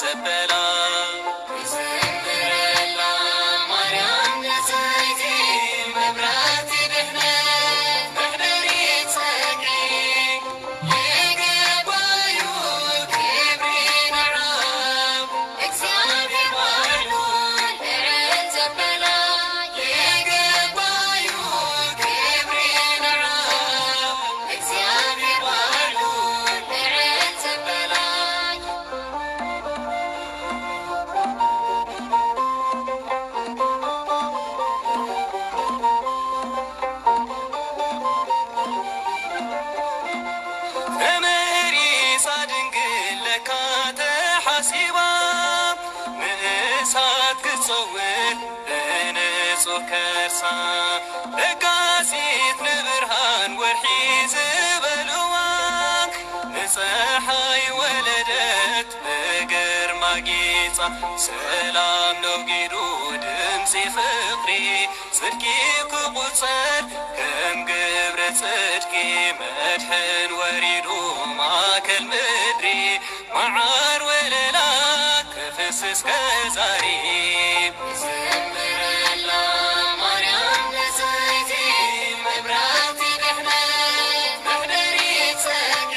ጸበላ። ንዘምረላ ማርያም ንጽሕቲ፣ መብራህቲ ድሕነት፣ መሕደሪ ጽድቂ። ይግባዩ ክብሪ ንዓብ፣ እግዚኣብሔር ባዕሉ ልዕል ዘበላ። ይግባዩ ክብሪ ንዓብ፣ እግዚኣብሔር ባዕሉ ልዕል ዘበላ። ተመሪጻ ድንግል ለካ ተሓሲባ፣ ንእሳት ክትጸውር ብንጹህ ከርሳ። ለጋሲት ንብርሃን ወርሒ ዝበልዋ፣ ንጸሓይ ወለደት ብግርማ ጌጻ። ሰላም ነጊዱ ድምጺ ፍቕሪ፣ ጽድቂ ክቑጸር ከም ግብረ ጽድቂ። መድሕን ወሪዱ ማእከል ምድሪ፣ መዓር ወለላ ክፍስስ ከዛሪ። ንዘምረላ ማርያም ንጽሕቲ፣ መብራህቲ ድሕነት፣ መሕደሪ ጽድቂ።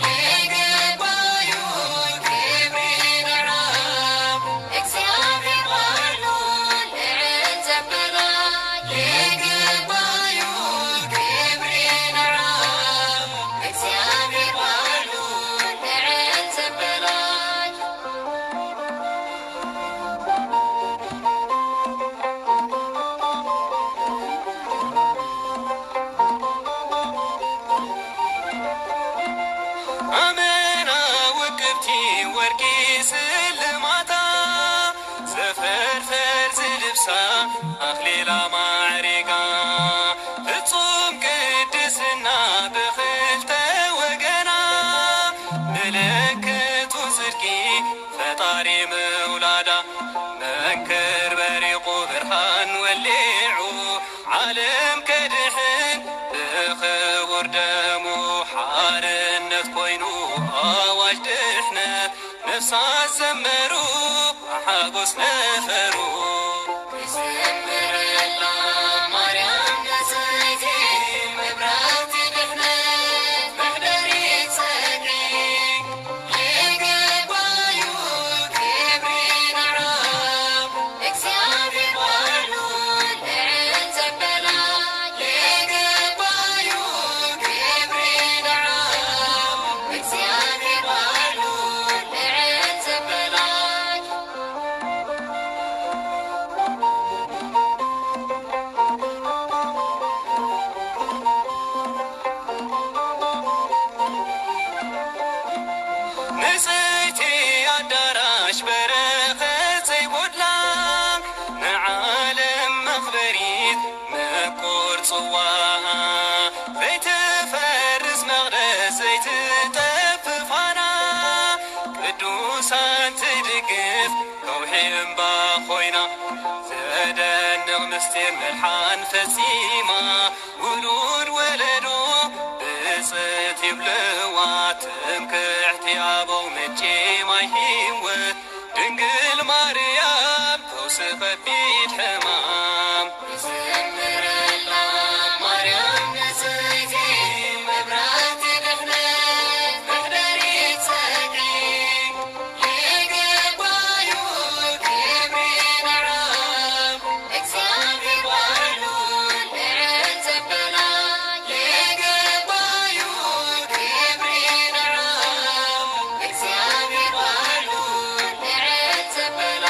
ይግባዩ ክብሪ ንዓብ፣ እግዚኣብሔር ባዕሉ ልዕል ዘበላ። ይግባዩ ክብሪ ንዓብ፣ እግዚኣብሔር ባዕሉ ልዕል ዘበላ። ኣመና ውቅብቲ ወርቂ ስልማታ፣ ዘፈርፈር ዝልብሳ ኣኽሊላ ማዕሪጋ፣ ፍጹም ቅድስና ብኽልተ ወገና፣ ምልክቱ ጽድቂ ፈጣሪ ምውላዳ። መንክር በሪቑ ብርሃን ወሊዑ፣ ዓለም ከድሕን ብኽቡር ደሙ። ሓርነት ኮይኑ ኣዋጅ ድሕነት፣ ነፍሳት ዘመሩ ብሓጎስ ነፈሩ። ንዘምረላ ማርያም ንጽሕቲ፣ መብራህቲ ድሕነት፣ መሕደሪ ጽድቂ። ይግባዩ ክብሪ ንዓብ፣ እግዚኣብሔር ባዕሉ ልዕል ዘበላ። ይግባዩ ክብሪ ንዓብ፣ እግዚኣብሔር ባዕሉ ልዕል ዘበላ። ንጽሕቲ ኣዳራሽ በረኸት ዘይጎድላ፣ ንዓለም መኽበሪት ምቁር ጽዋኣ፣ ዘይትፈርስ መቕደስ ዘይትጠፍእ ፋና፣ ቅዱሳን ትድግፍ ከውሒ እምባ ኮይና፣ ዘደንቕ ምስጢር ምድሓን ፈጺማ፣ ውሉድ ወለዶ ብጽእት ይብልዋ፣ ትምክሕቲ ኣበው ምንጪ ማይ ህይወት፣ ድንግል ማርያም ፈውሲ ከቢድ ሕማም። ንዘምረላ ማርያም ንጽሕቲ፣ መብራህቲ ድሕነት፣ መሕደሪ ጽድቂ። ይግባዩ ክብሪ ንዓብ፣ እግዚኣብሔር ባዕሉ ልዕል ዘበላ። ይግባዩ ክብሪ ንዓብ፣ እግዚኣብሔር ባዕሉ ልዕል ዘበላ።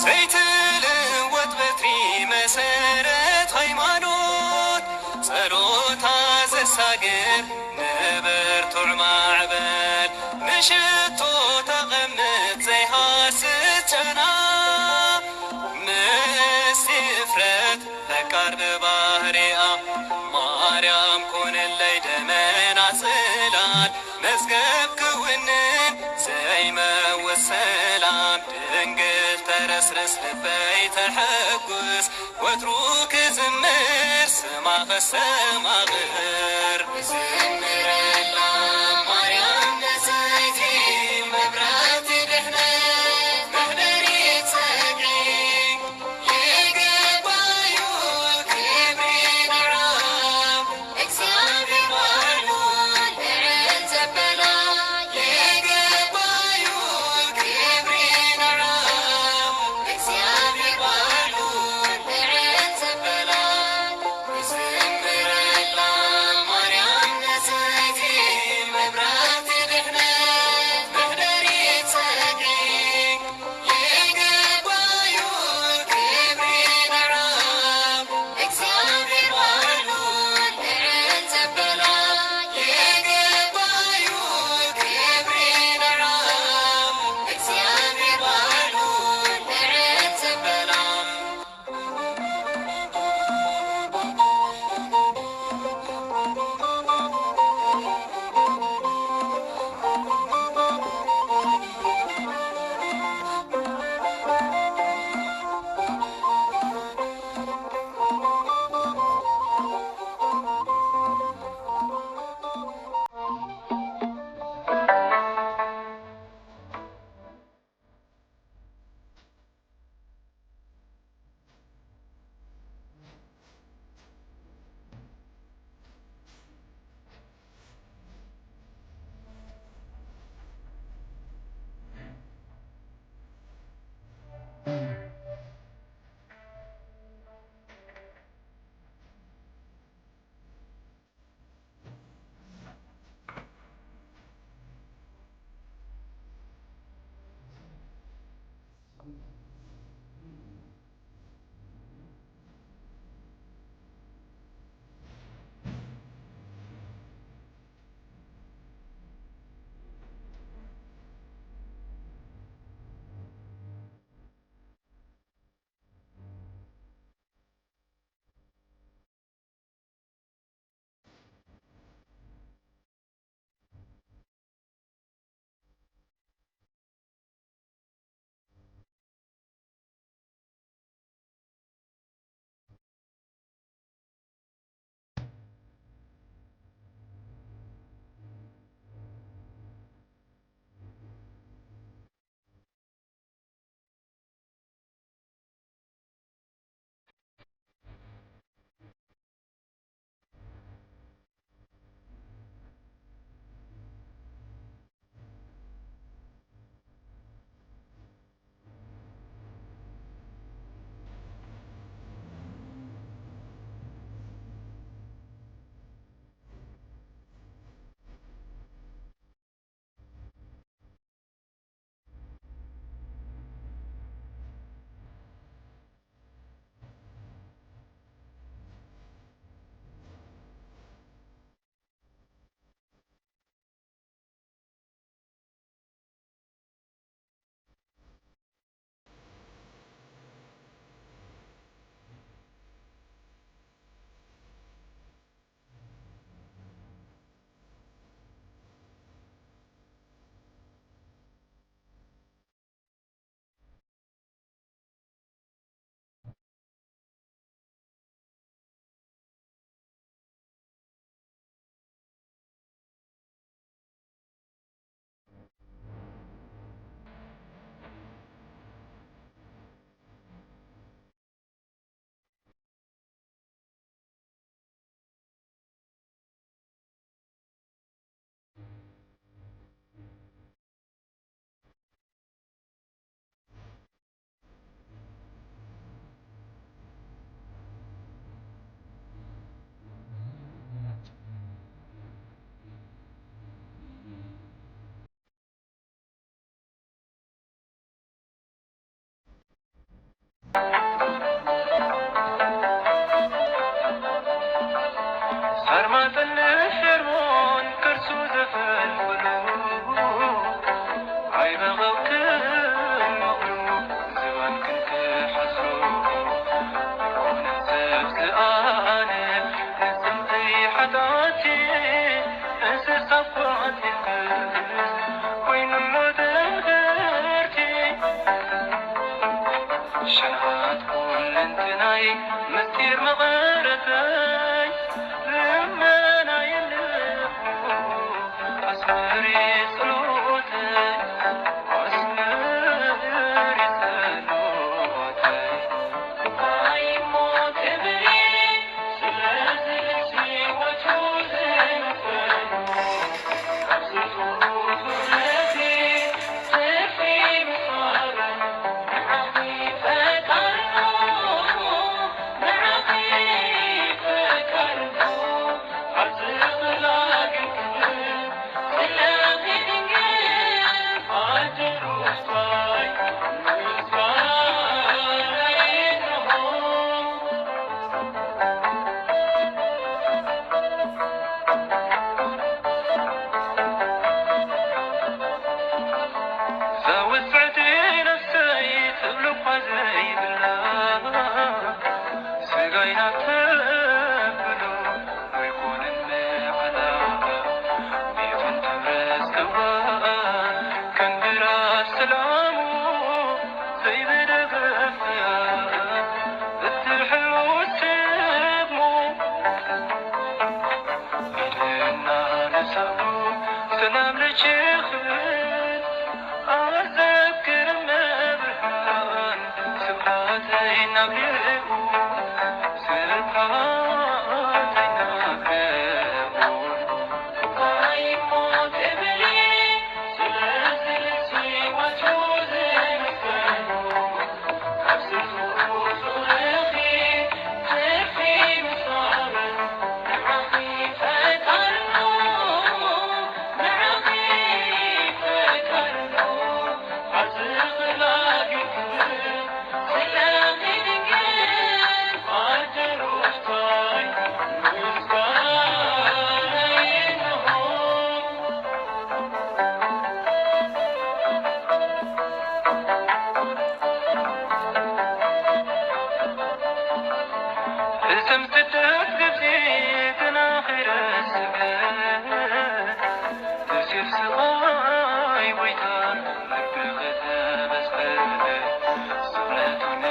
ዘይትልወጥ በትሪ መሰረት ሃይማኖት፣ ጸሎታ ዘሳግር ንብርቱዕ ማዕበል፣ ንሽቶ ተቐምጥ ዘይሃስስ ጨና። ምስቲ እፍረት ፈቃር ብባህሪኣ፣ ማርያም ኩንለይ ደመና ጽላል፣ መዝገብ ክውንን ዘይመውት ሰላም፣ ድንግል ተረ ኣስርስ ልበይ ተሐጉስ፣ ወትሩ ክዝምር ስማ ከስተማቕር። ክዝምረላ ማርያም ንጽሕቲ፣ መብራህቲ ድሕነት፣ መሕደሪ ጽድቂ። ይግባዩ ክብሪ ንዓ፣ እግዚኣብሔር ባዕሉ ልዕል ዘበላ። ይግባዩ ክብሪ ንዓ፣ እግዚኣብሔር ባዕሉ ልዕል ዘበላ። ንዝምረላ ማርያም ንጽሕቲ፣ መብራህቲ ድሕነት፣ መሕደሪ ጽድቂ። ይግባዩ ክብሪ ንዓ፣ እግዚኣብሔር ባዕሉ ልዕል ዘበላ። ይግባዩ ክብሪ ንዓ፣ እግዚኣብሔር ባዕሉ ልዕል ዘበላ። ምስጢር መቐረተይ ልመናይ ልቡ ኣስመሪ ጸሎተይ ኣስመሪ ጸሎተይ እንታይ እሞ ክብሪ ስለዚ ልብሲ ወትሩ ዝምስገን ዘውጽዕቲ ነፍሰይ ትብሉ እኳ ዘይብላ ስጋይ ናብ ተብሎ ኣይኮነን መዓላ ቤቱን ተብረስተዋ ከንድራ ሰላሙ ዘይበደገፍያ እትሕሉ ስሙ ኢድና ነሳኡ ሰላም ለችኽን ኣዘክር መብርሃን ስብሐተይ ናብ ልኡ ስብሐተይ ናብ ልኡ እዘም ስደት ግብፂ ተናኺረ ስደት ተሴፍ ስቓይ ጎይታ ልቢ ከተበስተ ስቕለቱን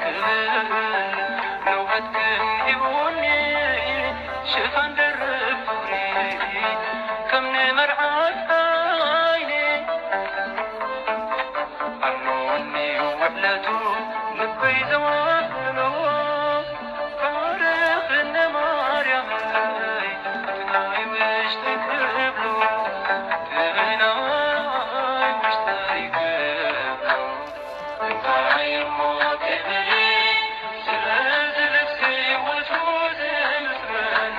ክብል ነውበት ክን ሂቡኒ ሽፋን ደርብ ፍቕሪ ከም ንመርዓት ዓይኒ ኣሎኒ ውዕለቱ ልበይ ዘዋህሎ ታሪኽ እነ ማርያመይ እቲ ናይ ውሽጠይ ክብሎ እቲ ናይ ውሽጠይ ክብሎ እንታይ እሞ ክብል ስለዚ ልብሲ ወትሩ ዝምስገኑ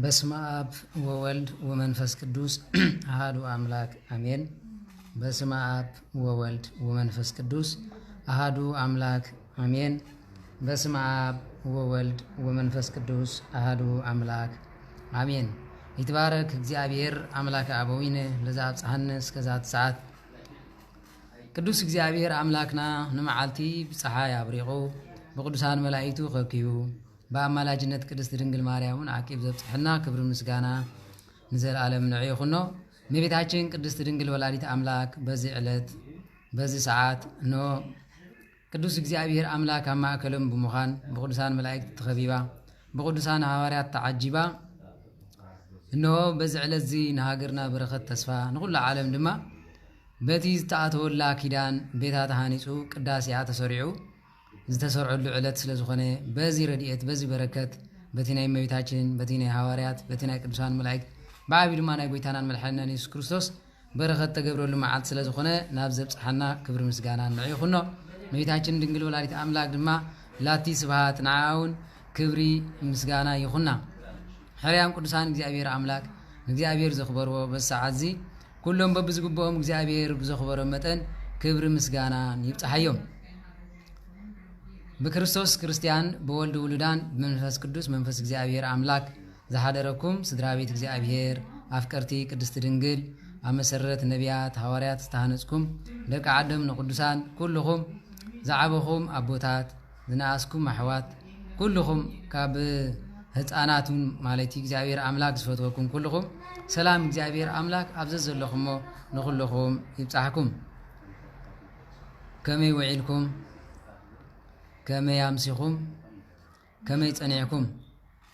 በስመ አብ ወወልድ ወመንፈስ ቅዱስ አሃዱ አምላክ አሜን። በስመ አብ ወወልድ ወመንፈስ ቅዱስ አሃዱ አምላክ አሜን። በስመ አብ ወወልድ ወመንፈስ ቅዱስ አሃዱ አምላክ አሜን። ይትባረክ እግዚኣብሔር አምላከ አበዊነ ለዘአብጽሐነ እስከዛቲ ሰዓት። ቅዱስ እግዚኣብሔር ኣምላክና ንመዓልቲ ብፀሓይ ኣብሪቑ ብቅዱሳን መላእክቱ ከኪቡ ብኣማላጅነት ቅድስት ድንግል ማርያምን ዓቂብ ዘብፅሐና ክብሪ ምስጋና ንዘለኣለም ንዑ ይኹኖ። እመቤታችን ቅድስት ድንግል ወላዲት ኣምላክ በዚ ዕለት በዚ ሰዓት እነሆ ቅዱስ እግዚኣብሔር ኣምላክ ኣብ ማእከሎም ብምዃን ብቅዱሳን መላእክቲ ተኸቢባ ብቅዱሳን ሃዋርያት ተዓጂባ እነሆ በዚ ዕለት እዚ ንሃገርና በረኸት ተስፋ ንኹሉ ዓለም ድማ በቲ ዝተኣተወላ ኪዳን ቤታ ተሃኒጹ ቅዳሴኣ ተሰሪዑ ዝተሰርዐሉ ዕለት ስለ ዝኾነ በዚ ረድኤት በዚ በረከት በቲ ናይ እመቤታችን በቲ ናይ ሃዋርያት በቲ ናይ ቅዱሳን መላእክት ብዓብዩ ድማ ናይ ጎይታናን መድሓኒናን የሱስ ክርስቶስ በረኸት ተገብረሉ መዓልቲ ስለ ዝኾነ ናብ ዘብጽሓና ክብሪ ምስጋና ንዕኡ ይኹኖ። እመቤታችን ድንግል ወላዲት ኣምላክ ድማ ላቲ ስብሃት ንዓኣ እውን ክብሪ ምስጋና ይኹና። ሕርያም ቅዱሳን እግዚኣብሔር ኣምላክ ንእግዚኣብሔር ዘኽበርዎ በዚ ሰዓት እዚ ኩሎም በብዝግብኦም እግዚኣብሔር ብዘኽበሮ መጠን ክብሪ ምስጋና ይብጽሓዮም። ብክርስቶስ ክርስትያን ብወልድ ውሉዳን ብመንፈስ ቅዱስ መንፈስ እግዚኣብሔር ኣምላክ ዝሓደረኩም ስድራ ቤት እግዚኣብሔር ኣፍቀርቲ ቅድስቲ ድንግል ኣብ መሰረት ነቢያት ሃዋርያት ዝተሃነጽኩም ደቂ ዓዶም ንቅዱሳን ኩልኹም ዝዓበኹም ኣቦታት ዝነኣስኩም ኣሕዋት ኩልኹም ካብ ህፃናት እውን ማለት እዩ እግዚኣብሔር ኣምላክ ዝፈትወኩም ኩልኹም ሰላም እግዚኣብሔር ኣምላክ ኣብ ዘዘለኹሞ ንኩልኹም ይብፃሕኩም። ከመይ ውዒልኩም? ከመይ ኣምሲኹም? ከመይ ጸኒዕኩም?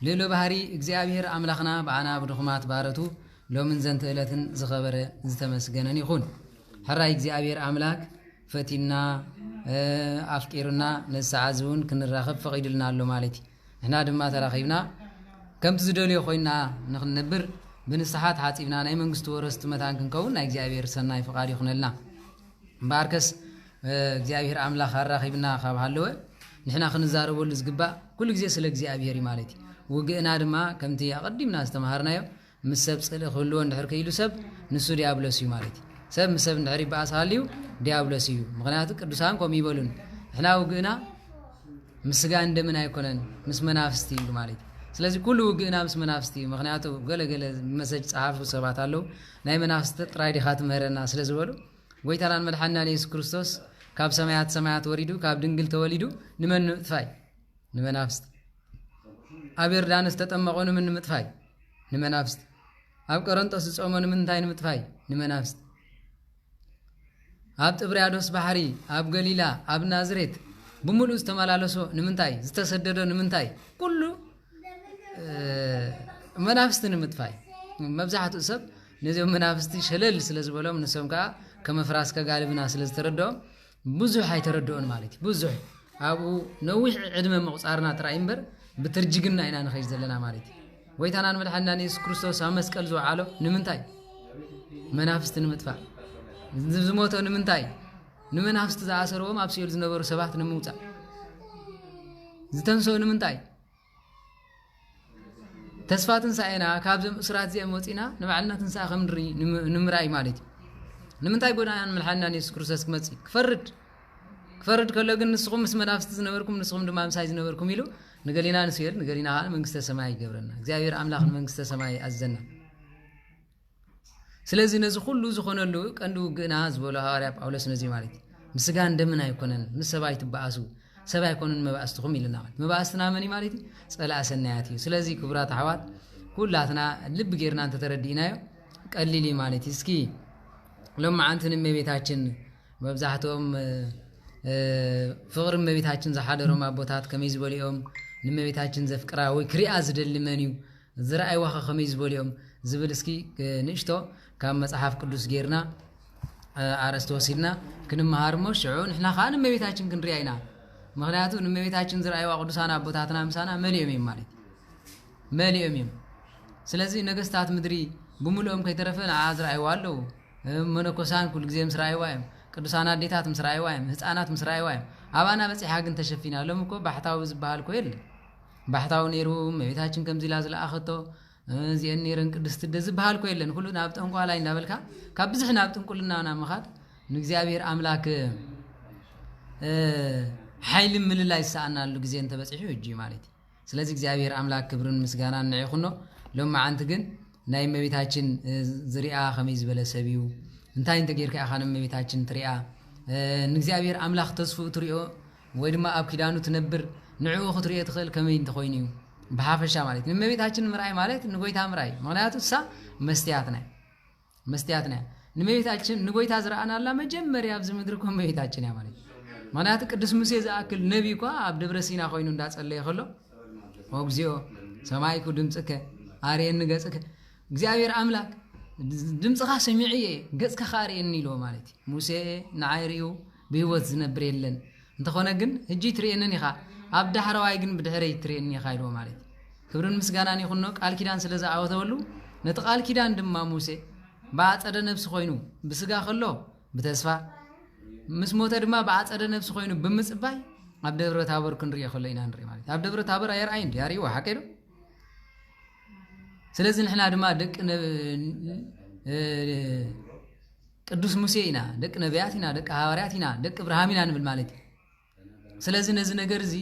ልእሎ ባህሪ እግዚኣብሔር ኣምላኽና ብኣና ብድኹማት ባረቱ ሎምን ዘንተ ዕለትን ዝኸበረ ዝተመስገነን ይኹን። ሕራይ እግዚኣብሔር ኣምላክ ፈቲና ኣፍቂሩና ነዚ ሰዓት እውን ክንራኸብ ፈቒዱልና ኣሎ ማለት እዩ። ንሕና ድማ ተራኺብና ከምቲ ዝደልዮ ኮይና ንክንነብር ብንስሓት ሓፂብና ናይ መንግስቲ ወረስቲ መታን ክንከውን ናይ እግዚኣብሔር ሰናይ ፍቓድ ይኹነልና። እምበኣርከስ እግዚኣብሔር ኣምላኽ ኣራኺብና ካብ ሃለወ ንሕና ክንዛረበሉ ዝግባእ ኩሉ ግዜ ስለ እግዚኣብሔር እዩ ማለት እዩ። ውግእና ድማ ከምቲ ኣቐዲምና ዝተምሃርናዮ ምስ ሰብ ጽልኢ ክህልዎ እንድሕር ክኢሉ ሰብ ንሱ ዲያብሎስ እዩ ማለት እዩ። ሰብ ምስ ሰብ እንድሕር ይበኣስ ሃልዩ ዲያብሎስ እዩ። ምኽንያቱ ቅዱሳን ከምኡ ይበሉን ንሕና ውግእና ምስ ስጋን ደምን ኣይኮነን ምስ መናፍስቲ እዩ ማለት እዩ። ስለዚ ኩሉ ውግእና ምስ መናፍስቲ እዩ። ምኽንያቱ ገለገለ መሰጅ ጸሓፉ ሰባት ኣለዉ ናይ መናፍስቲ ጥራይ ዲኻ ትምህረና ስለ ዝበሉ ጎይታናን መድሓኒናን የሱስ ክርስቶስ ካብ ሰማያት ሰማያት ወሪዱ ካብ ድንግል ተወሊዱ ንመን ንምጥፋይ? ንመናፍስቲ። ኣብ ዮርዳኖስ ተጠመቖ ንምን ንምጥፋይ? ንመናፍስቲ። ኣብ ቆረንጦስ ዝጾሞ ንምንታይ ንምጥፋይ? ንመናፍስቲ። ኣብ ጥብርያዶስ ባሕሪ ኣብ ገሊላ ኣብ ናዝሬት ብምሉእ ዝተመላለሶ ንምንታይ? ዝተሰደዶ ንምንታይ? ኩሉ መናፍስቲ ንምጥፋይ። መብዛሕትኡ ሰብ ነዚኦም መናፍስቲ ሸለል ስለ ዝበሎም ንሶም ከዓ ከመፍራስ ከጋልብና ስለ ዝተረድኦም ብዙሕ ኣይተረድኦን ማለት እዩ። ብዙሕ ኣብኡ ነዊሕ ዕድመ ምቑፃርና ጥራይ እምበር ብትርጅግና ኢና ንኸይድ ዘለና ማለት እዩ። ጎይታናን መድሓንናን የሱስ ክርስቶስ ኣብ መስቀል ዝወዓሎ ንምንታይ? መናፍስቲ ንምጥፋእ። ዝሞቶ ንምንታይ? ንመናፍስቲ ዝኣሰርዎም ኣብ ሲኦል ዝነበሩ ሰባት ንምውፃእ። ዝተንሰኡ ንምንታይ? ተስፋ ትንሳኤና ካብዞም እሱራት እዚኦም ወፂና ንባዕልና ትንሳኤ ከም ንርኢ ንምርኣይ ማለት እዩ። ንምንታይ ጎይታናን መድሓንናን የሱስ ክርስቶስ ክመፅእ ክፈርድ ክፈርድ ከሎ ግን ንስኹም ምስ መናፍስቲ ዝነበርኩም ንስኹም ድማ ምሳይ ዝነበርኩም ኢሉ ንገሊና ንስዮል ንገሊና ከዓ መንግስተ ሰማይ ይገብረና። እግዚኣብሔር ኣምላኽ ንመንግስተ ሰማይ ኣዘና። ስለዚ ነዚ ኩሉ ዝኾነሉ ቀንዲ ውግእና ዝበሎ ሃዋርያ ጳውሎስ ነዚ ማለት እዩ። ምስ ስጋን ደምን ኣይኮነን፣ ምስ ሰብ ኣይትበኣሱ፣ ሰብ ኣይኮኑን መባእስትኹም ኢልና ማለት መባእስትና መን ማለት እዩ? ጸላእ ሰናያት እዩ። ስለዚ ክቡራት ኣሕዋት ኩላትና ልቢ ጌርና እንተተረዲእናዮ ቀሊል እዩ ማለት እዩ። እስኪ ሎማዓንቲ ንእመቤታችን መብዛሕትኦም ፍቕሪ እመቤታችን ዝሓደሮም ኣቦታት ከመይ ዝበሊኦም ንእመቤታችን ዘፍቅራ ወይ ክሪኣ ዝደሊ መን እዩ ዝረኣይዋ ኸ ከመይ ዝበሉ እዮም ዝብል እስኪ ንእሽቶ ካብ መፅሓፍ ቅዱስ ጌርና ኣርእስቲ ወሲድና ክንመሃር እሞ ሽዑ ንሕና ከዓ ንእመቤታችን ክንሪኣ ኢና። ምክንያቱ ንእመቤታችን ዝረኣይዋ ቅዱሳን ኣቦታትና ምሳና መሊኦም እዮም ማለት እዩ። መሊኦም እዮም። ስለዚ ነገስታት ምድሪ ብምልኦም ከይተረፈ ንዓ ዝረኣይዋ ኣለዉ። መነኮሳን ኩሉ ግዜ ምስ ረኣይዋ እዮም። ቅዱሳን ኣዴታት ምስ ረኣይዋ እዮም። ህፃናት ምስ ረኣይዋ እዮም። ኣባና በፂሓ ግን ተሸፊና። ሎም እኮ ባሕታዊ ዝበሃል እኮ የለን። ባሕታዊ ነይሩ እመቤታችን ከምዚ ኢላ ዝለኣኸቶ እዚአን ነይረን ቅድስቲ እደ ዝበሃል እኮ የለን። ኩሉ ናብ ጠንቋላይ እንዳበልካ ካብ ብዙሕ ናብ ጥንቁልና ናብ ምኻድ ንእግዚኣብሔር ኣምላክ ሓይሊ ምልላይ ዝሰኣናሉ ግዜ እንተበፂሑ እጂ ማለት እዩ። ስለዚ እግዚኣብሔር ኣምላክ ክብርን ምስጋናን ንዒኹኖ። ሎም መዓንቲ ግን ናይ እመቤታችን ዝሪኣ ከመይ ዝበለ ሰብ እዩ? እንታይ እንተጌርካ ኢኻ ንእመቤታችን ትሪኣ? ንእግዚኣብሔር ኣምላኽ ተስፍኡ ትሪኦ ወይ ድማ ኣብ ኪዳኑ ትነብር ንዕኡ ክትሪኦ ትኽእል ከመይ እንተኾይኑ እዩ? ብሓፈሻ ማለት እዩ። ንእመቤታችን ምርኣይ ማለት ንጎይታ ምርኣይ እዩ። ምኽንያቱ እሳ መስትያትና እያ። መስትያትና እያ። ንእመቤታችን ንጎይታ ዝረኣናላ መጀመርያ ኣብዚ ምድሪ እኮ እመቤታችን እያ ማለት እዩ። ምኽንያቱ ቅዱስ ሙሴ ዝኣክል ነቢ እኳ ኣብ ደብረ ሲና ኮይኑ እንዳጸለየ ከሎ ኦግዚኦ ሰማይኩ ድምፅከ ኣርእየኒ ገፅከ እግዚኣብሔር ኣምላክ ድምፅኻ ሰሚዑ እየ ገፅካ ከኣ ርእየኒ ኢልዎ ማለት እዩ። ሙሴ ንዓይ ርእዩ ብህይወት ዝነብር የለን። እንተኾነ ግን ህጂ ትርእየንን ኢኻ፣ ኣብ ዳሕረዋይ ግን ብድሕረይ ትርእየኒ ኢኻ ኢልዎ ማለት እዩ። ክብርን ምስጋናን ይኹኖ ቃል ኪዳን ስለ ዝኣወተወሉ ነቲ ቃል ኪዳን ድማ ሙሴ ብኣጸደ ነፍሲ ኮይኑ ብስጋ ከሎ ብተስፋ፣ ምስ ሞተ ድማ ብኣጸደ ነፍሲ ኮይኑ ብምጽባይ ኣብ ደብረ ታቦር ክንሪኦ ከሎ ኢና ንርኢ ማለት እዩ። ኣብ ደብረ ታቦር ኣየርኣይን ድዩ? ኣርእይዎ፣ ሓቀይ ዶ? ስለዚ ንሕና ድማ ደቂ ነ-፣ እ፣ ቅዱስ ሙሴ ኢና፣ ደቂ ነቢያት ኢና፣ ደቂ ሃዋርያት ኢና፣ ደቂ እብርሃም ኢና ንብል ማለት እዩ። ስለዚ ነዚ ነገር እዚ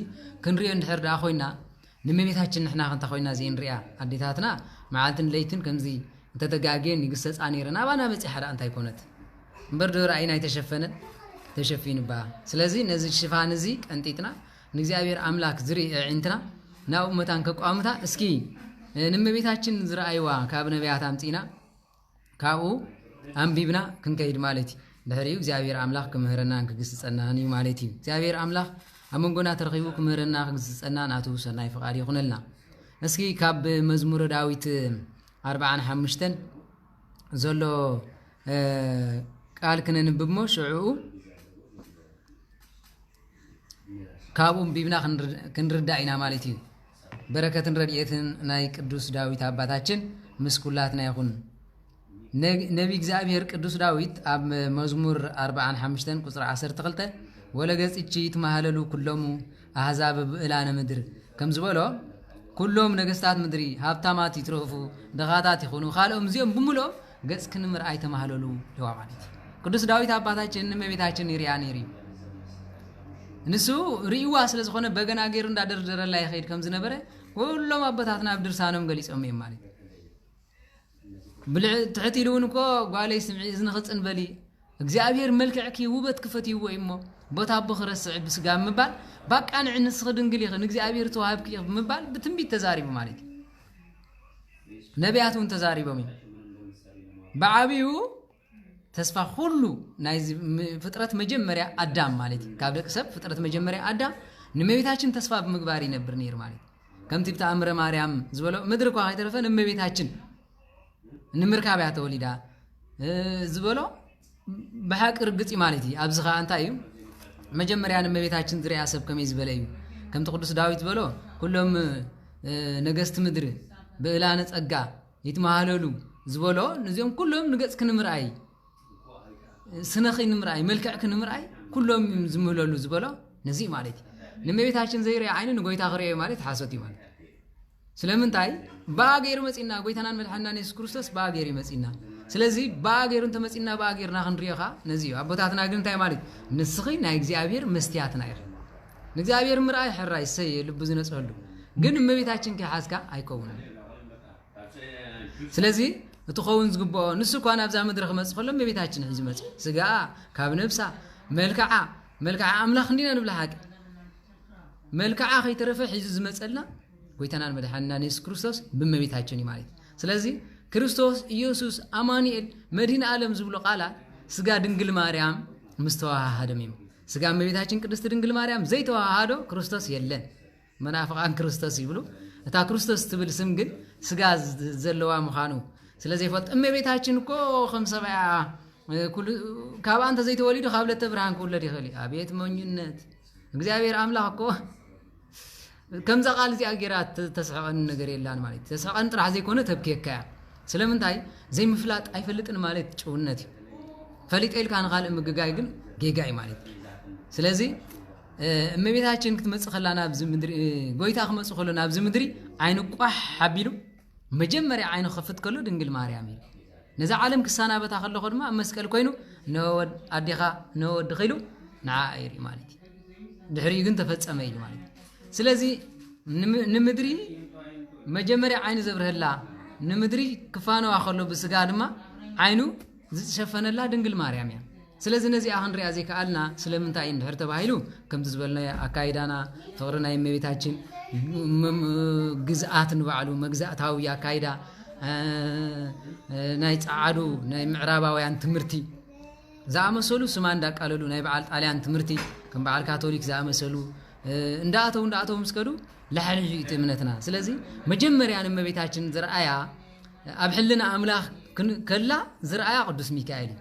ክንሪኦ እንድሕር ደኣ ኮይና፣ ንእመቤታችን ንሕና ክንታ ኮይና ዘይንሪኣ፣ ኣዴታትና መዓልትን ለይትን ከምዚ እንተተጋግየን ይግሰጻ ነይረን፣ ኣባና በጺሓ ደኣ እንታይ ኮነት? እምበር ዶ ራእይና ኣይተሸፈነን? ተሸፊኑ እባ። ስለዚ ነዚ ሽፋን እዚ ቀንጢጥና ንእግዚኣብሔር ኣምላክ ዝርኢ ኣዒንትና ናብኡ መታን ከቋምታ፣ እስኪ ንእመቤታችን ዝረኣይዋ ካብ ነቢያት ኣምጺእና ካብኡ ኣንቢብና ክንከይድ ማለት እዩ። ድሕሪኡ እግዚኣብሔር ኣምላኽ ክምህረናን ክግስጸናን እዩ ማለት እዩ። እግዚኣብሔር ኣምላኽ ኣብ መንጎና ተረኺቡ ክምህረና ክግስጸና ናቱ ሰናይ ፍቓድ ይኹነልና። እስኪ ካብ መዝሙረ ዳዊት ኣርብዓን ሓሙሽተን ዘሎ፣ እ፣ ቃል ክነንብብ እሞ ሽዕኡ ካብኡ ኣንቢብና ክንር-፣ ክንርዳእ ኢና ማለት እዩ። በረከትን ረድኤትን ናይ ቅዱስ ዳዊት ኣባታችን ምስ ኩላትና ይኹን። ነ-፣ ነቢ እግዚኣብሔር ቅዱስ ዳዊት ኣብ መዝሙር ኣርብዓን ሓሙሽተን ቁጽሪ ዓሰርተ ክልተ፣ "ወለገጽኪ ይትማሃለሉ ኩሎሙ ኣህዛብ ብእላነ ምድር" ከም ዝበሎ፣ ኩሎም ነገስታት ምድሪ ሃብታማት ይትረፉ፣ ድኻታት ይኹኑ፣ ካልኦም እዚኦም ብምልኦም ገጽኪ ንምርኣይ ተማህለሉ ኢልዋ ማለት እዩ። ቅዱስ ዳዊት ኣባታችን ንእመቤታችን ይሪኣ ነይሩ እዩ። ንሱ ርእይዋ ስለ ዝኾነ በገና ገይሩ እንዳደርደረላ ይኸይድ ከም ዝነበረ ኩሎም ኣቦታትና ኣብ ድርሳኖም ገሊጾም እዮም ማለት እዩ። ብልዕ ትሕት ኢሉ እውን እኮ፣ "ጓለይ ስምዒ፣ እዝንኺ ጽን በሊ፣ እግዚኣብሔር መልክዕኪ ውበትኪ ፈትይዎ እዩ እሞ፣ ቦታ ኣቦኺ ረስዒ ብስጋ" ብምባል፣ "ባቃ ንዒ ንስኺ ድንግል ኢኺ፣ ንእግዚኣብሔር ተዋህብኪ ኢኺ" ብምባል ብትንቢት ተዛሪቡ ማለት እዩ። ነቢያት እውን ተዛሪቦም እዮም። ብዓብዩ ተስፋ ኩሉ ናይዚ ም-፣ ፍጥረት መጀመርያ ኣዳም ማለት እዩ። ካብ ደቂ ሰብ ፍጥረት መጀመርያ ኣዳም ንእመቤታችን ተስፋ ብምግባር ይነብር ነይሩ ማለት እዩ። ከምቲ ብተኣምረ ማርያም ዝበሎ፣ ምድሪ እኳ ከይተረፈ ንእመቤታችን ንምርካብ እያ ተወሊዳ፣ እ፣ ዝበሎ ብሓቂ ርግጽ እዩ ማለት እዩ። ኣብዚ ኸኣ እንታይ እዩ? መጀመርያ ንእመቤታችን ዝርኣ ሰብ ከመይ ዝበለ እዩ? ከምቲ ቅዱስ ዳዊት ዝበሎ፣ "ኩሎም፣ እ፣ ነገስቲ ምድሪ ብእላነ ጸጋ ይትማሃለሉ" ዝበሎ፣ ነዚኦም ኩሎም ንገጽኪ ንምርኣይ፣ ስነኺ ንምርኣይ፣ መልክዕኪ ንምርኣይ ኩሎም እዮም ዝምህለሉ ዝበሎ ነዚ ማለት እዩ። ንእመቤታችን ዘይርኣ ዓይኒ ንጎይታ ክርእዮ ማለት ሓሶት እዩ ማለት እዩ። ስለምንታይ? ብኣ ገይሩ መጺና፣ ጎይታናን መድሓንናን የሱስ ክርስቶስ ብኣ ገይሩ እዩ መጺና። ስለዚ ብኣ ገይሩ እንተመጺና፣ ብኣ ገይርና ክንርእዮ ኸኣ ነዚ እዩ። ኣቦታትና ግን እንታይ ማለት እዩ? "ንስኺ ናይ እግዚኣብሔር መስትያትና ኢኺ።" ንእግዚኣብሔር ምርኣይ ሕራይ፣ እሰይ፣ ልቡ ዝነጽሀሉ። ግን እመቤታችን ከይሓዝካ ኣይከውንን። ስለዚ እቲ ኸውን ዝግብኦ፣ ንሱ እኳ ናብዛ ምድሪ ክመጽእ ከሎ እመቤታችን እዩ ዝመጽእ። ስጋኣ ካብ ነብሳ፣ መልክዓ፣ መልክዓ ኣምላኽ እንዲና ንብላ ሓቂ። መልክዓ ከይተረፈ ሒዙ ዝመጸልና ጎይታናን መድሓንናን የሱስ ክርስቶስ ብእመቤታችን እዩ ማለት እዩ። ስለዚ ክርስቶስ ኢየሱስ ኣማኑኤል መድህን ዓለም ዝብሉ ቃላት ስጋ ድንግል ማርያም ምስ ተዋሃሃዶም እዮም። ስጋ እመቤታችን ቅድስቲ ድንግል ማርያም ዘይተዋሃሃዶ ክርስቶስ የለን። መናፍቓን ክርስቶስ ይብሉ። እታ ክርስቶስ ትብል ስም ግን ስጋ ዝ-፣ ዘለዋ ምዃኑ ስለ ዘይፈልጥ፣ እመቤታችን እኮ ከም ሰብኣያ፣ እ፣ ኩሉ፣ ካብኣ እንተ ዘይተወሊዱ ካብ ለተ ብርሃን ክውለድ ይኽእል እዩ። ኣቤት ሞኝነት! እግዚኣብሔር ኣምላኽ እኮ ከምዛ ቃል እዚኣ ጌራ ተ-፣ ተስሕቐኒ ነገር የላን ማለት እዩ። ተስሕቐኒ ጥራሕ ዘይኮነ ተብክየካ እያ። ስለምንታይ? ዘይምፍላጥ ኣይፈልጥን ማለት ጭውነት እዩ። ፈሊጠ ኢልካ ንኻልእ ምግጋይ ግን ጌጋ እዩ ማለት እዩ። ስለዚ፣ እ፣ እመቤታችን ክትመጽእ ከላ ናብዚ ምድሪ፣ እ፣ ጎይታ ክመጽእ ከሎ ናብዚ ምድሪ ዓይኑ ቋሕ ኣቢሉ መጀመርያ ዓይኑ ክኸፍት ከሎ ድንግል ማርያም እዩ። ነዛ ዓለም ክሰናበታ ከለኹ ድማ ኣብ መስቀል ኮይኑ፣ "ነወ ወድ-፣ ኣዴኻ፣ ነወ ወድኺ" ኢሉ ንዓኣ ይርኢ ማለት እዩ። ድሕሪኡ ግን ተፈጸመ ኢሉ ማለት እዩ። ስለዚ ንም-፣ ንምድሪ መጀመርያ ዓይኑ ዘብርሀላ፣ ንምድሪ ክፋነዋ ከሎ ብስጋ ድማ ዓይኑ ዝሸፈነላ ድንግል ማርያም እያ። ስለዚ ነዚኣ ክንሪኣ ዘይከኣልና ስለምንታይ እዩ እንድሕር ተባሂሉ፣ ከምቲ ዝበልናዮ ኣካይዳና፣ ፍቕሪ ናይ እመቤታችን፣ ም-፣ ም-፣ ግዝኣት ንባዕሉ መግዛእታዊ ኣካይዳ፣ እ፣ እ፣ ናይ ጸዓዱ፣ ናይ ምዕራባውያን ትምህርቲ ዝኣመሰሉ ስማ እንዳቃለሉ፣ ናይ በዓል ጣልያን ትምህርቲ፣ ከም በዓል ካቶሊክ ዝኣመሰሉ፣ እ፣ እንዳኣተው እንዳኣተው ምስ ከዱ ላሕሊሑ እዩ እቲ እምነትና። ስለዚ መጀመርያ ንእመቤታችን ዝረኣያ፣ ኣብ ሕልና ኣምላኽ ክን-፣ ከላ ዝረኣያ ቅዱስ ሚካኤል እዩ።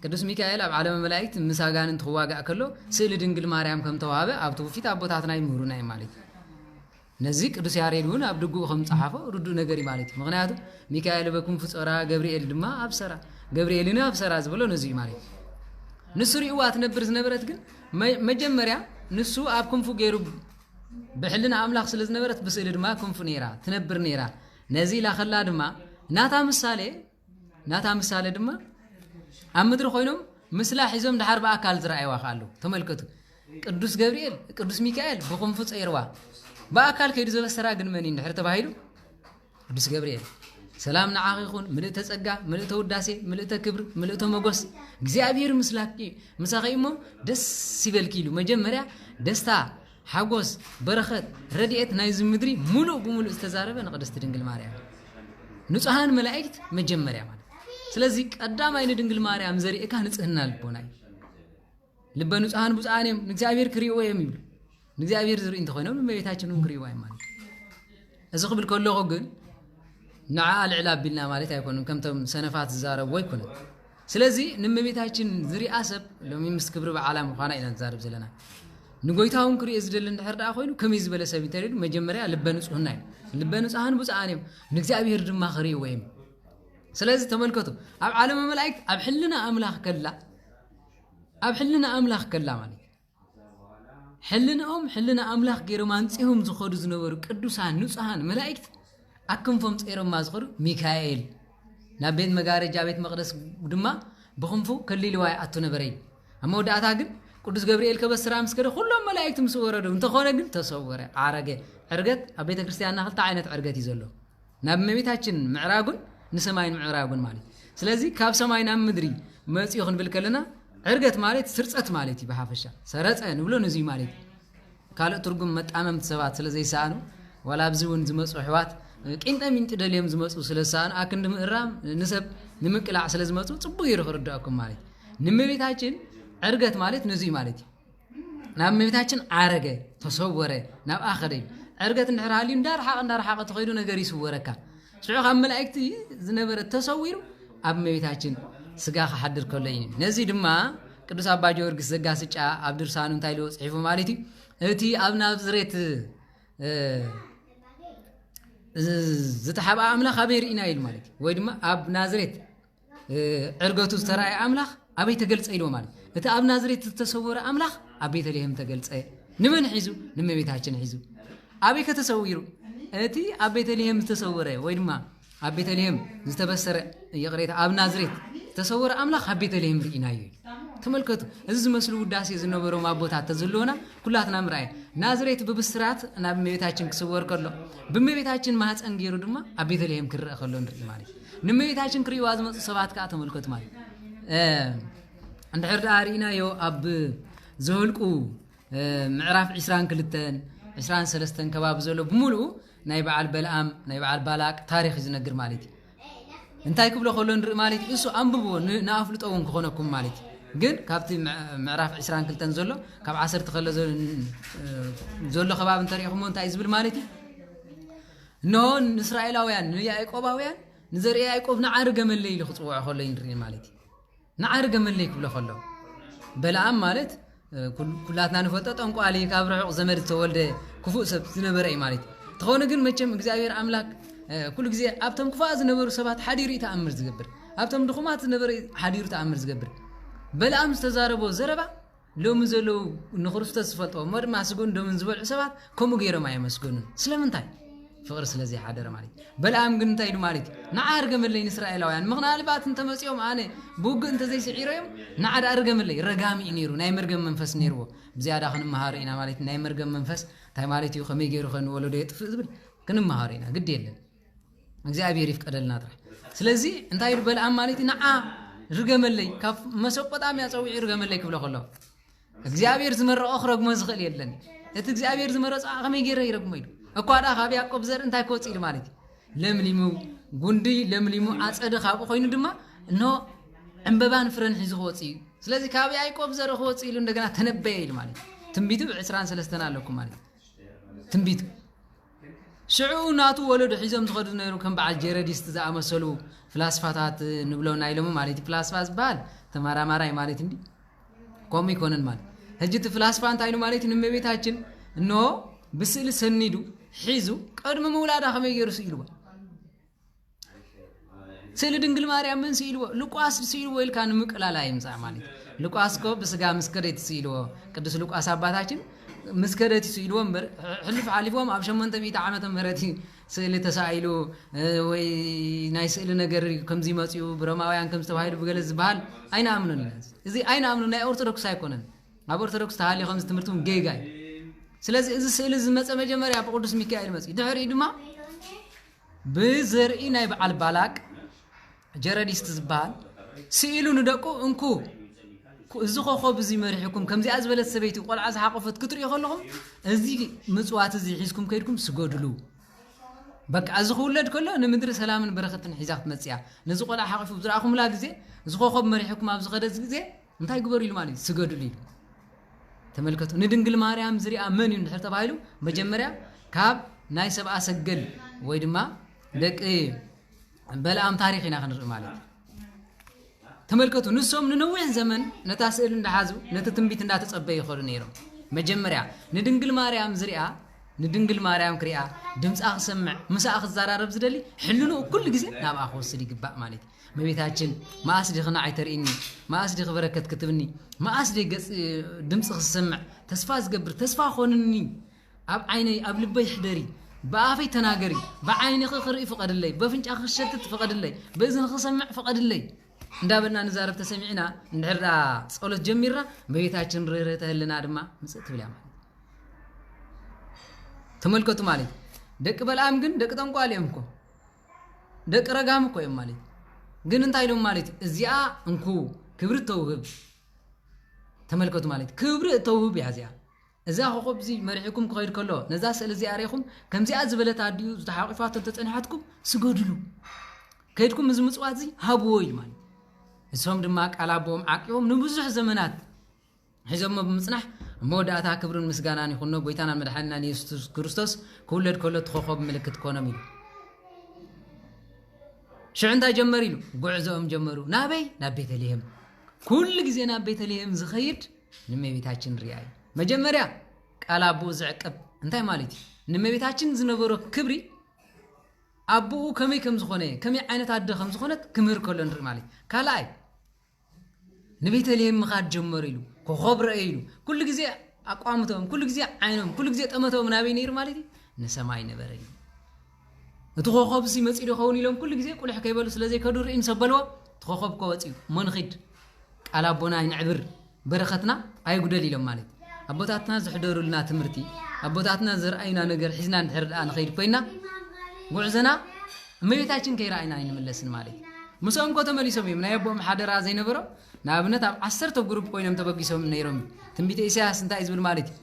ቅዱስ ሚካኤል ኣብ ዓለመ መላእክት ምስ ኣጋንንቲ ክዋጋእ ከሎ ስእሊ ድንግል ማርያም ከም ተዋህበ ኣብ ትውፊት ኣቦታትና ይምህሩና እዮም ማለት እዩ። ነዚ ቅዱስ ያሬድ እውን ኣብ ድጉኡ ከም ጸሓፎ ርዱእ ነገር እዩ ማለት እዩ። ምኽንያቱ ሚካኤል በክንፉ ጾራ፣ ገብርኤል ድማ ኣብ ሰራ፣ ገብርኤልን ኣብ ሰራ ዝበሎ ነዚ እዩ ማለት እዩ። ንሱ ሪእዋ ትነብር ዝነበረት ግን መ-፣ መጀመርያ ንሱ ኣብ ክንፉ ገይሩ ብሕልና ኣምላኽ ስለ ዝነበረት ብስእሊ ድማ ክንፉ ነይራ ትነብር ነይራ። ነዚ ኢላ ከላ ድማ ናታ ምሳሌ ናታ ምሳሌ ድማ ኣብ ምድሪ ኮይኖም ምስላ ሒዞም ድሓር ብኣካል ዝረኣይዋ ከኣ ኣለዉ። ተመልከቱ፣ ቅዱስ ገብርኤል ቅዱስ ሚካኤል ብክንፉ ጸይርዋ። ብኣካል ከይዱ ዘበሰራ ግን መን እዩ እንድሕር ተባሂሉ፣ ቅዱስ ገብርኤል። ሰላም ንዓኺ ይኹን፣ ምልእተ ጸጋ፣ ምልእተ ውዳሴ፣ ምልእተ ክብሪ፣ ምልእተ መጎስ፣ እግዚኣብሔር ምስላኪ፣ ምሳኺ እሞ ደስ ይበልኪ ኢሉ። መጀመርያ ደስታ፣ ሓጎስ፣ በረኸት፣ ረድኤት ናይዚ ምድሪ ሙሉእ ብሙሉእ ዝተዛረበ ንቅድስቲ ድንግል ማርያም። ንጹሃን መላእክት መጀመርያ ማለት። ስለዚ ቀዳማይ ንድንግል ማርያም ዘርእካ ንጽህና ልቦና እዩ። ልበ ንጹሃን ብፁዓን እዮም ንእግዚኣብሔር ክርእይዎ እዮም ይብሉ። ንእግዚኣብሔር ዝርኢ እንተኾይኖም ንእመቤታችን እውን ክርእይዋ እዮም ማለት። እዚ ክብል ከለኹ ግን ንዓኣ ልዕል ኣቢልና ማለት ኣይኮኑን፣ ከምቶም ሰነፋት ዝዛረብዎ ኣይኮነን። ስለዚ ንእመቤታችን ዝሪኣ ሰብ ሎሚ ምስ ክብሪ በዓላ ምዃና ኢና ንዛረብ ዘለና። ንጎይታ እውን ክርእዮ ዝደሊ እንድሕር ደኣ ኮይኑ ከመይ ዝበለ ሰብ እዩ እንተልዩ መጀመርያ ልበ ንጹህና እዩ። ልበ ንጹሃን ብፁዓን እዮም ንእግዚኣብሔር ድማ ክርእይዎ እዮም። ስለዚ ተመልከቱ፣ ኣብ ዓለመ መላእክት ኣብ ሕልና ኣምላኽ ከላ፣ ኣብ ሕልና ኣምላኽ ከላ ማለት እዩ። ሕልንኦም ሕልና ኣምላኽ ገይሮም ኣንጺሆም ዝኸዱ ዝነበሩ ቅዱሳን ንጹሃን መላእክት ኣብ ክንፎም ጸይሮማ ዝኸዱ ሚካኤል ናብ ቤት መጋረጃ ቤት መቕደስ ድማ ብክንፉ ከሊልዋ ይኣቱ ነበረ እዩ። ኣብ መወዳእታ ግን ቅዱስ ገብርኤል ከበስራ ምስ ከደ ኩሎም መላእክት ምስ ወረዱ እንተኾነ ግን ተሰወረ፣ ዓረገ። ዕርገት ኣብ ቤተ ክርስቲያንና ክልተ ዓይነት ዕርገት እዩ ዘሎ። ናብ እመቤታችን ምዕራጉን ንሰማይን ምዕራጉን ማለት እዩ። ስለዚ ካብ ሰማይ ናብ ምድሪ መጽኡ ክንብል ከለና ዕርገት ማለት ስርጸት ማለት እዩ። ብሓፈሻ ሰረጸ ንብሎ ነዚ ማለት እዩ። ካልእ ትርጉም መጣመምቲ ሰባት ስለ ዘይሰኣኑ፣ ዋላ ኣብዚ እውን ዝመጹ ኣሕዋት ቂንጠ ሚንጢ ደልዮም ዝመጹ ስለ ዝሰኣኑ፣ ኣክንዲ ምእራም ንሰብ ንምቅላዕ ስለ ዝመጹ ጽቡቅ ገይሩ ክርድኣኩም ማለት እዩ። ንእመቤታችን ዕርገት ማለት ነዚ እዩ ማለት እዩ። ናብ እመቤታችን ዓረገ፣ ተሰወረ፣ ናብኣ ኸደ እዩ። ዕርገት እንድሕር ሃልዩ እንዳረሓቐ እንዳረሓቐ ተኸይዱ ነገር ይስወረካ። ሽዑ ካብ መላእክቲ ዝነበረ ተሰዊሩ ኣብ እመቤታችን ስጋ ክሓድር ከሎ እዩ። ነዚ ድማ ቅዱስ ኣባ ጊዮርጊስ ዘጋስጫ ኣብ ድርሳኑ እንታይ ኢሉ ጽሒፉ ማለት እዩ? እቲ ኣብ ናዝሬት፣ እ፣ ዝ-፣ ዝተሓብኣ ኣምላኽ ኣበይ ርኢና ኢሉ ማለት እዩ። ወይ ድማ ኣብ ናዝሬት፣ እ፣ ዕርገቱ ዝተራእየ ኣምላኽ ኣበይ ተገልጸ ኢልዎ ማለት እዩ። እቲ ኣብ ናዝሬት ዝተሰወረ ኣምላኽ ኣብ ቤተልሔም ተገልጸ። ንመን ሒዙ? ንእመቤታችን ሒዙ። ኣበይ ከተሰዊሩ? እቲ ኣብ ቤተልሔም ዝተሰወረ ወይ ድማ ኣብ ቤተልሔም ዝተበሰረ፣ ይቕሬታ፣ ኣብ ናዝሬት ዝተሰወረ ኣምላኽ ኣብ ቤተልሔም ርኢናዮ እዩ። ተመልከቱ፣ እዚ ዝመስሉ ውዳሴ ዝነበሮም ኣቦታት ተዝህልወና ኩላትና ምርኣየ። ናዝሬት ብብስራት ናብ እመቤታችን ክስወር ከሎ፣ ብእመቤታችን ማህፀን ገይሩ ድማ ኣብ ቤተልሔም ክረአ ከሎ ንርኢ ማለት እዩ። ንእመቤታችን ክርእይዋ ዝመፁ ሰባት ከዓ ተመልከቱ ማለት እዩ። እ፣ እንድሕር ደኣ ርኢናዮ ኣብ ዘኍልቁ፣ እ፣ ምዕራፍ ዕስራን ክልተን፣ ዕስራን ሰለስተን ከባቢ ዘሎ ብምሉኡ ናይ በዓል በለዓም፣ ናይ በዓል ባላቅ ታሪኽ እዩ ዝነግር ማለት እዩ። እንታይ ክብሎ ከሎ ንርኢ ማለት እዩ። እሱ ኣንብብዎ ን-፣ ንኣፍልጦ እውን ክኾነኩም ማለት እዩ። ግን ካብቲ ምዕ-፣ ምዕራፍ ዕስራን ክልተን ዘሎ፣ ካብ ዓሰርተ ከሎ ዘሎ፣ እ፣ ዘሎ ከባቢ እንተሪእኹምዎ እንታይ እዩ ዝብል ማለት እዩ? እንሆ ንእስራኤላውያን፣ ንያዕቆባውያን፣ ንዘርኢ ያዕቆብ ንዓ ርገመለይ ኢሉ ክጽውዖ ከሎ እዩ ንርኢ ማለት እዩ። ንዓ ርገመለይ ክብሎ ከሎ፣ በለዓም ማለት፣ እ፣ ኩል-፣ ኩላትና ንፈልጦ ጠንቋሊ፣ ካብ ርሑቕ ዘመድ ዝተወልደ ክፉእ ሰብ ዝነበረ እዩ ማለት እዩ። እንተኾነ ግን መቸም እግዚኣብሔር ኣምላክ፣ እ፣ ኩሉ ግዜ ኣብቶም ክፉኣት ዝነበሩ ሰባት ሓዲሩ እዩ ተኣምር ዝገብር። ኣብቶም ድኹማት ዝነበረ ሓዲሩ ተኣምር ዝገብር። በለዓም ዝተዛረቦ ዘረባ ሎሚ ዘለዉ ንክርስቶስ ዝፈልጥዎ እሞ ድማ ስግኡን ደሙን ዝበልዑ ሰባት ከምኡ ገይሮም ኣየመስገኑን። ስለምንታይ? ፍቕሪ ስለ ዘይሓደረ ማለት እዩ። በለዓም ግን እንታይ ኢሉ ማለት እዩ? ንዓ ርገመለይ ንእስራኤላውያን፣ ምኽንያልባት እንተመጺኦም ኣነ ብውግእ እንተዘይስዒረዮም፣ ንዓ ደኣ ርገመለይ። ረጋሚ እዩ ነይሩ፣ ናይ መርገም መንፈስ ነይርዎ። ብዝያዳ ክንመሃሮ ኢና ማለት እዩ። ናይ መርገም መንፈስ እንታይ ማለት እዩ? ከመይ ገይሩ ከ ንወለዶ የጥፍእ ዝብል ክንመሃሮ ኢና፣ ግዲ የለን። እግዚኣብሔር ይፍቀደልና ጥራሕ። ስለዚ እንታይ ኢሉ በለዓም ማለት እዩ? ንዓ ርገመለይ፣ ካብ መሶጶጣምያ ጸዊዑ ርገመለይ ክብሎ ከሎ፣ እግዚኣብሔር ዝመረቖ ክረግሞ ዝኽእል የለን። እቲ እግዚኣብሔር ዝመረጾ ከመይ ገይረ ይረግሞ ኢሉ። እኳ ደኣ ካብ ያዕቆብ ዘርኢ እንታይ ክወጽእ ኢሉ ማለት እዩ? ለምሊሙ፣ ጉንዲ ለምሊሙ፣ ኣጸደ ካብኡ ኮይኑ ድማ፣ እንሆ ዕምበባን ፍረን ሒዙ ክወጽእ እዩ። ስለዚ ካብ ያዕቆብ ዘርኢ ክወጽእ ኢሉ እንደገና ተነበየ ኢሉ ማለት እዩ። ትንቢቱ ብዕስራን ሰለስተን ኣለኩም ማለት እዩ። ትንቢቱ። ሽዑ ናቱ ወለዶ ሒዞም ዝኸዱ ዝነበሩ ከም በዓል ጀረዲስት ዝኣመሰሉ ፍላስፋታት ንብሎ ናይ ሎሚ ማለት እዩ። ፍላስፋ ዝበሃል ተመራማራይ ማለት እንዲ። ከምኡ ይኮነን ማለት። ሕጂ እቲ ፍላስፋ እንታይ ኢሉ ማለት እዩ? ንእመቤታችን እንሆ ብስእሊ ሰኒዱ ሒዙ ቅድሚ ምውላዳ ከመይ ገይሩ ስኢልዎ? ስእሊ ድንግል ማርያም መን ስኢልዎ? ሉቃስ ስኢልዎ ኢልካ ንምቅላል ኣይምጻእ ማለት እዩ። ሉቃስ እኮ ብስጋ ምስ ከደት ስኢልዎ፣ ቅዱስ ሉቃስ ኣባታችን ምስ ከደት ስኢልዎ እምበር፣ ሕልፍ ሓሊፎም ኣብ ሸሞንተ ሚእቲ ዓመተ ምህረት እዩ ስእሊ ተሳኢሉ፣ እ፣ ወይ ናይ ስእሊ ነገር ከምዚ መጺኡ ብሮማውያን ከም ዝተባሂሉ ብገለ ዝበሃል ኣይንኣምኖን ኢና። እዚ ኣይንኣምኖን፣ ናይ ኦርቶዶክስ ኣይኮነን። ኣብ ኦርቶዶክስ ተሃልዩ ከምዚ ትምህርቲ እውን ጌጋ እዩ። ስለዚ እዚ ስእሊ ዝመጸ መጀመርያ ብቅዱስ ሚካኤል መጺኡ፣ ድሕሪኡ ድማ ብዘርኢ ናይ በዓል ባላቅ ጀረዲስት ዝበሃል ስኢሉ ንደቁ እንኩ፣ ኩ-፣ እዚ ኮኸብ እዚ መሪሕኩም ከምዚኣ ዝበለት ሰበይቲ ቆልዓ ዝሓቆፈት ክትርእዩ ከለኹም፣ እዚ ምጽዋት እዚ ሒዝኩም ከይድኩም ስገድሉ። በቃ እዚ ክውለድ ከሎ ንምድሪ ሰላምን በረኸትን ሒዛ ክትመጽእ እያ። ነዚ ቆልዓ ሓቂፉ ብዝረኣኹምላ ግዜ፣ እዚ ኮኸብ መሪሕኩም ኣብ ዝኸደት ግዜ እንታይ ግበሩ ኢሉ ማለት እዩ? ስገድሉ ኢሉ። ተመልከቱ፣ ንድንግል ማርያም ዝሪኣ መን እዩ እንድሕር ተባሂሉ፣ መጀመርያ ካብ ናይ ሰብኣ ሰገል ወይ ድማ ደቂ በለዓም ታሪኽ ኢና ክንርኢ ማለት እዩ። ተመልከቱ፣ ንሶም ንነዊሕ ዘመን ነታ ስእሊ እንዳሓዙ ነቲ ትንቢት እንዳተጸበዩ ይኸዱ ነይሮም። መጀመርያ ንድንግል ማርያም ዝሪኣ፣ ንድንግል ማርያም ክሪኣ፣ ድምጻ ክሰምዕ፣ ምስኣ ክዘራረብ ዝደሊ ሕልንኡ ኩሉ ግዜ ናብኣ ክወስድ ይግባእ ማለት እዩ። እመቤታችን፣ መኣስ ዲኺ ንዓይ ተርእይኒ? መኣስ ዲኺ በረከት ክትብኒ? መኣስ ዲ ገጽ፣ ድምጺ ክሰምዕ? ተስፋ ዝገብር፣ ተስፋ ኾንኒ። ኣብ ዓይነይ፣ ኣብ ልበይ ሕደሪ። ብኣፈይ ተናገሪ። ብዓይንኺ ክርኢ ፍቐድለይ። በፍንጫኺ ክሸትት ፍቐድለይ። ብእዝንኺ ክሰምዕ ፍቐድለይ። እንዳበልና ንዛረብ ተሰሚዕና፣ እንድሕር ደኣ ጸሎት ጀሚርና፣ እመቤታችን ርህርህተ ህልና ድማ ምጽእ ትብል እያ ማለት እዩ። ተመልከቱ ማለት እዩ። ደቂ በልዓም ግን ደቂ ጠንቋል እዮም እኮ። ደቂ ረጋም እኮ እዮም ማለት እዩ። ግን እንታይ ኢሎም ማለት እዩ? እዚኣ እንኩ ክብሪ እተውህብ። ተመልከቱ ማለት እዩ። ክብሪ እተውህብ እያ እዚኣ። እዛ ኮኸብ እዚ መሪሕኩም ክኸይድ ከሎ፣ ነዛ ስእሊ እዚኣ ርኢኹም፣ ከምዚኣ ዝበለት ኣዲኡ ዝተሓቂፋቶ እንተጸኒሓትኩም፣ ስገድሉ። ከይድኩም እዚ ምጽዋት እዚ ሃብዎ ኢሉ ማለት እዩ። እሶም ድማ ቃል ኣቦኦም ዓቂቦም ንብዙሕ ዘመናት ሒዞሞ ብምጽናሕ፣ ኣብ መወዳእታ ክብርን ምስጋናን ይኹኖ፣ ጎይታናን መድሓኒናን የሱስ ክርስቶስ ክውለድ ከሎ እቲ ኮኸብ ምልክት ኮኖም ኢሉ። ሽዑ እንታይ ጀመር ኢሉ? ጉዕዞኦም ጀመሩ። ናበይ? ናብ ቤተልሔም። ኩሉ ግዜ ናብ ቤተልሔም ዝኸይድ ንእመቤታችን ሪኣ እዩ። መጀመርያ ቃል ኣቦኡ ዝዕቅብ እንታይ ማለት እዩ? ንእመቤታችን ዝነበሮ ክብሪ ኣቦኡ ከመይ ከም ዝኾነ፣ ከመይ ዓይነት ኣደ ከም ዝኾነት ክምህር ከሎ ንርኢ ማለት እዩ። ካልኣይ ንቤተልሔም ምኻድ ጀመሩ ኢሉ፣ ኮኸብ ረኣየ ኢሉ። ኩሉ ግዜ ኣቋምቶም፣ ኩሉ ግዜ ዓይኖም፣ ኩሉ ግዜ ጠመቶም ናበይ ነይሩ ማለት እዩ? ንሰማይ ነበረ ኢሉ። እቲ ኮኸብ ሲ መጺኡ ዶ ይኸውን ኢሎም ኩሉ ግዜ ቁልሕ ከይበሉ ስለ ዘይከዱ ርኢ ምስ ኣበልዎ፣ እቲ ኮኸብ እኮ ወጺኡ። እሞ ንኺድ፣ ቃል ኣቦና ኣይነዕብር፣ በረኸትና ኣይጉደል ኢሎም ማለት እዩ። ኣቦታትና ዝሕደሩልና ትምህርቲ፣ ኣቦታትና ዘርኣዩና ነገር ሒዝና እንድሕር ደኣ ንኸይድ ኮይና፣ ጉዕዞና እመቤታችን ከይረኣይና ኣይንምለስን ማለት እዩ። ምስኦም እኮ ተመሊሶም እዮም። ናይ ኣቦኦም ሓደራ ዘይነበሮም፣ ንኣብነት ኣብ ዓሰርተ ጉሩፕ ኮይኖም ተበጊሶም ነይሮም። ትንቢተ ኢሳያስ እንታይ እዩ ዝብል ማለት እዩ?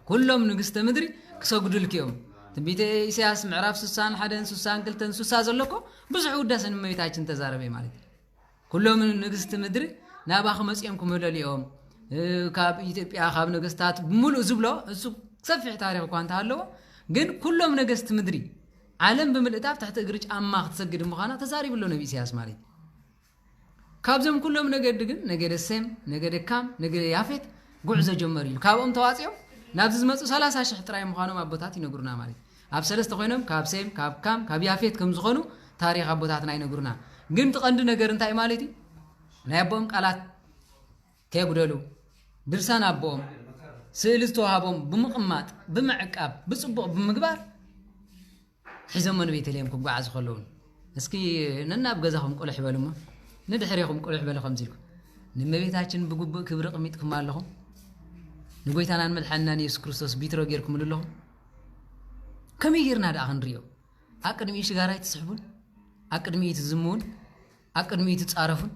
ኩሎም ንግስተ ምድሪ ክሰግዱልኪ እዮም። ትንቢተ ኢሳያስ ምዕራፍ ስሳን ሓደን ስሳን ክልተን ስሳ ዘሎ እኮ ብዙሕ ውዳሰ ንእመቤታችን ተዛረበ ማለት እዩ። ኩሎም ንግስቲ ምድሪ ናባኺ መጺኦም ክምህለሉ እዮም። እ፣ ካብ ኢትዮጵያ፣ ካብ ነገስታት ብምሉእ ዝብሎ፣ እሱ ሰፊሕ ታሪኽ እኳ እንተሃለዎ፣ ግን ኩሎም ነገስቲ ምድሪ፣ ዓለም ብምልእታ ኣብ ትሕቲ እግሪ ጫማ ክትሰግድ ምዃና ተዛሪቡ ኣሎ ነቢ ኢሳያስ ማለት እዩ። ካብዞም ኩሎም ነገዲ ግን፣ ነገደ ሴም፣ ነገደ ካም፣ ነገደ ያፌት ጉዕዞ ጀመሩ ኢሉ። ካብኦም ተዋጺኦም ናብዚ ዝመጹ ሰላሳ ሽሕ ጥራይ ምዃኖም ኣቦታት ይነግሩና ማለት እዩ። ኣብ ሰለስተ ኮይኖም ካብ ሴም፣ ካብ ካም፣ ካብ ያፌት ከም ዝኾኑ ታሪኽ ኣቦታትና ይነግሩና። ግን እቲ ቀንዲ ነገር እንታይ ማለት እዩ? ናይ ኣቦኦም ቃላት ከየጉደሉ፣ ድርሳን ኣቦኦም፣ ስእሊ ዝተዋህቦም ብምቕማጥ፣ ብምዕቃብ፣ ብጽቡቕ ብምግባር ሒዞሞ ንቤተልሔም ክጓዓዙ ከለዉ፣ እስኪ ነናብ ገዛኹም ቁልሕ በሉ እሞ፣ ንድሕሬኹም ቁልሕ በሉ ከምዚ ኢልኩም፣ "ንእመቤታችን ብግቡእ ክብሪ ኣቕሚጥኩማ ኣለኹም? ንጎይታናን መድሓኒናን የሱስ ክርስቶስ ቢትሮ ጌርኩምሉ ኣለኹም?" ከመይ ጌርና ደኣ ክንርእዮ? ኣብ ቅድሚኡ ሽጋራ ኣይትስሕቡን? ኣብ ቅድሚኡ ትዝምውን? ኣብ ቅድሚኡ ትጻረፉን?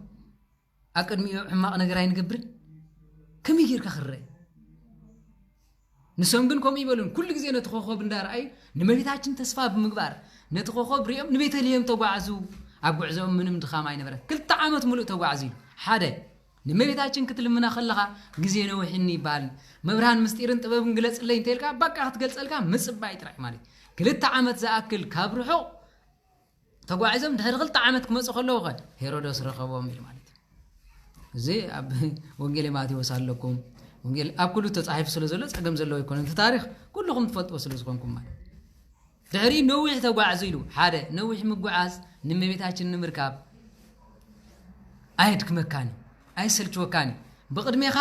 ኣብ ቅድሚኡ ሕማቕ ነገር ኣይንገብርን? ከመይ ጌርካ ክረአ? ንሶም ግን ከምኡ ይበሉን። ኩሉ ግዜ ነቲ ኮኸብ እንዳረኣዩ፣ ንእመቤታችን ተስፋ ብምግባር፣ ነቲ ኮኸብ ሪኦም ንቤተልሔም ተጓዕዙ። ኣብ ጉዕዞኦም ምንም ድኻም ኣይነበረን። ክልተ ዓመት ሙሉእ ተጓዕዙ ኢሉ። ሓደ፣ ንእመቤታችን ክትልምና ከለኻ ግዜ ነዊሕኒ ይበሃል። መብርሃን ምስጢርን ጥበብን ግለጽለይ እንተኢልካ፣ በቃ ክትገልጸልካ ምጽባይ ጥራይ ማለት እዩ። ክልተ ዓመት ዝኣክል ካብ ርሑቕ ተጓዒዞም ድሕሪ ክልተ ዓመት ክመጹ ከለዉ ኸ ሄሮዶስ ረኸቦም ኢሉ ማለት እዩ። እዚ ኣብ ወንጌል ማቴዎስ ኣለኩም። ወንጌል ኣብ ኩሉ ተጻሒፉ ስለ ዘሎ ጸገም ዘለዎ ኣይኮነን። እቲ ታሪኽ ኩልኹም ትፈልጥዎ ስለ ዝኾንኩም ማለት እዩ። ድሕሪ ነዊሕ ተጓዕዙ ኢሉ። ሓደ፣ ነዊሕ ምጉዓዝ ንእመቤታችን ንምርካብ ኣየድክመካን እዩ፣ ኣየሰልችወካን እዩ። ብቕድሜኻ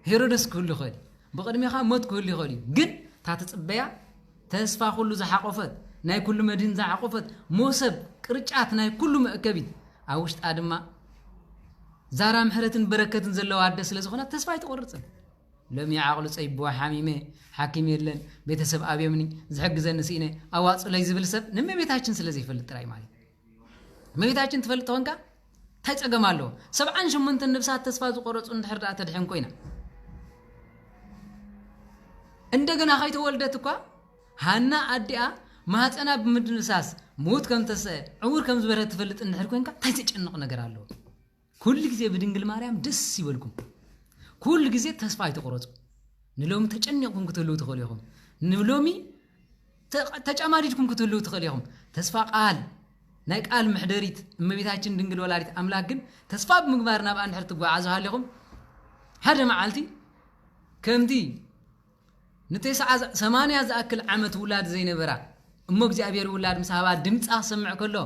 ሄሮደስ ክህሉ ይኽእል እዩ፣ ብቕድሜኻ ሞት ክህሉ ይኽእል እዩ። ግን እታ ትጽበያ ተስፋ ኩሉ ዝሓቆፈት፣ ናይ ኩሉ መድህን ዝሓቆፈት ሞሰብ ቅርጫት ናይ ኩሉ መእከቢት፣ ኣብ ውሽጣ ድማ ዛራ ምሕረትን በረከትን ዘለዋ ኣደ ስለ ዝኾነት ተስፋ ኣይትቆርጽን። ሎሚ ዓቕሉ ጸይብዋ ሓሚመ፣ ሓኪም የለን፣ ቤተሰብ ኣብዮምኒ፣ ዝሕግዘኒ ስኢነ፣ ኣዋጽለይ ዝብል ሰብ ንእመቤታችን ስለ ዘይፈልጥ ጥራይ ማለት እዩ። እመቤታችን ትፈልጥ ተኾንካ እንታይ ጸገም ኣለዎ? ሰብዓን ሸሞንተን ነብሳት ተስፋ ዝቆረጹ እንድሕር ደኣ ተድሕን ኮይና፣ እንደገና ከይተወልደት እኳ ሃና ኣዲኣ ማህፀና ብምድምሳስ ምዉት ከም ተስአ፣ ዕውር ከም ዝበረ ትፈልጥ እንድሕር ኮይንካ እንታይ ዘጨንቕ ነገር ኣለዎ? ኩሉ ግዜ ብድንግል ማርያም ደስ ይበልኩም። ኩሉ ግዜ ተስፋ ኣይትቑረጹ። ንሎሚ ተጨኒቕኩም ክትህልዉ ትኽእሉ ኢኹም። ንሎሚ ተ-፣ ተጨማዲድኩም ክትህልዉ ትኽእሉ ኢኹም። ተስፋ ቃል፣ ናይ ቃል መሕደሪት እመቤታችን ድንግል ወላዲት ኣምላክ ግን ተስፋ ብምግባር ናብኣ እንድሕር ትጓዓዙ ሃሊኹም፣ ሓደ መዓልቲ ከምቲ ንተስዓ፣ ሰማንያ ዝኣክል ዓመት ውላድ ዘይነበራ እሞ እግዚኣብሔር ውላድ ምስ ሃባ ድምፃ ክሰምዕ ከሎ፣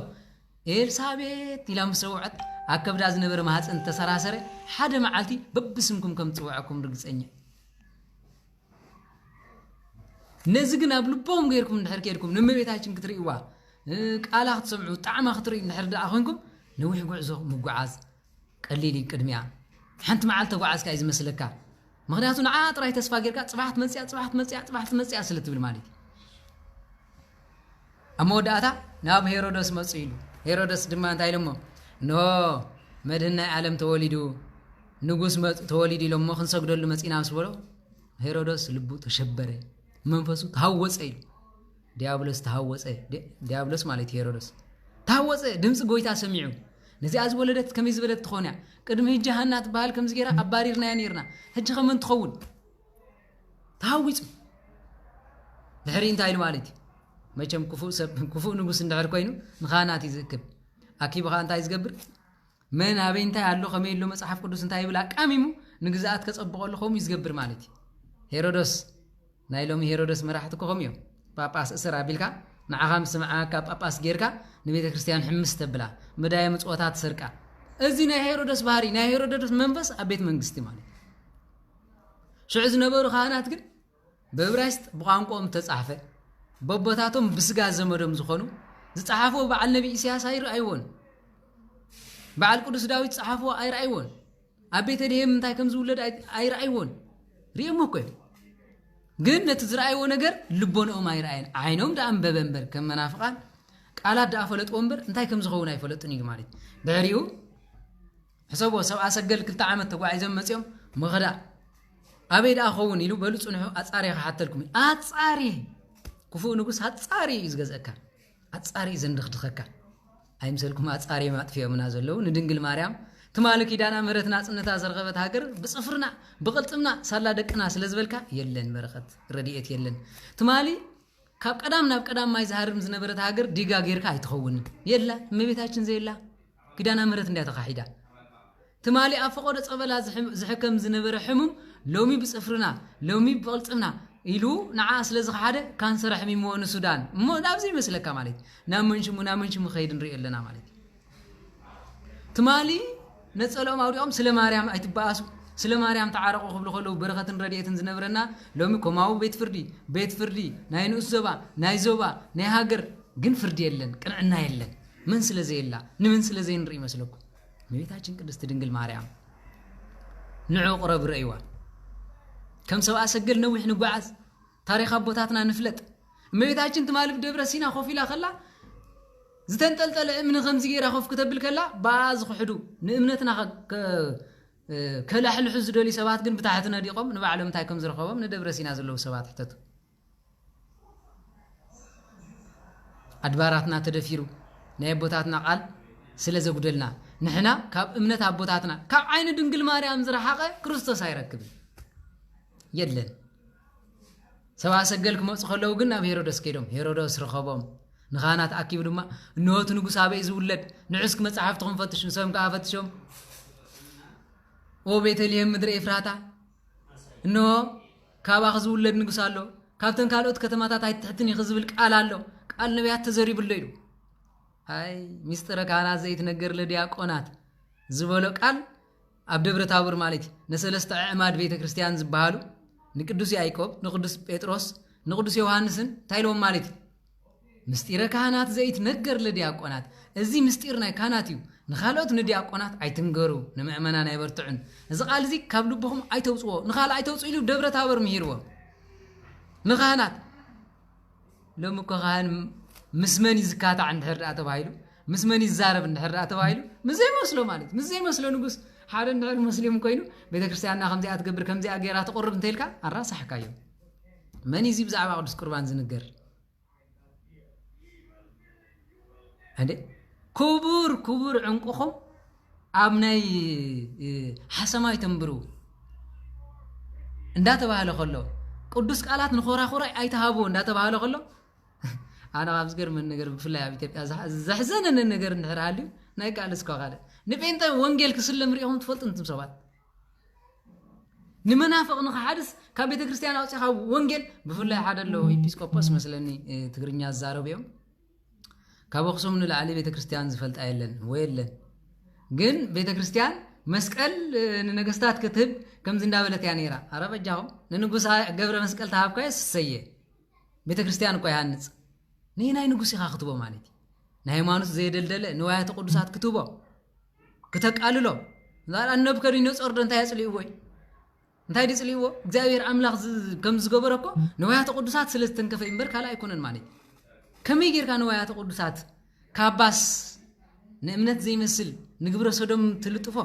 ኤልሳቤጥ ኢላ ምስ ሰውዐት፣ ኣብ ከብዳ ዝነበረ ማህፀን ተሰራሰረ። ሓደ መዓልቲ በብስምኩም ከም ትፅውዐኩም ርግፀኛ። ነዚ ግን ኣብ ልቦም ገይርኩም እንድሕር ከይድኩም፣ ንእመቤታችን ክትርእይዋ፣ እ፣ ቃላ ክትሰምዑ፣ ጣዕማ ክትርእዩ እንድሕር ደኣ ኮይንኩም፣ ነዊሕ ጉዕዞ ምጉዓዝ ቀሊል እዩ። ቅድሚያ ሓንቲ መዓልቲ ተጓዓዝካ እዩ ዝመስለካ። ምኽንያቱ ንዓ ጥራይ ተስፋ ጌርካ፣ ጽባሕ ትመጽያ፣ ጽባሕ ትመጽያ፣ ጽባሕ ትመጽያ ስለ ትብል ማለት እዩ። ኣብ መወዳእታ ናብ ሄሮደስ መጹ ኢሉ። ሄሮደስ ድማ እንታይ ኢሎሞ? እንሆ መድህን ናይ ዓለም ተወሊዱ፣ ንጉስ መጽ-፣ ተወሊዱ ኢሎሞ፣ ክንሰግደሉ መጺና ምስ በሎ፣ ሄሮደስ ልቡ ተሸበረ፣ መንፈሱ ተሃወጸ ኢሉ። ዲያብሎስ ተሃወጸ። ዲ-፣ ዲያብሎስ ማለት እዩ ሄሮደስ። ተሃወጸ፣ ድምጺ ጎይታ ሰሚዑ። ነዚኣ ዝወለደት ከመይ ዝበለት ትኾን እያ? ቅድሚ ሕጂ ሃና ትበሃል ከምዚ ገይራ ኣባሪርናያ ነይርና። ሕጂ ከመን ትኸውን? ተሃዊጹ። ድሕሪ እንታይ ኢሉ ማለት እዩ? መቸም ክፉእ ሰብ፣ ክፉእ ንጉስ እንድሕር ኮይኑ ንኻህናት እዩ ዝእክብ። ኣኪቡ ኸኣ እንታይ ዝገብር? መን ኣበይ እንታይ ኣሎ፣ ከመይ ኣሎ፣ መጽሓፍ ቅዱስ እንታይ ይብል ኣቃሚሙ ንግዝኣት ከጸብቐሉ ከምኡ እዩ ዝገብር ማለት እዩ። ሄሮዶስ፣ ናይ ሎሚ ሄሮዶስ መራሕቲ እኮ ከምኡ እዮም። ጳጳስ እስር ኣቢልካ ንዓኻ ምስ ሰምዓካ ጳጳስ ጌርካ ንቤተ ክርስቲያን ሕምስ ተብላ፣ መዳየ ምጽወታ ትሰርቃ። እዚ ናይ ሄሮዶስ ባህሪ፣ ናይ ሄሮዶስ መንፈስ ኣብ ቤት መንግስቲ ማለት እዩ። ሽዑ ዝነበሩ ካህናት ግን ብእብራይስጥ ብቋንቋኦም ተጻሕፈ፣ በቦታቶም ብስጋ ዘመዶም ዝኾኑ ዝጸሓፍዎ በዓል ነቢ ኢሳያስ ኣይረኣይዎን። በዓል ቅዱስ ዳዊት ዝጸሓፍዎ ኣይረኣይዎን። ኣብ ቤተልሔም እንታይ ከም ዝውለድ ኣይ-፣ ኣይረኣይዎን። ሪኦሞ እኮ እዮም። ግን ነቲ ዝረኣይዎ ነገር ልቦንኦም ኣይረኣየን። ዓይኖም ደኣ ኣንበበ እምበር፣ ከም መናፍቓን ቃላት ደኣ ፈለጥዎ እምበር እንታይ ከም ዝኸውን ኣይፈለጡን እዩ ማለት እዩ። ድሕሪኡ ሕሰቦ፣ ሰብኣ ሰገል ክልተ ዓመት ተጓዒዞም መጺኦም፣ መኸዳ ኣበይ ደኣ ኸውን ኢሉ፣ በሉ ጽንሑ ኣጻሪ ክሓተልኩም እዩ። ኣጻሪ! ክፉእ ንጉስ ኣጻሪ እዩ ዝገዝአካ። ኣጻሪ እዩ ዘንድኽድኸካ። ኣይምሰልኩም ኣጻሪ እዮም ኣጥፊኦምና ዘለዉ። ንድንግል ማርያም ትማሊ ኪዳና ምሕረት ናጽነታ ዝረኸበት ሃገር ብጽፍርና፣ ብቕልጽምና፣ ሳላ ደቅና ስለ ዝበልካ የለን በረኸት፣ ረድኤት የለን። ትማሊ ካብ ቀዳም ናብ ቀዳም ማይ ዝሃርም ዝነበረት ሃገር ዲጋ ጌርካ ኣይትኸውንን። የላ፣ እመቤታችን ዘየላ ኪዳና ምሕረት እንድያ ተኻሒዳ። ትማሊ ኣብ ፈቐዶ ጸበላ ዝሕም-፣ ዝሕከም ዝነበረ ሕሙም ሎሚ ብጽፍርና፣ ሎሚ ብቕልጽምና ኢሉ ንዓ ስለ ዝኸሓደ ካንሰር ኣሕሚምዎ ንሱዳን። እሞ ናብዚ ይመስለካ ማለት እዩ። ናብ መንሽሙ፣ ናብ መንሽሙ ኸይድ ንሪኦ ኣለና ማለት እዩ። ትማሊ ነጸልኦም ኣውዲቖም ስለ ማርያም ኣይትበኣሱ፣ ስለ ማርያም ተዓረቑ ክብሉ ከለዉ በረኸትን ረድኤትን ዝነብረና፣ ሎሚ ኮማዊ ቤት ፍርዲ፣ ቤት ፍርዲ ናይ ንኡስ ዞባ፣ ናይ ዞባ፣ ናይ ሃገር ግን ፍርዲ የለን፣ ቅንዕና የለን። መን ስለ ዘየላ፣ ንመን ስለ ዘይንርኢ ይመስለኩም? እመቤታችን ቅድስቲ ድንግል ማርያም። ንዑ ቅረብ ረእይዋ። ከም ሰብኣ ሰገል ነዊሕ ንጓዓዝ፣ ታሪኽ ኣቦታትና ንፍለጥ። እመቤታችን ትማሊ ብደብረ ሲና ኮፍ ኢላ ከላ፣ ዝተንጠልጠለ እምኒ ከምዚ ገይራ ኮፍ ክተብል ከላ፣ ብኣ ዝኽሕዱ፣ ንእምነትና ከ-፣ ከ-፣ ከላሕልሑ ዝደልዩ ሰባት ግን ብታሕቲ ነዲቖም፣ ንባዕሎም እንታይ ከም ዝረኸቦም ንደብረ ሲና ዘለዉ ሰባት ሕተቱ። ኣድባራትና ተደፊሩ፣ ናይ ኣቦታትና ቃል ስለ ዘጉደልና፣ ንሕና ካብ እምነት ኣቦታትና፣ ካብ ዓይኒ ድንግል ማርያም ዝረሓቐ ክርስቶስ ኣይረክብን። የለን። ሰብኣ ሰገል ክመጹ ከለዉ ግን ናብ ሄሮደስ ከይዶም፣ ሄሮደስ ረኸቦም። ንኻህናት ኣኪቡ ድማ፣ "እንሆ እቲ ንጉስ ኣበይ ዝውለድ? ንዑ እስኪ መጻሕፍትኹም ፈትሹ፣ ንሶም ከኣ ፈትሾም። ኦ ቤተልሔም ምድረ ኤፍራታ፣ እንሆ ካባኺ ዝውለድ ንጉስ ኣሎ፣ ካብተን ካልኦት ከተማታት ኣይትትሕትን ኢኺ ዝብል ቃል ኣሎ። ቃል ነቢያት ተዘሪቡ ኣሎ ኢሉ። ኣይ፣ ምስጢረ ካህናት ዘይትነገር ለዲያቆናት ዝበሎ ቃል ኣብ ደብረ ታቦር ማለት እዩ። ንሰለስተ ኣዕማድ ቤተ ክርስቲያን ዝበሃሉ፣ ንቅዱስ ያዕቆብ፣ ንቅዱስ ጴጥሮስ፣ ንቅዱስ ዮሃንስን እንታይ ኢልዎም ማለት እዩ? ምስጢረ ካህናት ዘይትነገር ለዲያቆናት። እዚ ምስጢር ናይ ካህናት እዩ። ንኻልኦት ንዲያቆናት ኣይትንገሩ፣ ንምእመናን ኣይበርትዑን። እዚ ቃል እዚ ካብ ልብኹም ኣይተውፅዎ፣ ንኻልእ ኣይተውፅኡ ኢሉ ደብረ ታቦር ምሂርዎም ንካህናት። ሎሚ እኮ ካህን ምስ መን እዩ ዝካታዕ እንድሕር ደኣ ተባሂሉ፣ ምስ መን ይዛረብ እንድሕር ደኣ ተባሂሉ፣ ምስ ዘይመስሎ ማለት እዩ። ምስ ዘይመስሎ ንጉስ ሓደ እንድሕር ሙስሊም ኮይኑ፣ ቤተክርስትያንና ከምዚኣ ትገብር፣ ከምዚኣ ገይራ ትቕርብ እንተኢልካ፣ ኣራሳሕካዮ። መን እዩ እዚ ብዛዕባ ቅዱስ ቁርባን ዝንገር? እንዴ፣ ክቡር ክቡር ዕንቁኹም ኣብ ናይ፣ እ፣ ሓሰማይ ተንብሩ እንዳተባህለ ከሎ፣ ቅዱስ ቃላት ንኮራኹራይ ኣይተሃብዎ እንዳተባህለ ከሎ፣ ኣነ ካብ ዝገርመን ነገር፣ ብፍላይ ኣብ ኢትዮጵያ ዘሕ-፣ ዘሕዘነኒ ነገር እንድሕር ሃልዩ፣ ናይ ቃል እስኳ ካልእ፣ ንጴንጠ ወንጌል ክስለም ሪኢኹም ትፈልጡ እንቱም ሰባት? ንመናፍቕ ንኽሓድስ ካብ ቤተ ክርስቲያን ኣውፂኻ ወንጌል፣ ብፍላይ ሓደ ኣለዉ ኤጲስቆጶስ መስለኒ፣ እ፣ ትግርኛ ዝዛረቡ እዮም። ካብ ኣኽሱም ንላዕሊ ቤተ ክርስቲያን ዝፈልጣ የለን ወይ የለን። ግን ቤተ ክርስቲያን መስቀል፣ እ፣ ንነገስታት ክትህብ ከምዚ እንዳበለት እያ ነይራ። ኣረ በጃኹም፣ ንንጉሳ ገብረ መስቀል ተሃብካዮ ስሰየ። ቤተ ክርስቲያን እኮ ይሃንጽ። ንናይ ንጉስ ኢኻ ክትቦ ማለት እዩ። ንሃይማኖት ዘየደልደለ ንዋያተ ቅዱሳት ክትቦ፣ ክተቃልሎ። ዛራ ነብከድነጾር ዶ እንታይ ኣጽሊእዎ እዩ? እንታይ ድጽልይዎ? እግዚኣብሔር ኣምላኽ ዝ-፣ ከም ዝገበረ እኮ ንዋያተ ቅዱሳት ስለ ዝተንከፈ እምበር ካልእ ኣይኮነን ማለት እዩ። ከመይ ጌርካ ንዋያተ ቅዱሳት ካባስ ንእምነት ዘይመስል ንግብረ ሰዶም ትልጥፎ?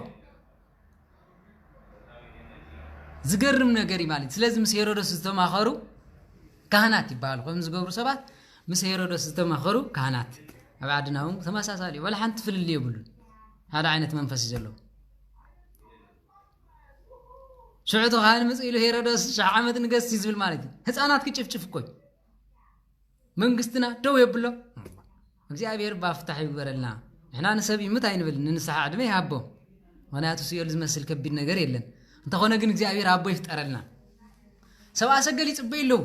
ዝገርም ነገር እዩ ማለት እዩ። ስለዚ ምስ ሄሮዶስ ዝተማኸሩ ካህናት ይበሃሉ። ከም ዝገብሩ ሰባት ምስ ሄሮዶስ ዝተማኸሩ ካህናት ኣብ ዓድና እውን ተመሳሳሊ እዩ። ዋላ ሓንቲ ፍልልይ የብሉን። ሓደ ዓይነት መንፈስ እዩ ዘለዎ። ሽዑ እቲ ካህን መጽእ ኢሉ ሄሮዶስ ሽሕ ዓመት ንገስ እዩ ዝብል ማለት እዩ። ህፃናት ክጭፍጭፍ እኮ እዩ። መንግስትና ደው የብሎ። እግዚኣብሔር ባፍታሕ ይግበረልና። ንሕና ንሰብ ይምት ኣይንብል፣ ንንስሓ ዕድመ ይሃቦ። ምኽንያቱ ስዮል ዝመስል ከቢድ ነገር የለን። እንተኾነ ግን እግዚኣብሔር ኣቦ ይፍጠረልና። ሰብኣ ሰገል ይጽበዩ ኣለዉ።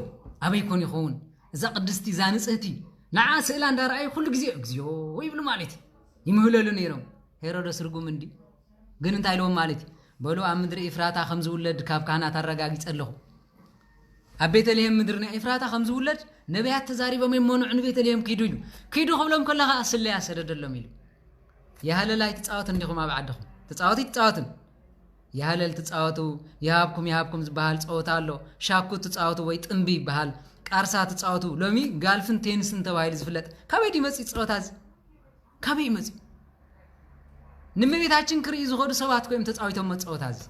ኣበይ ኮን ይኸውን? እዛ ቅድስቲ፣ እዛ ንጽህቲ፣ ንዓ ስእላ እንዳረኣዩ ኩሉ ግዜ "እግዚኣብ" ይብሉ ማለት እዩ። ይምህለሉ ነይሮም። ሄሮደስ ርጉም እንዲ። ግን እንታይ ኢልዎም ማለት እዩ? "በሉ ኣብ ምድሪ ኢፍራታ ከም ዝውለድ ካብ ካህናት ኣረጋጊጸ ኣለኹ። ኣብ ቤተልሔም ምድሪ ናይ ኢፍራታ ከም ዝውለድ ነቢያት ተዛሪቦም እዮም፣ መኑዕ ንቤተልሔም ኪዱ" ኢሉ። ኪዱ ክብሎም ከሎ ኸኣ ስለያ ሰደደሎም ኢሉ። ያህለል ኣይትጻወት እንዲኹም ኣብ ዓድኹም። ትጻወቱ ኣይትጻወቱን። ያህለል ትጻወቱ፣ ይሃብኩም ይሃብኩም ዝበሃል ጸወታ ኣሎ። ሻኩ ትጻወቱ ወይ ጥምቢ ይበሃል። ቃርሳ ትጻወቱ። ሎሚ ጋልፍን ቴኒስን ተባሂሉ ዝፍለጥ። ካበይ ድዩ መጽኡ ጸወታ እዚ? ካበይ እዩ መጽኡ? ንእመቤታችን ክርኢ ዝኸዱ ሰባት እኮ እዮም ተጻዊቶም መጸወታ እዚ።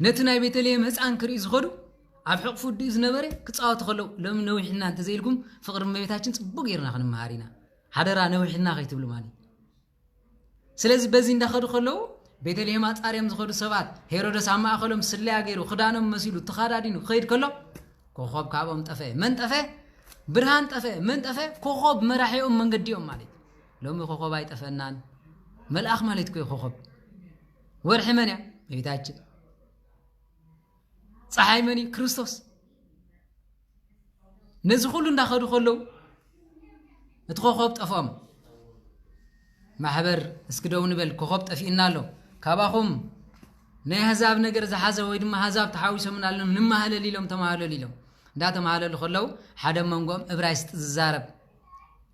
ነቲ ናይ ቤተልሔም ህፃን ክርኢ ዝኸዱ ኣብ ሕቕፉ ድዩ ዝነበረ ክጻወቱ ከለዉ፣ ሎሚ ነዊሕና እንተዘይልኩም ፍቕሪ እመቤታችን ጽቡቕ ጌርና ክንመሃር ኢና። ሓደራ ነዊሕና ከይትብሉ ማለት እዩ። ስለዚ በዚ እንዳኸዱ ከለዉ ቤተልሔም ኣጻርዮም ዝኸዱ ሰባት፣ ሄሮደስ ኣብ ማእኸሎም ስለያ ገይሩ ክዳኖም መሲሉ ተኻዳዲኑ ክኸይድ ከሎ ኮኾብ ካብኦም ጠፈ። መን ጠፈ? ብርሃን ጠፈ። መን ጠፈ? ኮኾብ መራሒኦም መንገዲኦም ማለት እዩ። ሎሚ ኮኾብ ኣይጠፈናን። መልኣኽ ማለት እኮ እዩ ኮኾብ። ወርሒ መን እያ? እመቤታችን። ፀሓይ መን እዩ? ክርስቶስ። ነዚ ኩሉ እንዳኸዱ ከለዉ እቲ ኮኾብ ጠፍኦም። ማሕበር እስኪ ደው ንበል፣ ኮኾብ ጠፊእና ኣሎ። ካባኹም ናይ ኣህዛብ ነገር ዝሓዘ ወይ ድማ ኣህዛብ ተሓዊሶምና ኣለዉ፣ ንማህለል ኢሎም ተማህለሉ ኢሎም። እንዳተማህለሉ ከለዉ ሓደ መንጎኦም እብራይስጥ ዝዛረብ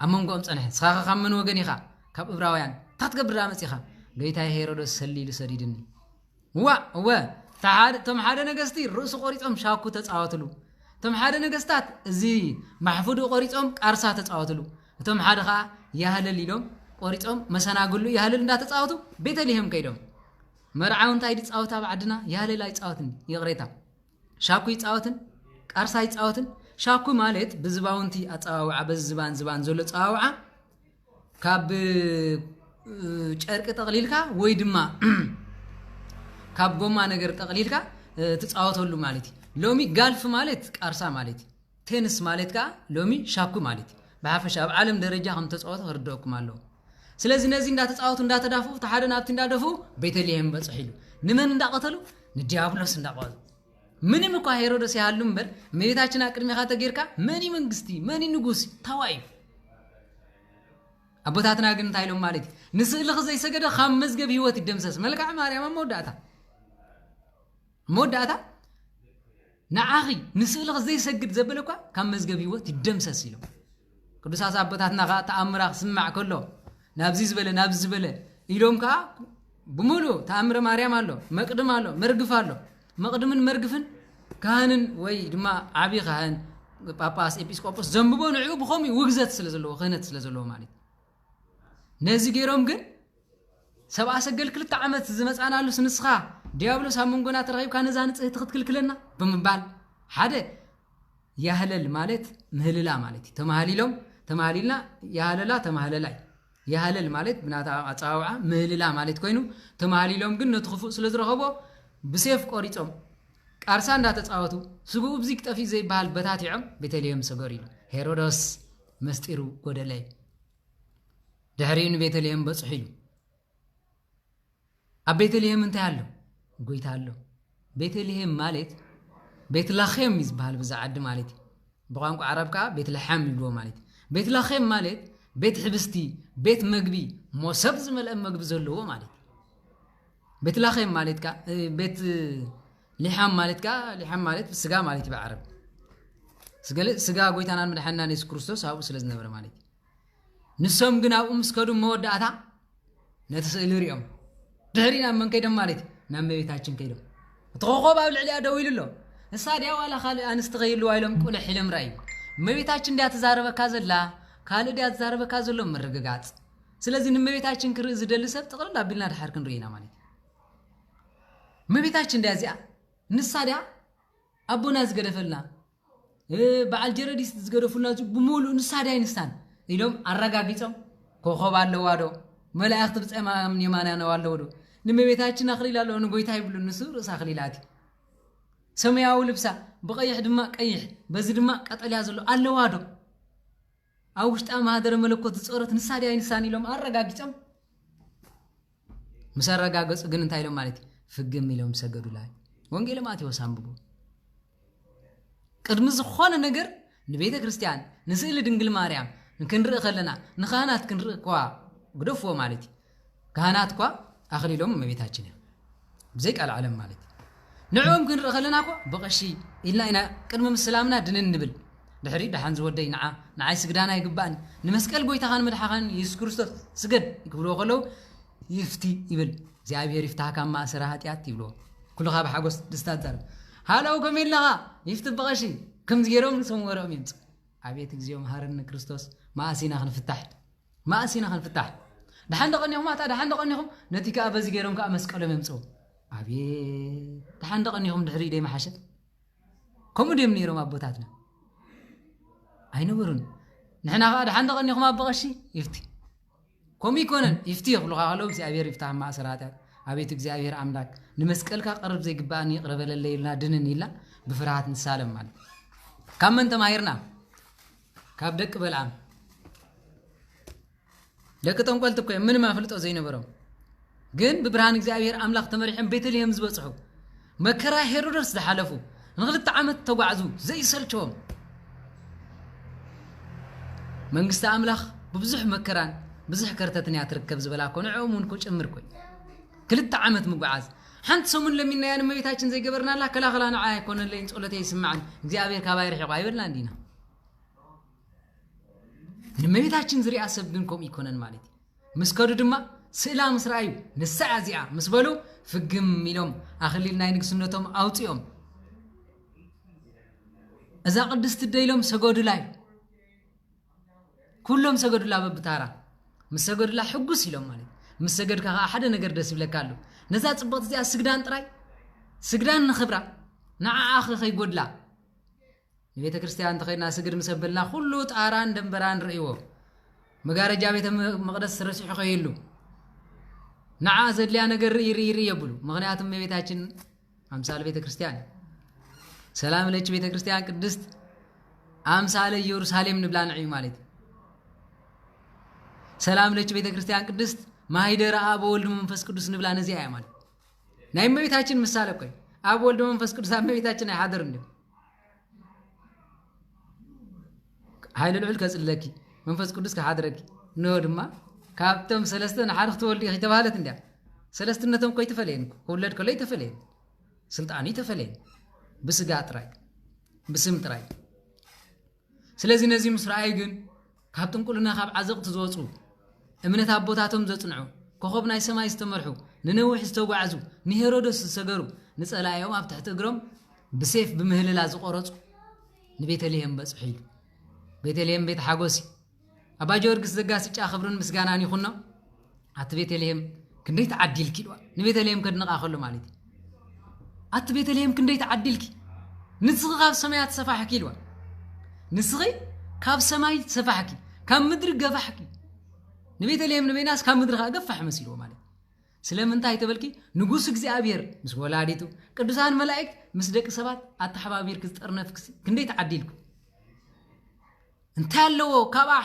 ኣብ መንጎኦም ጸንሐ። "ንስኻ ኸ ካብ መን ወገን ኢኻ?" "ካብ እብራውያን." "እንታይ ክትገብር ደኣ መጺኻ?" "ጎይታይ ሄሮዶስ ሰሊሉ ሰዲድኒ." "ዋእ፣ እወ፣ እታ ሓደ፣ እቶም ሓደ ነገስቲ ርእሱ ቆሪጾም ሻኩ ተጻወትሉ። እቶም ሓደ ነገስታት እዚ ማሕፉዱ ቆሪጾም ቃርሳ ተጻወትሉ። እቶም ሓደ ኸኣ ያህለል ኢሎም ቆሪጾም መሰናግሉ ያህለል እንዳተጻወቱ ቤተልሔም ከይዶም። መርዓዊ እንታይ ድጻወት ኣብ ዓድና? ያህለል ኣይጻወትን፣ ይቕሬታ። ሻኩ ይጻወትን ቃርሳ ይጻወትን። ሻኩ ማለት ብዝባውንቲ ኣጸዋውዓ፣ በዚ ዝባን ዝባን ዘሎ ጸዋውዓ፣ ካብ፣ እ፣ ጨርቂ ጠቕሊልካ ወይ ድማ ካብ ጎማ ነገር ጠቕሊልካ፣ እ፣ ትጻወተሉ ማለት እዩ። ሎሚ ጋልፍ ማለት ቃርሳ ማለት እዩ። ቴንስ ማለት ከኣ ሎሚ ሻኩ ማለት እዩ። ብሓፈሻ ኣብ ዓለም ደረጃ ከም ተጻወተ ክርደአኩም ኣለዎ። ስለዚ ነዚ እንዳተጻወቱ እንዳተዳፍኡ፣ እቲ ሓደ ናብቲ እንዳደፍኡ ቤተልሔም በጽሑ ኢሉ። ንመን እንዳቐተሉ? ንዲያብሎስ እንዳቐተሉ። ምንም እኳ ሄሮደስ ይሃሉ እምበር፣ እመቤታችን ኣብ ቅድሜኻ ተጌርካ፣ መን እዩ መንግስቲ፣ መን እዩ ንጉስ፣ ታዋይ እዩ። ኣቦታትና ግን እንታይ ኢሎም ማለት እዩ? ንስእልኺ ዘይሰገደ ካብ መዝገብ ህይወት ይደምሰስ። መልክዓ ማርያም ኣብ መወዳእታ፣ መወዳእታ ንዓኺ ንስእልኺ ዘይሰግድ ዘበለ እኳ ካብ መዝገብ ህይወት ይደምሰስ ኢሎም። ቅዱሳት ኣቦታትና ከዓ ተኣምራ ክስማዕ ከሎ፣ ናብዚ ዝበለ፣ ናብዚ ዝበለ ኢሎም ከዓ ብምሉእ ተኣምረ ማርያም ኣሎ፣ መቅድም ኣሎ፣ መርግፍ ኣሎ። መቅድምን መርግፍን ካህንን ወይ ድማ ዓብዪ ካህን፣ ጳጳስ፣ ኤጲስቆጶስ ዘንብቦ ንዕኡ ብኸምኡ ውግዘት ስለ ዘለዎ፣ ክህነት ስለ ዘለዎ ማለት እዩ። ነዚ ገይሮም ግን ሰብኣ ሰገል ክልተ ዓመት ዝመጻናሉስ ንስኻ ዲያብሎስ ኣብ መንጎና ተረኺብካ ነዛ ንጽህቲ ክትክልክለና ብምባል፣ ሓደ ያህለል ማለት ምህልላ ማለት እዩ። ተማሃሊሎም፣ ተማሃሊልና፣ ያህለላ፣ ተማህለላይ። ያህለል ማለት ብናታ ኣጸዋውዓ ምህልላ ማለት ኮይኑ፣ ተማሃሊሎም ግን ነቲ ክፉእ ስለ ዝረኸቦ ብሴፍ ቆሪጾም፣ ቃርሳ እንዳተጻወቱ፣ ስግኡ ብዚ ክጠፊእ ዘይበሃል በታቲዖም ቤተልሔም ሰገሩ ኢሉ። ሄሮዶስ መስጢሩ ጎደለ። ድሕሪኡ ንቤተልሔም በጽሑ ኢሉ። ኣብ ቤተልሔም እንታይ ኣሎ? ጎይታ ኣሎ። ቤተልሔም ማለት ቤትላኼም እዩ ዝበሃል ብዛ ዓዲ ማለት እዩ። ብቋንቋ ዓረብ ከዓ ቤትልሓም ይብልዎ ማለት እዩ። ቤትላኼም ማለት ቤት ሕብስቲ፣ ቤት መግቢ፣ ሞሰብ ዝመልአ መግቢ ዘለዎ ማለት እዩ። ቤትላኼም ማለት ከዓ፣ እ፣ ቤት ሊሓም ማለት ከዓ፣ ሊሓም ማለት ስጋ ማለት እዩ ብዓረብ። ስጋ፣ ስጋ ጎይታናን መድሓኒናን የሱስ ክርስቶስ ኣብኡ ስለ ዝነበረ ማለት እዩ። ንሶም ግን ኣብኡ ምስ ከዱ መወዳእታ ነቲ ስእሊ ሪኦም ድሕሪ ናብ መን ከይዶም ማለት እዩ? ናብ እመቤታችን ከይዶም። እቲ ኮኾብ ኣብ ልዕሊኣ ደው ኢሉ ኣሎ። ንሳ ድያ ዋላ ካልእ ኣንስቲ ከይህልዋ ኢሎም ቁልሕ ኢሎም ራእዩ። እመቤታችን ድያ ትዛረበካ ዘላ፣ ካልእ ድያ ትዛረበካ ዘሎ ምርግጋጽ። ስለዚ ንእመቤታችን ክርኢ ዝደሊ ሰብ ጥቕልል ኣቢልና ድሓር ክንርኢ ኢና ማለት እዩ። እመቤታችን ድያ እዚኣ? ንሳ ድያ ኣቦና ዝገደፈልና? እ፣ በዓል ጀረዲስ ዝገደፉልና እዚ ብምሉእ ንሳ ድያ ንሳን ኢሎም ኣረጋጊጾም፣ ኮኾብ ኣለዋ ዶ? መላእኽቲ ብጸማም የማናን ኣለዎ ዶ? ንእመቤታችን ኣኽሊል ኣለዎ፣ ንጎይታ ይብሉ፣ ንሱ ርእሳ ኣኽሊላት እዩ። ሰማያዊ ልብሳ፣ ብቐይሕ ድማ ቀይሕ፣ በዚ ድማ ቀጠልያ ዘሎ ኣለዋ ዶ? ኣብ ውሽጣ ማህደረ መለኮት ዝጾረት ንሳ ድያ ንሳን ኢሎም ኣረጋጊጾም። ምስ ኣረጋገጹ ግን እንታይ ኢሎም ማለት እዩ? ፍግም ኢሎም ሰገዱላ። ወንጌል ማቴዎስ ኣንብቡ። ቅድሚ ዝኾነ ነገር ንቤተ ክርስቲያን፣ ንስእሊ ድንግል ማርያም ክንርኢ ከለና፣ ንካህናት ክንርኢ እኳ ግደፍዎ ማለት እዩ። ካህናት እኳ ኣኽሊሎም እመቤታችን እዮም። ብዘይ ቃል ዓለም ማለት እዩ። ንዕኦም ክንርኢ ከለና እኮ ብቐሺ ኢልና ኢና ቅድሚ ምስላምና ድንን ንብል። ድሕሪ ደሓን ዝወደይ ንዓ፣ ንዓይ ስግዳን ኣይግባእን፣ ንመስቀል ጎይታኻን መድሓኻን የሱስ ክርስቶስ ስገድ ክብልዎ ከለዉ ይፍቲ ይብል። እግዚኣብሔር ይፍታህ ካብ ማእሰራ ኃጢአት ይብልዎ። ኩሉ ካብ ሓጎስ ደስታ ትዛረብ። ሃለው ከመይ ኣለኻ? ይፍቲ ብቐሺ። ከምዚ ገይሮም ንሶም ወረኦም የምጽኡ። ኣቤት እግዚኣብሔር መሃረኒ ክርስቶስ፣ መኣስ ኢና ክንፍታሕ? መኣስ ኢና ክንፍታሕ? ደሓን ደቐኒኹም፣ ኣታ ደሓን ደቐኒኹም፣ ነቲ ከኣ በዚ ገይሮም ከኣ መስቀሎም የምጽኡ። ኣቤት ደሓን ደቐኒኹም ድሕሪ ደይ መሓሸ። ከምኡ ድዮም ነይሮም ኣቦታትና? ኣይነበሩን። ንሕና ከኣ ደሓን ደቐኒኹም ኣቦ ቀሺ ይፍቲ። ከምኡ ይኮነን፣ ይፍቲ ይኽብሉኻ ከለዉ እግዚኣብሔር ይፍታህ ማእሰር ኃጢአት። ኣቤቱ እግዚኣብሔር ኣምላክ ንመስቀልካ ቅርብ ዘይግባእኒ ይቕረ በለለይ ኢልና ድንን ኢልና ብፍርሃት ንሳለም ማለት። ካብ መን ተማሂርና? ካብ ደቂ በልዓም። ደቂ ጠንቆልቲ እኮ እዮም፣ ምንም ኣፍልጦ ዘይነበሮም። ግን ብብርሃን እግዚኣብሔር ኣምላኽ ተመሪሖም ቤተልሔም ዝበጽሑ፣ መከራ ሄሮደስ ዝሓለፉ፣ ንኽልተ ዓመት ተጓዕዙ ዘይሰልቸዎም። መንግስቲ ኣምላኽ ብብዙሕ መከራን ብዙሕ ከርተትን እያ ትርከብ ዝበላ እኮ ንዕኦም እውን እኮ ጭምር እኮ እዩ። ክልተ ዓመት ምጉዓዝ። ሓንቲ ሰሙን ለሚናያ ንእመቤታችን ዘይገበርናላ ከላኸላ ንዓይ ኣይኮነለይን ጸሎተይ ይስማዕን እግዚኣብሔር ካባይ ርሒቑ ኣይበልና እንዲና። ንእመቤታችን ዝሪኣ ሰብ ግን ከምኡ ይኮነን ማለት እዩ። ምስ ከዱ ድማ ስእላ ምስ ረኣዩ ንሳ እዚኣ ምስ በሉ ፍግም ኢሎም ኣኽሊል ናይ ንግስነቶም ኣውፂኦም። እዛ ቅድስቲ ኣደ ኢሎም ሰገዱላ እዩ። ኩሎም ሰገዱላ በብታራ። ምስ ሰገዱላ ሕጉስ ኢሎም ማለት እዩ። ምስ ሰገድካ ከዓ ሓደ ነገር ደስ ይብለካ ኣሎ። ነዛ ፅብቕቲ እዚኣ ስግዳን ጥራይ፣ ስግዳን ንኽብራ፣ ንዓኣ ከይጎድላ። ንቤተ ክርስቲያን እንተኸይድና ስግድ ምስ ኣበልና ኩሉ ጣራን ደንበራን ርእይዎ። መጋረጃ ቤተ መ-፣ መቕደስ ረሲሑ ከይህሉ። ንዓ ዘድልያ ነገር ርኢ፣ ርኢ፣ ርኢ የብሉ። ምኽንያቱም እመቤታችን ኣምሳል ቤተ ክርስቲያን እያ። ሰላም ለኪ ቤተ ክርስቲያን ቅድስት ኣምሳለ ኢየሩሳሌም ንብላ ንዕዩ ማለት እዩ። ሰላም ለኪ ቤተ ክርስቲያን ቅድስት ማሂደረ ኣብ ወልድ መንፈስ ቅዱስ ንብላ ነዚኣ እያ ማለት። ናይ እመቤታችን ምሳሌ እኮ እዩ። ኣብ ወልድ መንፈስ ቅዱስ ኣብ እመቤታችን ኣይሓደርን ድዩ? ሓይለ ልዑል ከጽለኪ፣ መንፈስ ቅዱስ ክሓድረኪ፣ እንሆ ድማ ካብቶም ሰለስተ ንሓደ ክትወልዲ ኢኺ ተባህለት እንድያ። ሰለስትነቶም እኮ ኣይተፈለየን እኮ፣ ክውለድ ከሎ ኣይተፈለየን። ስልጣኑ ኣይተፈለየን። ብስጋ ጥራይ፣ ብስም ጥራይ። ስለዚ ነዚ ምስ ረኣዩ ግን ካብ ጥንቁልና ካብ ዓዘቕቲ ዝወፁ፣ እምነት ኣቦታቶም ዘጽንዑ፣ ኮኸብ ናይ ሰማይ ዝተመርሑ፣ ንነዊሕ ዝተጓዕዙ፣ ንሄሮዶስ ዝሰገሩ፣ ንጸላኢኦም ኣብ ትሕቲ እግሮም ብሴፍ ብምህልላ ዝቆረጹ ንቤተልሔም በጽሑ ኢሉ። ቤተልሔም ቤት ሓጎስ እዩ። ኣባ ጊዮርጊስ ዘጋስጫ ክብርን ምስጋናን ይኹኖ። ኣቲ ቤተልሔም ክንደይ ተዓዲልኪ ኢልዋ። ንቤተልሔም ከድንቓ ከሎ ማለት እዩ። ኣቲ ቤተልሔም ክንደይ ተዓዲልኪ፣ ንስኺ ካብ ሰማያት ሰፋሕኪ ኢልዋ። ንስኺ ካብ ሰማይ ሰፋሕኪ፣ ካብ ምድሪ ገፋሕኪ። ንቤተልሔም ንበይናስ ካብ ምድሪ ከኣ ገፋሕ መሲልዎ ማለት እዩ። ስለምንታይ ተበልኪ፣ ንጉስ እግዚኣብሔር ምስ ወላዲቱ፣ ቅዱሳን መላእክት ምስ ደቂ ሰባት ኣተሓባቢርኪ ዝጠርነፍክሲ ክንደይ ተዓዲልኩ። እንታይ ኣለዎ ካብኣ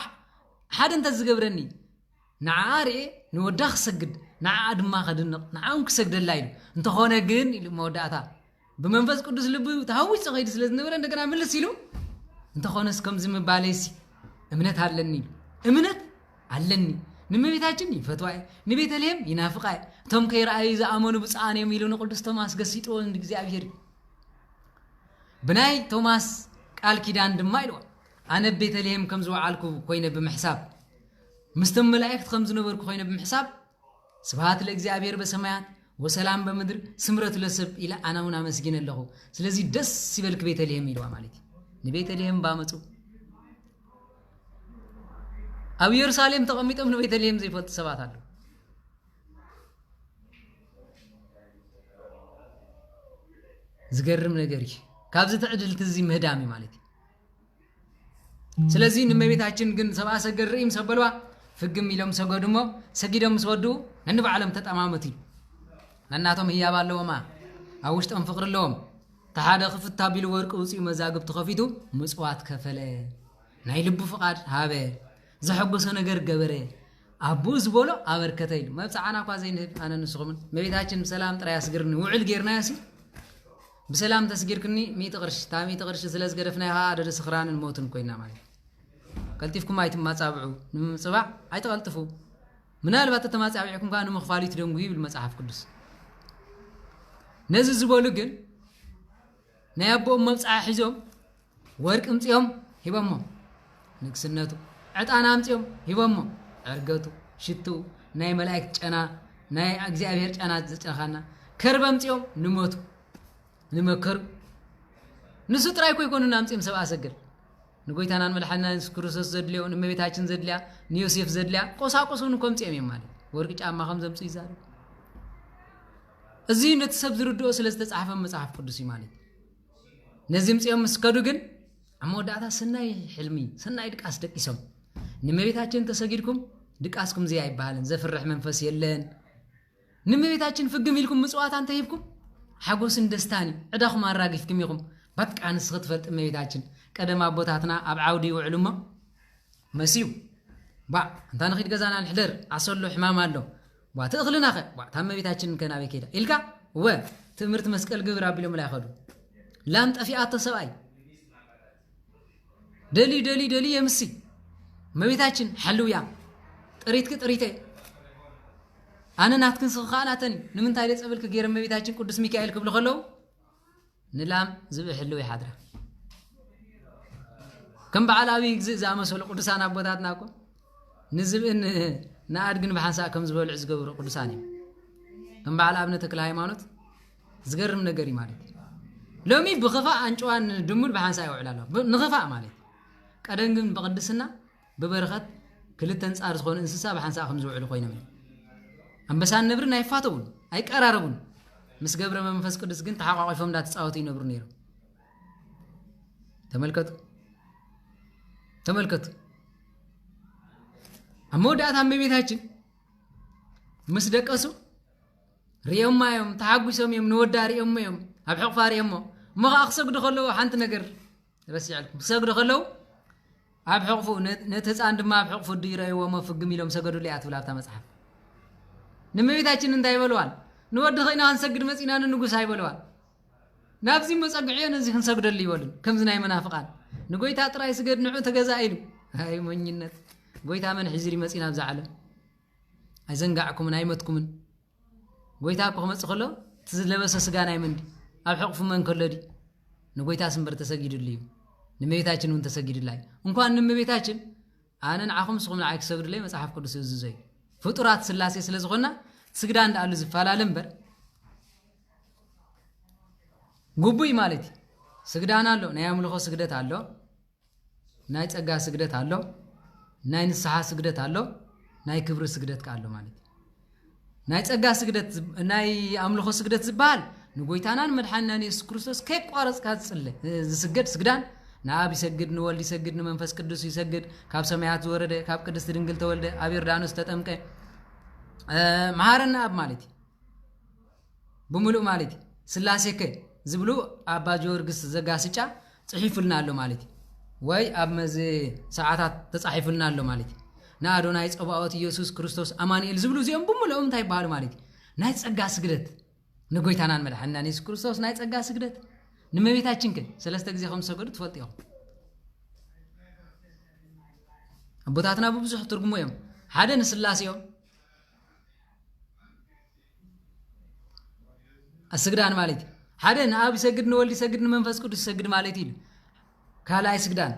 ሓደ እንተ ዝገብረኒ፣ ንዓኣ ርኤ ንወዳ ክሰግድ፣ ንዓኣ ድማ ከድንቕ፣ ንዓኡን ክሰግደላ ኢሉ። እንተኾነ ግን ኢሉ መወዳእታ ብመንፈስ ቅዱስ ልቡ ተሃዊጹ ከይዱ ስለ ዝነበረ እንደገና ምልስ ኢሉ፣ እንተኾነስ ከምዚ ምባለይሲ እምነት ኣለኒ ኢሉ። እምነት ኣለኒ፣ ንእመቤታችን ይፈትዋ እየ፣ ንቤተልሔም ይናፍቓ እየ፣ እቶም ከይረኣዩ ዝኣመኑ ብፁዓን እዮም ኢሉ ንቅዱስ ቶማስ ገሲጥዎ እግዚኣብሔር እዩ። ብናይ ቶማስ ቃል ኪዳን ድማ ኢልዋ፣ ኣነ ኣብ ቤተልሔም ከም ዝወዓልኩ ኮይነ ብምሕሳብ፣ ምስቶም መላእክት ከም ዝነበርኩ ኮይነ ብምሕሳብ፣ ስብሃት ለእግዚኣብሔር በሰማያት ወሰላም በምድር ስምረት ለሰብ ኢለ ኣነ እውን ኣመስጊነ ኣለኹ። ስለዚ ደስ ይበልክ ቤተልሔም ኢልዋ ማለት እዩ። ንቤተልሔም ባመፁ ኣብ ኢየሩሳሌም ተቐሚጦም ንቤተልሔም ዘይፈልጡ ሰባት ኣለዉ። ዝገርም ነገር እዩ። ካብዚ ትዕድልቲ እዚ ምህዳም እዩ ማለት እዩ። ስለዚ ንእመቤታችን ግን ሰብኣ ሰገል ርእይ ምስ ኣበልዋ ፍግም ኢሎም ሰገዱ እሞ ሰጊዶም ምስ ወድኡ ነንባዕሎም ተጠማመቱ እዩ። ነናቶም ህያብ ኣለዎም፣ ኣብ ውሽጦም ፍቕሪ ኣለዎም። እቲ ሓደ ክፍት ኣቢሉ ወርቂ ውፅኡ መዛግብቲ ከፊቱ ምፅዋት ከፈለ። ናይ ልቡ ፍቓድ ሃበ። ዘሐጎሶ ነገር ገበረ። ኣቦኡ ዝበሎ ኣበርከተ ኢሉ። መብጽዓና እኳ ዘይንህብ ኣነ ንስኹምን። እመቤታችን ብሰላም ጥራይ ኣስግርኒ። ውዕል ጌርናዮ ሲ ብሰላም ተስጊርክኒ ሚእቲ ቅርሺ። እታ ሚእቲ ቅርሺ ስለ ዝገደፍናዮ ኸዓ ኣደደ ስኽራንን ሞትን ኮይና ማለት እዩ። ቀልጢፍኩም ኣይትማጻብዑ። ንምምጽባዕ ኣይትቐልጥፉ። ምናልባት ተተማጻቢዕኩም ከኣ ንምኽፋል እዩ ትደንጉ ይብል መጽሓፍ ቅዱስ። ነዚ ዝበሉ ግን ናይ ኣቦኦም መብጽዓ ሒዞም ወርቂ ኣምጺኦም ሂቦሞ ንግስነቱ፣ ዕጣን ኣምጺኦም ሂቦሞ ዕርገቱ፣ ሽቱ ናይ መላእክት ጨና፣ ናይ እግዚኣብሔር ጨና ዝጨኻና ከርበ ኣምጺኦም ንሞቱ ንመከሩ። ንሱ ጥራይ እኮ ኣይኮኑን ኣምጺኦም ሰብኣ ሰገል። ንጎይታናን መድሓኒና የሱስ ክርስቶስ ዘድልዮ፣ ንእመቤታችን ዘድልያ፣ ንዮሴፍ ዘድልያ፣ ቆሳቆስ እውን እኮ ኣምጺኦም እዮም ማለት። ወርቂ ጫማ ከም ዘምጹ ይዛረብ። እዚ ነቲ ሰብ ዝርድኦ ስለ ዝተጻሕፈ መጽሓፍ ቅዱስ እዩ ማለት። ነዚ ኣምጺኦም ምስ ከዱ ግን ኣብ መወዳእታ ሰናይ ሕልሚ፣ ሰናይ ድቃስ ደቂሶም። ንእመቤታችን ተሰጊድኩም ድቃስኩም እዚ ኣይበሃልን፣ ዘፍርሕ መንፈስ የለን። ንእመቤታችን ፍግም ኢልኩም ምጽዋታ እንተሂብኩም ሓጎስን ደስታን እዩ። ዕዳኹም ኣራጊፍኩም ኢኹም። በቃ ንስኺ ትፈልጢ እመቤታችን። ቀደም ኣቦታትና ኣብ ዓውዲ ይውዕሉ እሞ መስዩ፣ ባዕ፣ እንታ ንኺድ ገዛና ንሕደር፣ ኣሰሎ ሕማም ኣሎ። ቧ፣ እቲ እኽልናኸ? ቧ፣ እታ እመቤታችን ከ ናበይ ከይዳ? ኢልካ፣ እወ፣ ትእምርቲ መስቀል ግብር ኣቢሎምላ ይኸዱ። ላም ጠፊኣቶ ሰብኣይ። ደልዩ፣ ደልዩ፣ ደልዩ የምሲ። እመቤታችን፣ ሓልውያ። ጥሪትኪ ጥሪተይ። ኣነ ናትክን ስኺ ኸኣ ናተን እዩ። ንምንታይ ደጸብልኪ ገይረ እመቤታችን ቅዱስ ሚካኤል ክብሉ ከለዉ፣ ንላም ዝብኢ ሕልው ይሓድራ። ከም በዓል ኣብይ ግዝእ ዝኣመሰሉ ቅዱሳን ኣቦታትና እኮ ንዝብእን ንኣድግን ብሓንሳእ ከም ዝበልዑ ዝገብሩ ቅዱሳን እዮም። ከም በዓል ኣብነ ተክለ ሃይማኖት ዝገርም ነገር እዩ ማለት እዩ። ሎሚ ብኽፋእ ኣንጭዋን ድሙን ብሓንሳእ ይውዕላ ኣለዋ። ብ-፣ ንኽፋእ ማለት እዩ። ቀደም ግን ብቕድስና ብበረኸት ክልተ ኣንጻር ዝኾኑ እንስሳ ብሓንሳእ ከም ዝውዕሉ ኮይኖም እዮም። ኣንበሳን ነብርን ኣይፋተዉን፣ ኣይቀራረቡን። ምስ ገብረ መንፈስ ቅዱስ ግን ተሓቋቒፎም እንዳተጻወቱ ይነብሩ ነይሮም። ተመልከቱ፣ ተመልከቱ። ኣብ መወዳእታ እመቤታችን ምስ ደቀሱ ሪኦማ እዮም፣ ተሓጒሶም እዮም፣ ንወዳ ሪኦሞ እዮም፣ ኣብ ሕቕፋ ሪኦሞ። እሞ ኸዓ ክሰግዱ ከለዉ ሓንቲ ነገር ረሲዐልኩም። ክሰግዱ ከለዉ ኣብ ሕቕፉ፣ ነ-፣ ነቲ ህፃን ድማ ኣብ ሕቕፉ ድዩ ረእይዎ እሞ ፍግም ኢሎም ሰገዱሉ እያ ትብል ኣብታ መጽሓፍ። ንእመቤታችን እንታይ ይበልዋን? ንወድኺ ኢና ክንሰግድ መጺና ንንጉስ ኣይበልዋን። ናብዚ መጸግዕዮ ነዚ ክንሰግደሉ ይበሉን። ከምዚ ናይ መናፍቓን፣ "ንጎይታ ጥራይ ስገድ፣ ንዑ ተገዛእ" ኢሉ። ኣይ ሞኝነት። ጎይታ መን ሒዙ ይመጺ ናብዛ ዓለም? ኣይዘንጋዕኩምን፣ ኣይመትኩምን። ጎይታ እኮ ክመጽእ ከሎ፣ እቲ ዝለበሰ ስጋ ናይ መን ድዩ? ኣብ ሕቑፉ መን ከሎ ድዩ? ንጎይታስ እምበር ተሰጊዱሉ እዩ። ንእመቤታችን እውን ተሰጊዱላ እዩ። እንኳን ንእመቤታችን፣ ኣነ ንዓኹም ንስኹም ንዓይ ክሰግዱለይ መጽሓፍ ቅዱስ ይእዝዞ እዩ። ፍጡራት ስላሴ ስለ ዝኾንና፣ ስግዳን ደኣሉ ዝፈላለ እምበር፣ ግቡይ ማለት እዩ። ስግዳን ኣሎ፣ ናይ ኣምልኾ ስግደት ኣሎ፣ ናይ ጸጋ ስግደት ኣሎ፣ ናይ ንስሓ ስግደት ኣሎ፣ ናይ ክብሪ ስግደት ከኣ ኣሎ ማለት እዩ። ናይ ጸጋ ስግደት ዝብ-፣ ናይ ኣምልኾ ስግደት ዝበሃል ንጎይታናን መድሓኒናን የሱስ ክርስቶስ ከየቋረጽካ ዝጽለ-፣ ዝስገድ ስግዳን፣ ንኣብ ይሰግድ፣ ንወልድ ይሰግድ፣ ንመንፈስ ቅዱስ ይሰግድ፣ ካብ ሰማያት ዝወረደ፣ ካብ ቅድስቲ ድንግል ተወልደ፣ ኣብ ዮርዳኖስ ተጠምቀ፣ እ፣ መሃረና ኣብ ማለት እዩ። ብምሉእ ማለት እዩ። ስላሴከ ዝብሉ ኣባ ጊዮርጊስ ዘጋስጫ ጽሒፉልና ኣሎ ማለት እዩ። ወይ ኣብ መዚ ሰዓታት ተጻሒፉልና ኣሎ ማለት እዩ። ንኣዶናይ ጸባኦት ኢየሱስ ክርስቶስ ኣማኑኤል ዝብሉ እዚኦም ብምልኦም እንታይ ይበሃሉ ማለት እዩ? ናይ ጸጋ ስግደት ንጎይታናን መድሓኒናን የሱስ ክርስቶስ ናይ ጸጋ ስግደት። ንእመቤታችንከ ሰለስተ ግዜ ከም ዝሰገዱ ትፈልጡ ኢኹም። ኣቦታትና ብብዙሕ ትርጉሙ እዮም። ሓደ ንስላሴኦም፣ ኣስግዳን ማለት እዩ። ሓደ ንኣብ ይሰግድ፣ ንወልድ ይሰግድ፣ ንመንፈስ ቅዱስ ይሰግድ ማለት እዩ። ካልኣይ ስግዳን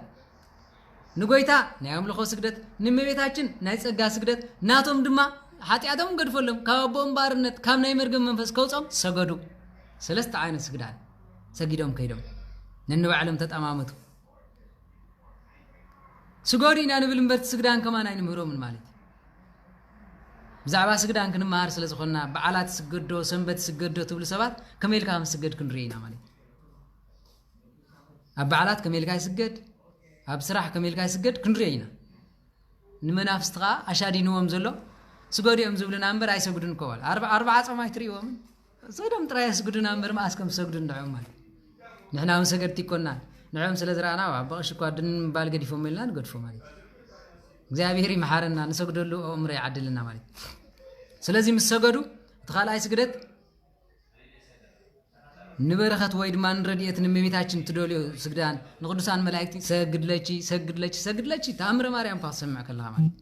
ንጎይታ ናይ ኣምልኾ ስግደት፣ ንእመቤታችን ናይ ጸጋ ስግደት፣ ናቶም ድማ ሓጢኣቶም ገድፈሎም፣ ካብ ኣቦኦም ባርነት፣ ካብ ናይ መርገም መንፈስ ከውጾም ሰገዱ። ሰለስተ ዓይነት ስግዳን ሰጊዶም ከይዶም ነንባዕሎም ተጠማመቱ። ስገዱ ኢና ንብል እምበር፣ እቲ ስግዳን ከማን ኣይንምህሮምን ማለት እዩ። ብዛዕባ ስግዳን ክንመሃር ስለ ዝኾንና፣ በዓላት ስገዶ፣ ሰንበት ስገዶ ትብሉ ሰባት፣ ከመይ ኢልካ ከም ዝስገድ ክንርኢ ኢና ማለት እዩ። ኣብ በዓላት ከመይ ኢልካ ይስገድ፣ ኣብ ስራሕ ከመይ ኢልካ ይስገድ ክንርኢ ኢና። ንመናፍስቲ ኸኣ ኣሻዲንዎም ዘሎ፣ ስገዱ እዮም ዝብሉና እምበር ኣይሰግዱን እኮ በሉ። ኣርባ-፣ ኣርብዓ ጾም ኣይትርእይዎምን? ሰይዶም ጥራይ የስግዱና እምበር መኣስ ከም ዝሰግዱ ንዕኦም ማለት። ንሕና እውን ሰገድቲ ይኮንና። ንዕኦም ስለ ዝረኣና፣ "ዋ፣ በቐሽ እኳ ድን ምባል ገዲፎም" ኢልና ንገድፎ ማለት እዩ። እግዚኣብሔር ይምሓረና፣ ንሰግደሉ ኣእምሮ ይዓድልና ማለት እዩ። ስለዚ ምስ ሰገዱ፣ እቲ ካልኣይ ስግደት ንበረኸት ወይ ድማ ንረድኤት ንእመቤታችን ትደልዮ ስግዳን፣ ንቅዱሳን መላእክቲ "ሰግድለኪ፣ ሰግድለኪ፣ ሰግድለኪ" ተኣምረ ማርያም እኳ ክትሰምዕ ከለኻ ማለት እዩ።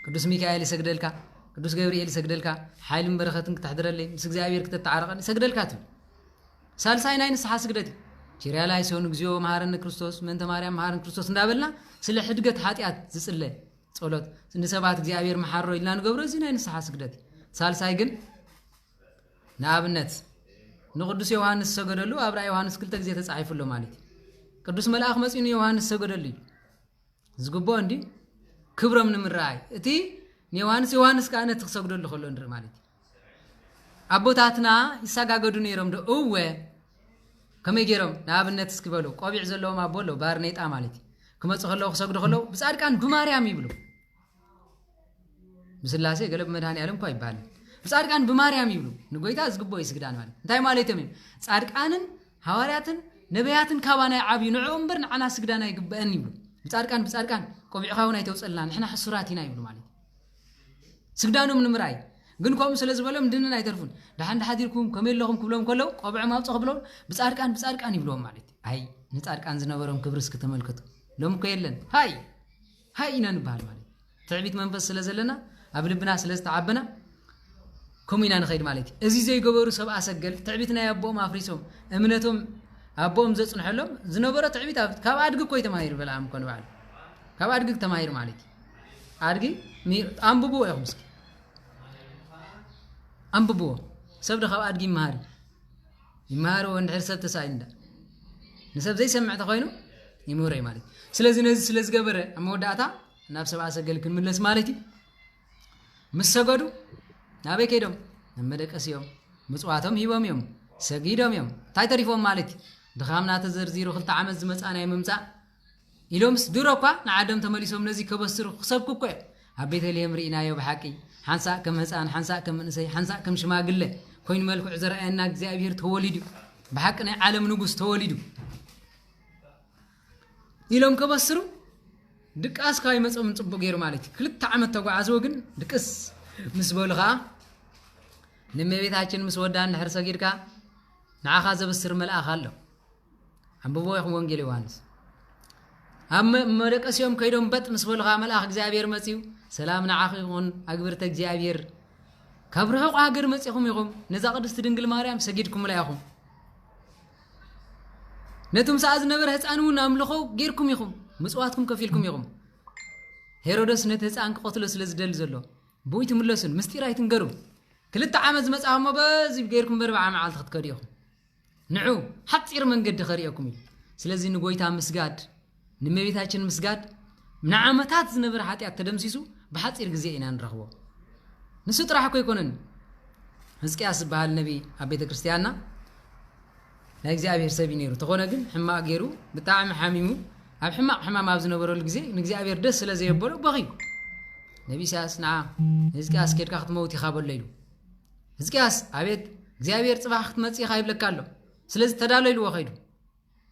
ቅዱስ ሚካኤል ይሰግደልካ፣ ቅዱስ ገብርኤል ይሰግደልካ፣ ሓይልን በረኸትን ክተሕድረለይ፣ ምስ እግዚኣብሔር ክተተዓረቐኒ ይሰግደልካ ትብል። ሳልሳይ ናይ ንስሓ ስግደት እዩ። ኪርያ ላይሶን፣ እግዚኦ መሃረኒ ክርስቶስ፣ ምእንተ ማርያም መሃረኒ ክርስቶስ እንዳበልና ስለ ሕድገት ሓጢኣት ዝጽለ ጸሎት፣ ንሰባት እግዚኣብሔር መሓሮ ኢልና ንገብሮ፣ እዚ ናይ ንስሓ ስግደት እዩ። ሳልሳይ ግን ንኣብነት ንቅዱስ ዮሃንስ ዝሰገደሉ ኣብ ራእይ ዮሃንስ ክልተ ግዜ ተጻሒፉ ኣሎ ማለት እዩ። ቅዱስ መልኣኽ መጺኡ ንዮሃንስ ዝሰገደሉ እዩ። ዝግብኦ እንዲ ክብሮም ንምርኣይ። እቲ ንዮሃንስ ዮሃንስ ከኣ ነቲ ክሰግደሉ ከሎ ንርኢ ማለት እዩ። ኣቦታትና ይሰጋገዱ ነይሮም ዶ? እወ። ከመይ ገይሮም? ንኣብነት እስኪ በሉ፣ ቆቢዕ ዘለዎም ኣቦ ኣለዉ፣ ባርኔጣ ማለት እዩ። ክመጹ ከለዉ፣ ክሰግዱ ከለዉ፣ "ብጻድቃን ብማርያም" ይብሉ። ብስላሴ ገለ ብመድኃኔ ዓለም እኳ ይበሃል። "ብጻድቃን ብማርያም" ይብሉ። ንጎይታ ዝግብኦ እዩ ስግዳን ማለት። እንታይ ማለቶም እዮም? ጻድቃንን ሃዋርያትን ነቢያትን ካባና ይዓብዩ፣ ንዕኦም እምበር ንዓና ስግዳን ኣይግበአን ይብሉ። "ብጻድቃን፣ ብጻድቃን፣ ቆቢዕኻ እውን ኣይተውጸልና፣ ንሕና ሕሱራት ኢና" ይብሉ ማለት እዩ። ስግዳኖም ንምርኣይ። ግን ከምኡ ስለ ዝበሎም ድንን ኣይተርፉን። "ደሓን ዶ ሓዲርኩም፣ ከመይ ኣለኹም?" ክብሎም ከለዉ፣ ቆብዖም ኣውጽእ ክብሎም፣ "ብጻድቃን፣ ብጻድቃን" ይብልዎም ማለት እዩ። ኣይ፣ ንጻድቃን ዝነበሮም ክብሪ እስኪ ተመልከቱ። ሎም እኮ የለን። ሃይ፣ ሃይ ኢና ንበሃል ማለት እዩ። ትዕቢት መንፈስ ስለ ዘለና፣ ኣብ ልብና ስለ ዝተዓበና፣ ከምኡ ኢና ንኸይድ ማለት እዩ። እዚ ዘይገበሩ ሰብኣ ሰገል፣ ትዕቢት ናይ ኣቦኦም ኣፍሪሶም፣ እምነቶም ኣቦኦም ዘጽንሐሎም ዝነበሮ ትዕቢት ኣብ-፣ ካብ ኣድጊ እኮ እዩ ተማሂሩ በለዓም እኮ ንባዕሉ። ካብ ኣድጊ ተማሂሩ ማለት እዩ። ኣድጊ ሚ-፣ ኣንብብዎ ኢኹም እስኪ። ኣንብብዎ። ሰብ ዶ ካብ ኣድጊ ይመሃር እዩ? ይመሃር እንድሕር ሰብ ተሳኢሉ እንዳ። ንሰብ ዘይሰምዕ ተኾይኑ ይምህሮ እዩ ማለት እዩ። ስለዚ ነዚ ስለ ዝገበረ ኣብ መወዳእታ ናብ ሰብኣ ሰገል ክንምለስ ማለት እዩ። ምስ ሰገዱ ናበይ ከይዶም? ናብ መደቀሲኦም። ምጽዋቶም ሂቦም እዮም። ሰጊዶም እዮም። እንታይ ተሪፎም ማለት እዩ? ድኻምና ተዘርዚሩ ክልተ ዓመት ዝመጻናዮ ምምጻእ ኢሎምስ ድሮ እኳ ንዓዶም ተመሊሶም ነዚ ከበስሩ ክሰብኩ እኮ እዮም። ኣብ ቤተልሔም ርኢናዮ ብሓቂ፣ ሓንሳእ ከም ህፃን፣ ሓንሳእ ከም መንእሰይ፣ ሓንሳእ ከም ሽማግለ ኮይኑ መልክዑ ዘርኣየና እግዚኣብሔር ተወሊዱ፣ ብሓቂ ናይ ዓለም ንጉስ ተወሊዱ ኢሎም ከበስሩ፣ ድቃስ ካብ ይመጾምን ጽቡቅ ገይሩ ማለት እዩ። ክልተ ዓመት ተጓዓዝዎ ግን ድቅስ ምስ በሉ ከዓ ንእመቤታችን ምስ ወዳ እንድሕር ሰጊድካ ንዓኻ ዘብስር መልኣኽ ኣሎ። ኣንብቦ ኢኹም ወንጌል ዮሃንስ። ኣብ መ- መደቀሲኦም ከይዶም በጥ ምስ በሉ ኸዓ መልኣኽ እግዚኣብሔር መጺኡ፣ "ሰላም ንዓኺ ይኹን፣ ኣግብርተ እግዚኣብሔር፣ ካብ ርሑቕ ሃገር መጺኹም ኢኹም፣ ነዛ ቅድስቲ ድንግል ማርያም ሰጊድኩምላ ኢኹም፣ ነቲ ምሳኣ ዝነበረ ህፃን እውን ኣምልኾ ጌርኩም ኢኹም፣ ምጽዋትኩም ከፊልኩም ኢኹም። ሄሮደስ ነቲ ህፃን ክቐትሎ ስለ ዝደሊ ዘሎ፣ ብኡ ኣይትምለሱን፣ ምስጢር ኣይትንገሩ። ክልተ ዓመት ዝመጻኹሞ በዚ ጌርኩም በርባዓ መዓልቲ ክትከዱ ኢኹም። ንዑ፣ ሓጺር መንገዲ ከርእየኩም እዩ። ስለዚ ንጎይታ ምስጋድ፣ ንእመቤታችን ምስጋድ፣ ንዓመታት ዝነበረ ሓጢኣት ተደምሲሱ ብሓጺር ግዜ ኢና ንረኽቦ። ንሱ ጥራሕ እኮ ኣይኮነን። ህዝቅያስ ዝበሃል ነቢ ኣብ ቤተ ክርስቲያንና ናይ እግዚኣብሔር ሰብ እዩ ነይሩ። ተኾነ ግን ሕማቕ ገይሩ፣ ብጣዕሚ ሓሚሙ፣ ኣብ ሕማቕ ሕማም ኣብ ዝነበረሉ ግዜ ንእግዚኣብሔር ደስ ስለ ዘየበሎ በኽዩ። ነቢ ኢሳያስ ንዓ ንህዝቅያስ፣ "ኬድካ ክትመውት ኢኻ" በሎ ኢሉ። ህዝቅያስ፣ "ኣቤት፣ እግዚኣብሔር ጽባሕ ክትመጽእ ኢኻ" ይብለካ ኣሎ። ስለዚ ተዳሎ ኢልዎ ከይዱ።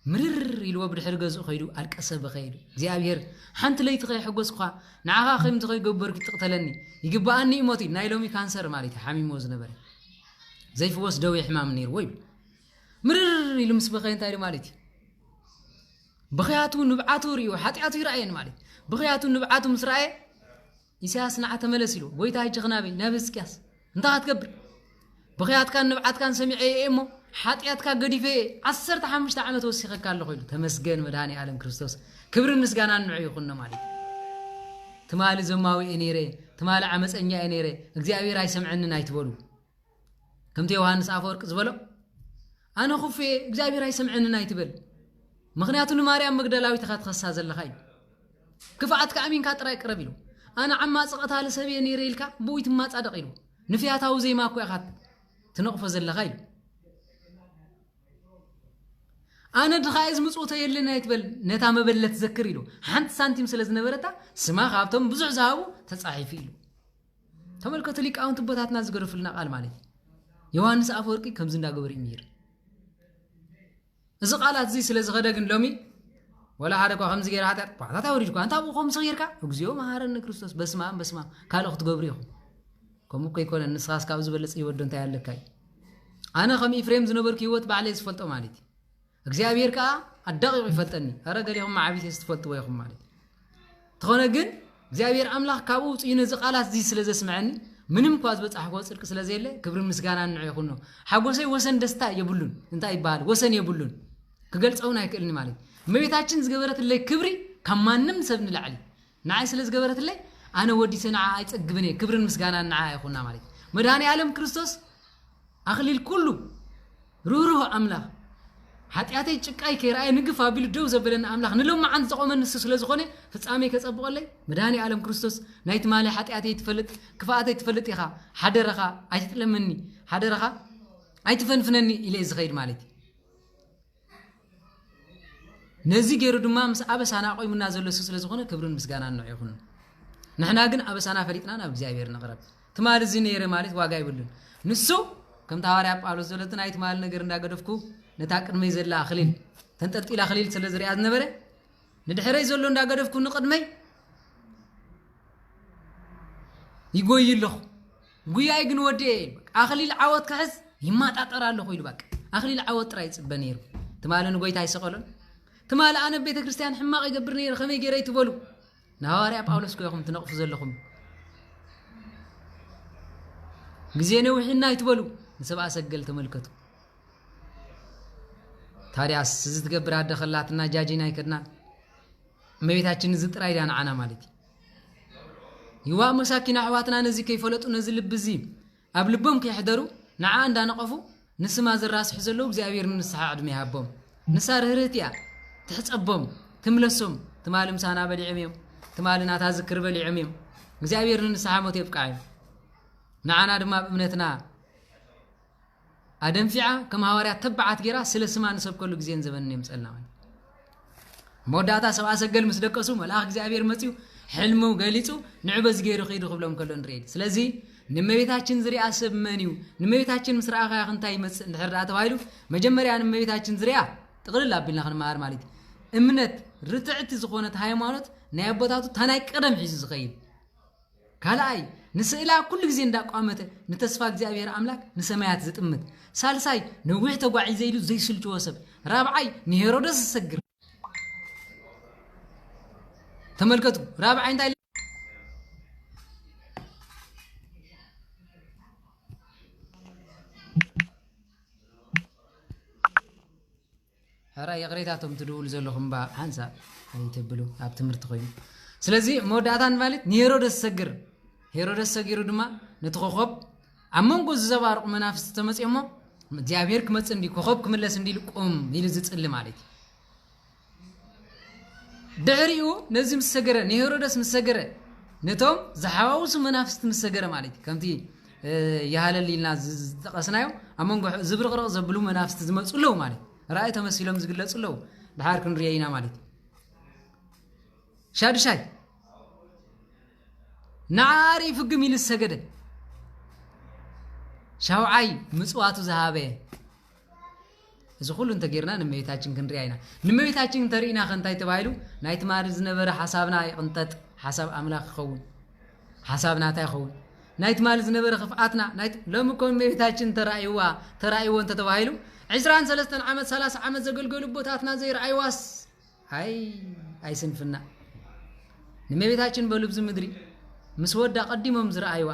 ምርር ኢልዎ ብድሕሪ ገዝኡ ከይዱ ኣልቀሰ፣ በኸ ኢሉ። "እግዚኣብሔር፣ ሓንቲ ለይቲ ከየሐጎስኩኻ፣ ንዓኻ ከምዚ ከይገበርኩ ትቕተለኒ፣ ይግብኣኒ እዩ ሞት" ኢሉ። ናይ ሎሚ ካንሰር ማለት እዩ፣ ሓሚምዎ ዝነበረ ዘይፍወስ ደዌ ሕማም ነይርዎ እዩ። ምርር ኢሉ ምስ በኸየ እንታይ ኢሉ ማለት እዩ? ብኽያቱ ንብዓቱ ርእዩ፣ ሓጢኣቱ ይረኣየን ማለት እዩ። ብኽያቱ ንብዓቱ ምስ ረኣየ፣ "ኢሳያስ ንዓ ተመለስ" ኢሉ። "ጎይታ፣ ሕጂ ኽናበይ? ናብ ህዝቅያስ? እንታይ ክትገብር? ብኽያትካን ንብዓትካን ሰሚዐ እየ እሞ፣ ሓጢኣትካ ገዲፈ እየ፣ ዓሰርተ ሓሙሽተ ዓመት ወሲኸካ ኣለኹ" ኢሉ። ተመስገን መድኃኔ ዓለም ክርስቶስ፣ ክብርን ምስጋናን ንዑ ይኹኖ ማለት እዩ። ትማሊ ዘማዊ እየ ነይረ፣ ትማሊ ዓመፀኛ እየ ነይረ፣ እግዚኣብሔር ኣይሰምዐንን ኣይትበሉ። ከምቲ ዮሃንስ ኣፈወርቅ ዝበሎ፣ "ኣነ ኹፍ እየ፣ እግዚኣብሔር ኣይሰምዐንን ኣይትበል። ምኽንያቱ ንማርያም መግደላዊት ኢኻ ትኸሳ ዘለኻ" ኢሉ። "ክፍኣትካ ኣሚንካ ጥራይ ቅረብ" ኢሉ። "ኣነ ዓማጺ ቀታሊ ሰብ እየ ነይረ" ኢልካ ብኡ ትማጻደቕ ኢሉ። "ንፍያታዊ ዜማ እኮ ኢኻ ትነቕፎ ዘለኻ" ኢሉ። "ኣነ ድኻ እየ ዝምጽውቶ የለን ኣይትበል፣ ነታ መበለት ዘክር" ኢሉ። ሓንቲ ሳንቲም ስለ ዝነበረታ ስማ ካብቶም ብዙሕ ዝሃቡ ተጻሒፉ ኢሉ። ተመልከቱ ሊቃውንቲ ኣቦታትና ዝገደፉልና ቃል ማለት እዩ። ዮሃንስ ኣፈወርቂ ከምዚ እንዳገበሩ እዩ ምሂር። እዚ ቃላት እዚ ስለ ዝኸደ ግን ሎሚ ወላ ሓደ እኳ ከምዚ ገይረ ሓጢኣት፣ ባዕታት ኣውሪድኳ፣ እንታይ ኣብኡ ከምዚ ጌርካ? "እግዚኣብሔር መሃረኒ ክርስቶስ፣ በስመ ኣብ፣ በስመ ኣብ፣ ካልእ ክትገብሩ ኢኹም። ከምኡ እኮ ኣይኮነን፣ ንስኻስ ካብኡ ዝበለጸ ህይወት ዶ እንታይ ኣለካ እዩ?" ኣነ ከም ኤፍሬም ዝነበርኩ ህይወት ባዕለይ ዝፈልጦ ማለት እዩ። እግዚኣብሔር ከኣ ኣዳቂቑ ይፈልጠኒ። ኧረ ገሊኹም መዓቢት እየ ዝትፈልጥዎ ኢኹም ማለት እዩ። ተኾነ ግን እግዚኣብሔር ኣምላኽ ካብኡ ውፅኡ ነዚ ቃላት እዚ ስለ ዘስምዐኒ፣ ምንም እኳ ዝበጻሕክዎ ጽድቂ ስለ ዘየለ፣ ክብርን ምስጋናን ንዑ ይኹኖ። ሓጎሰይ ወሰን ደስታ የብሉን። እንታይ ይበሃል? ወሰን የብሉን። ክገልጸውን ኣይክእልን ማለት እዩ። እመቤታችን ዝገበረትለይ ክብሪ ካብ ማንም ሰብ ንላዕሊ። ንዓይ ስለ ዝገበረትለይ፣ ኣነ ወዲሰ ንዓ ኣይጸግብን እየ። ክብርን ምስጋናን ንዓ ይኹና ማለት እዩ። መድኃኔ ዓለም ክርስቶስ ኣኽሊል ኩሉ ርህሩህ ኣምላኽ፣ ሓጢኣተይ ጭቃይ ከይረኣየ ንግፍ ኣቢሉ ደው ዘበለኒ ኣምላኽ፣ ንሎማዓንቲ ዘቖመኒ ንሱ ስለ ዝኾነ፣ ፍጻሜ ከጸብቐለይ፣ መድኃኔ ዓለም ክርስቶስ ናይ ትማሊ ሓጢኣተይ ትፈልጥ፣ ክፍኣተይ ትፈልጥ ኢኻ፣ ሓደረኻ ኣይትጥለመኒ፣ ሓደረኻ ኣይትፈንፍነኒ ኢለ እየ ዝኸይድ ማለት እዩ። ነዚ ገይሩ ድማ ምስ ኣበሳና ኣቆይሙና ዘሎ እሱ ስለ ዝኾነ፣ ክብርን ምስጋናን ንዑ ይኹን። ንሕና ግን ኣበሳና ፈሊጥና ናብ እግዚኣብሔር ንቕረብ። ትማሊ እዚ ነይረ ማለት ዋጋ ይብሉን። ንሱ ከምቲ ሃዋርያ ጳውሎስ ዘሎ፣ እቲ ናይ ትማሊ ነገር እንዳገደፍኩ ነታ ቅድመይ ዘላ ኣኽሊል፣ ተንጠልጢላ ኣኽሊል ስለ ዝሪኣ ዝነበረ፣ ንድሕረይ ዘሎ እንዳገደፍኩ ንቕድመይ ይጎይ ኣለኹ። ጉያይ ግን ወዲኤ፣ ኣኽሊል ዓወት ክሕዝ ይማጣጠር ኣለኹ ኢሉ፣ በቃ ኣኽሊል ዓወት ጥራይ ይጽበ ነይሩ። ትማሊ ንጎይታ ይሰቐሎን፣ ትማሊ ኣነ ቤተ ክርስቲያን ሕማቕ ይገብር ነይረ፣ ከመይ ገይረ ይትበሉ? ንሃዋርያ ጳውሎስ እኮ ኢኹም ትነቕፉ ዘለኹም። ግዜ ነዊሕና ይትበሉ፣ ንሰብኣ ሰገል ተመልከቱ። ታዲያስ እዚ ትገብር ኣደ ከላትና ጃጂና ኣይከድናን። እመቤታችን እዚ ጥራይ ድያ ንዓና ማለት እዩ። ይዋእ መሳኪን ኣሕዋትና ነዚ ከይፈለጡ፣ ነዚ ልቢ እዚ ኣብ ልቦም ከይሕደሩ፣ ንዓ እንዳነቐፉ ንስማ ዘራስሑ ዘለዉ እግዚኣብሔር ንንስሓ ዕድመ ይሃቦም። ንሳ ርህርህቲ እያ፣ ትሕጸቦም፣ ትምለሶም። ትማሊ ምሳና በሊዖም እዮም፣ ትማሊ ናታ ዝክር በሊዖም እዮም። እግዚኣብሔር ንንስሓ ሞት የብቅዓ እዩ። ንዓና ድማ ኣብ እምነትና ኣደንፊዓ ከም ሃዋርያት ተባዓት ገይራ ስለ ስማ ንሰብከሉ ግዜን ዘበንን የምጸልና ማለት እዩ። መወዳእታ ሰብኣ ሰገል ምስ ደቀሱ መልኣኽ እግዚኣብሔር መጺኡ ሕልሙ ገሊጹ ንዑ በዚ ገይሩ ኺዱ ክብሎም ከሎ ንርኢ። ስለዚ ንእመቤታችን ዝሪኣ ሰብ መን እዩ? ንእመቤታችን ምስ ረኣኻያ እንታይ ይመጽእ እንድሕር ደኣ ተባሂሉ መጀመርያ ንእመቤታችን ዝሪኣ ጥቕልል ኣቢልና ክንመሃር ማለት እዩ። እምነት ርትዕቲ ዝኾነት ሃይማኖት ናይ ኣቦታቱ እታ ናይ ቀደም ሒዙ ዝኸይድ። ካልኣይ ንስእላ ኩሉ ግዜ እንዳቋመተ ንተስፋ እግዚኣብሔር ኣምላክ ንሰማያት ዝጥምት። ሳልሳይ ነዊሕ ተጓዒዘ ኢሉ ዘይስልችዎ ሰብ። ራብዓይ ንሄሮደስ ዝሰግር። ተመልከቱ፣ ራብዓይ እንታይ ሕራይ ይቕሬታ፣ እቶም ትድውሉ ዘለኹም ባ ሓንሳብ ኣይተብሉ ኣብ ትምህርቲ ኮይኑ። ስለዚ መወዳእታን ማለት ንሄሮደስ ዝሰግር። ሄሮደስ ሰጊሩ ድማ ነቲ ኮኸብ ኣብ መንጎ ዝዘባርቑ መናፍስቲ ተመፅኦ እሞ እግዚኣብሔር ክመፅእ እንዲ ኮኸብ ክምለስ እንዲ ኢሉ ቁም ኢሉ ዝፅሊ ማለት እዩ። ድሕሪኡ ነዚ ምስ ሰገረ፣ ንሄሮደስ ምስ ሰገረ፣ ነቶም ዝሓዋውሱ መናፍስቲ ምስ ሰገረ ማለት እዩ። ከምቲ ይሃለል ኢልና ዝጠቐስናዮ ኣብ መንጎ ዝብርቕርቕ ዘብሉ መናፍስቲ ዝመፁ ኣለዉ ማለት እዩ። ራእይ ተመሲሎም ዝግለፁ ኣለዉ። ድሓር ክንሪኦ ኢና ማለት እዩ። ሻድሻይ ንዓሪ ፍግም ኢሉ ዝሰገደ። ሻውዓይ ምፅዋቱ ዝሃበ። እዚ ኩሉ እንተጌርና ንመቤታችን ክንሪኣ ኢና። ንመቤታችን እንተርኢና ከ እንታይ ተባሂሉ? ናይ ትማሊ ዝነበረ ሓሳብና ይቕንጠጥ፣ ሓሳብ ኣምላኽ ይኸውን፣ ሓሳብ ናታ ይኸውን። ናይ ትማሊ ዝነበረ ክፍኣትና ናይ ሎሚ እኮ ንመቤታችን ተራእይዋ ተራእይዎ እንተተባሂሉ፣ ዕስራን ሰለስተን ዓመት ሰላሳ ዓመት ዘገልገሉ ኣቦታትና ዘይረኣይዋስ ኣይ ኣይ ስንፍና። ንመቤታችን በሉ ብዚ ምድሪ ምስ ወዳ ቀዲሞም ዝረኣይዋ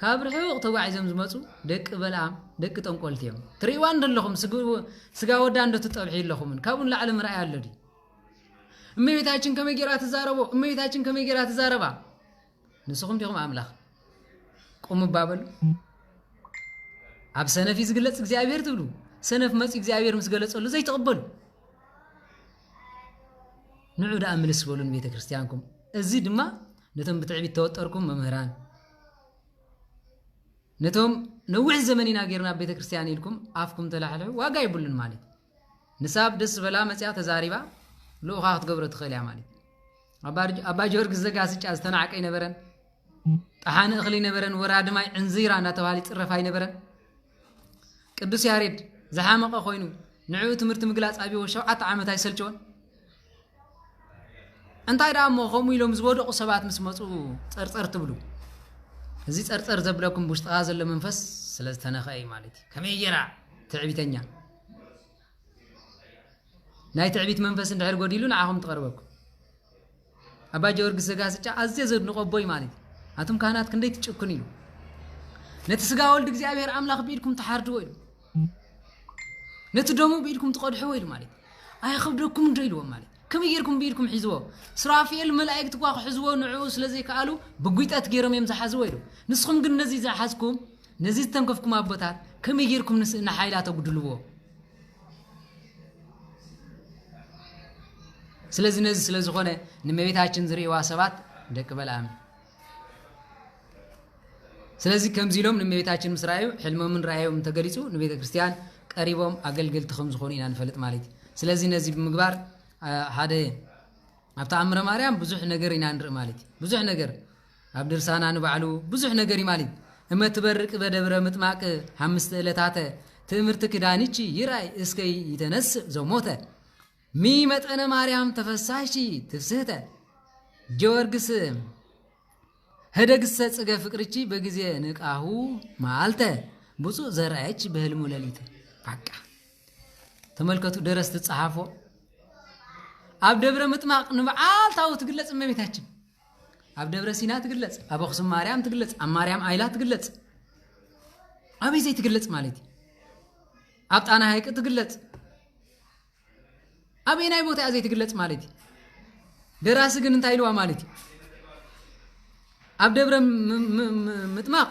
ካብ ርሑቕ ተጓዒዞም ዝመፁ ደቂ በልኣም ደቂ ጠንቆልቲ እዮም። ትርእይዋ እንደለኹም ስጋ ወዳ እንዶ ትጠብሒ ኣለኹምን ካብኡ ንላዕሊ ምርኣይ ኣሎ ድዩ? እመቤታችን ከመይ ጌራ ትዛረቦ? እመቤታችን ከመይ ጌራ ትዛረባ? ንስኹም ዲኹም ኣምላኽ? ቁም እባ በሉ። ኣብ ሰነፍ እዩ ዝግለጽ እግዚኣብሔር ትብሉ፣ ሰነፍ መጺኡ እግዚኣብሔር ምስ ገለጸሉ ዘይትቕበሉ። ንዑ ደኣ ምልስ በሉ ንቤተ ክርስቲያንኩም። እዚ ድማ ነቶም ብትዕቢት ተወጠርኩም መምህራን፣ ነቶም ነዊሕ ዘመን ኢና ጌርና ኣብ ቤተ ክርስቲያን ኢልኩም ኣፍኩም ተላሕልሑ ዋጋ የብሉን ማለት እዩ። ንሳ ኣብ ደስ ዝበላ መጺኣ ተዛሪባ ልኡኻ ክትገብሮ ትኽእል እያ ማለት እዩ። ኣባ ርጅ- ኣባ ጊዮርጊስ ዘጋስጫ ዝተናዕቀ ኣይነበረን። ጠሓኒ እኽሊ ኣይነበረን። ወራዲ ማይ ዕንዚራ እናተባህለ ይፅረፍ ኣይነበረን። ቅዱስ ያሬድ ዝሓመቐ ኮይኑ ንዕኡ ትምህርቲ ምግላፅ ኣብዎ ሸውዓተ ዓመት ኣይሰልቸወን። እንታይ ደኣ እሞ ከምኡ ኢሎም ዝወደቑ ሰባት ምስ መፁ ፀርፀር ትብሉ? እዚ ፀርፀር ዘብለኩም ብውሽጥኻ ዘሎ መንፈስ ስለ ዝተነኸአ እዩ ማለት እዩ። ከመይ ጌራ ትዕቢተኛ ናይ ትዕቢት መንፈስ እንድሕር ጎዲሉ ንዓኹም ትቐርበኩም። ኣባ ጊዮርጊስ ዘጋስጫ ኣዝየ ዘድንቆ ኣቦይ ማለት እዩ። ኣቱም ካህናት ክንደይ ትጭክኑ ኢሉ። ነቲ ስጋ ወልድ እግዚኣብሔር ኣምላኽ ብኢድኩም ትሓርድዎ ኢሉ። ነቲ ደሙ ብኢድኩም ትቐድሕዎ ኢሉ ማለት እዩ። ኣይኸብደኩም እንዶ ኢልዎም ማለት እዩ። ከመይ ጌርኩም ብኢድኩም ሒዝዎ? ሱራፌል መላእክት እኳ ክሕዝዎ ንዕኡ ስለ ዘይከኣሉ ብጒጠት ጌሮም እዮም ዝሓዝዎ ኢሉ። ንስኹም ግን ነዚ ዝሓዝኩም ነዚ ዝተንከፍኩም ኣቦታት ከመይ ጌርኩም ንስእና ሓይላ ተጉድልዎ? ስለዚ ነዚ ስለ ዝኾነ ንእመቤታችን ዝርእይዋ ሰባት ደቂ በልኣም። ስለዚ ከምዚ ኢሎም ንእመቤታችን ምስ ረኣዩ ሕልሞምን ራእዮም እንተገሊጹ ንቤተ ክርስቲያን ቀሪቦም ኣገልገልቲ ከም ዝኾኑ ኢና ንፈልጥ ማለት እዩ። ስለዚ ነዚ ብምግባር ሓደ ኣብ ተኣምረ ማርያም ብዙሕ ነገር ኢና ንርኢ ማለት እዩ። ብዙሕ ነገር ኣብ ድርሳና ንባዕሉ ብዙሕ ነገር እዩ ማለት እዩ። እመ ትበርቅ በደብረ ምጥማቅ ሓምስተ ዕለታተ ትእምርቲ ክዳንቺ ይራይ እስከ ይተነስእ ዘሞተ ሚመጠነ ማርያም ተፈሳሽ ትፍስህተ ጊዮርጊስ ህደግሰ ጽገ ፍቅርቺ በጊዜ ንቃሁ መዓልተ ብፁዕ ዘርአች በህልሙ ሌሊት። በቃ ተመልከቱ፣ ደረስቲ ጸሓፎ ኣብ ደብረ ምጥማቕ ንበዓል ታቦት ትግለጽ እመቤታችን። ኣብ ደብረ ሲና ትግለጽ፣ ኣብ ኣኽሱም ማርያም ትግለጽ፣ ኣብ ማርያም ኣይላ ትግለጽ። ኣበይ ዘይትግለጽ ማለት እዩ? ኣብ ጣና ሃይቅ ትግለጽ። ኣበይ ናይ ቦታ እያ ዘይትግለጽ ማለት እዩ? ደራሲ ግን እንታይ ኢልዋ ማለት እዩ? ኣብ ደብረ ም- ም- ም- ምጥማቕ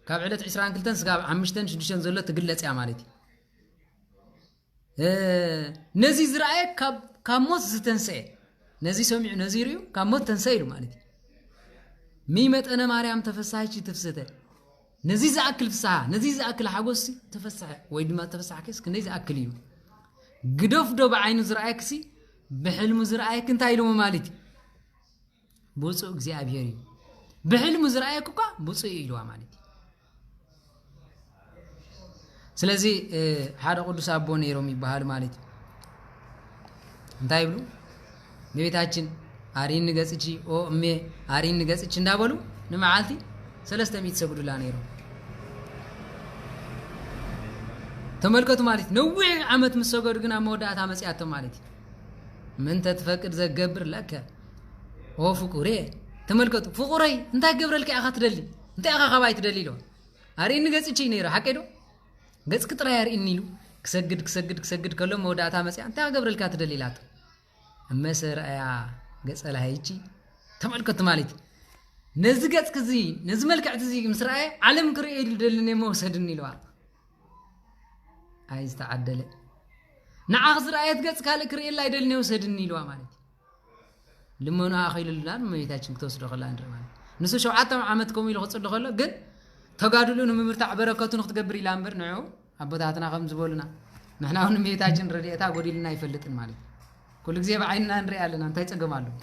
ካብ ዕለት ዕስራን ክልተን ስጋብ ሓሙሽተን ሽዱሽተን ዘሎ ትግለጽ እያ ማለት እዩ። ነዚ ዝረኣየ ካብ ሞት ዝተንሰኤ፣ ነዚ ሰሚዑ ነዚ ርእዩ ካብ ሞት ተንሰ ኢሉ ማለት እዩ። ሚመጠነ ማርያም ተፈሳሂች ትፍስህተ፣ ነዚ ዝኣክል ፍስሃ፣ ነዚ ዝኣክል ሓጎስ ተፈስሐ ወይ ድማ ተፈሳሕከስ ክንደይ ዝኣክል እዩ። ግደፍ ዶ ብዓይኑ ዝረኣየክሲ ብሕልሙ ዝረኣየክ እንታይ ኢልዎ ማለት እዩ? ብፁዕ እግዚኣብሔር እዩ። ብሕልሙ ዝረኣየክ እኳ ብፁዕ እዩ ኢልዋ ማለት እዩ። ስለዚ ሓደ ቅዱስ ኣቦ ነይሮም ይበሃሉ ማለት እዩ። እንታይ ይብሉ? ንቤታችን ኣርኢኒ ገጽኪ፣ ኦ እሜ ኣርኢኒ ገጽኪ እንዳበሉ ንመዓልቲ ሰለስተ ሚእቲ ሰግዱላ ነይሮም። ተመልከቱ ማለት እዩ። ነዊሕ ዓመት ምስ ሰገዱ ግን ኣብ መወዳእታ መጺኣቶም ማለት እዩ። ምንተ ትፈቅድ ዘገብር ለከ ኦ ፍቁሬ። ተመልከቱ፣ ፍቁረይ እንታይ ክገብረልካ ኢኻ ትደሊ? እንታይ ኢኻ ካባይ ትደሊ ኢልዋ። ኣርኢኒ ገጽኪ ነይሩ፣ ሓቀይ ዶ? ገጽኪ ጥራይ ኣርኢኒ ኢሉ ክሰግድ ክሰግድ ክሰግድ ከሎ መወዳእታ መጺኣ እንታይ ክገብረልካ ትደሊ ኢላቶ። እመሰ ረኣያ ገጸ ለሃይቺ። ተመልከቱ ማለት እዩ። ነዚ ገጽኪ እዚ፣ ነዚ መልክዕቲ እዚ ምስ ረኣየ ዓለም ክርእዮ ኢሉ ደሊ እሞ ውሰድኒ ኢልዋ። ኣይ ዝተዓደለ። ንዓኺ ዝረኣየት ገጽ ካልእ ክርእየላ ኣይደልን እየ ውሰድኒ ኢልዋ ማለት እዩ። ልመኑ ኣኺሉልና ንእመቤታችን ክትወስዶ ከላ ንርኢ ማለት እዩ። ንሱ ሸውዓተ ዓመት ከምኡ ኢሉ ክጽሊ ከሎ ግን ተጋድሉ ንምብርታዕ በረከቱ ንክትገብር ኢላ እምበር ንዑ ኣቦታትና ከም ዝበሉና ንሕና እውን እመቤታችን ረድኤታ ጎዲልና ኣይፈልጥን ማለት እዩ። ኩሉ ግዜ ብዓይንና ንርኢ ኣለና እንታይ ጸገም ኣለዎ?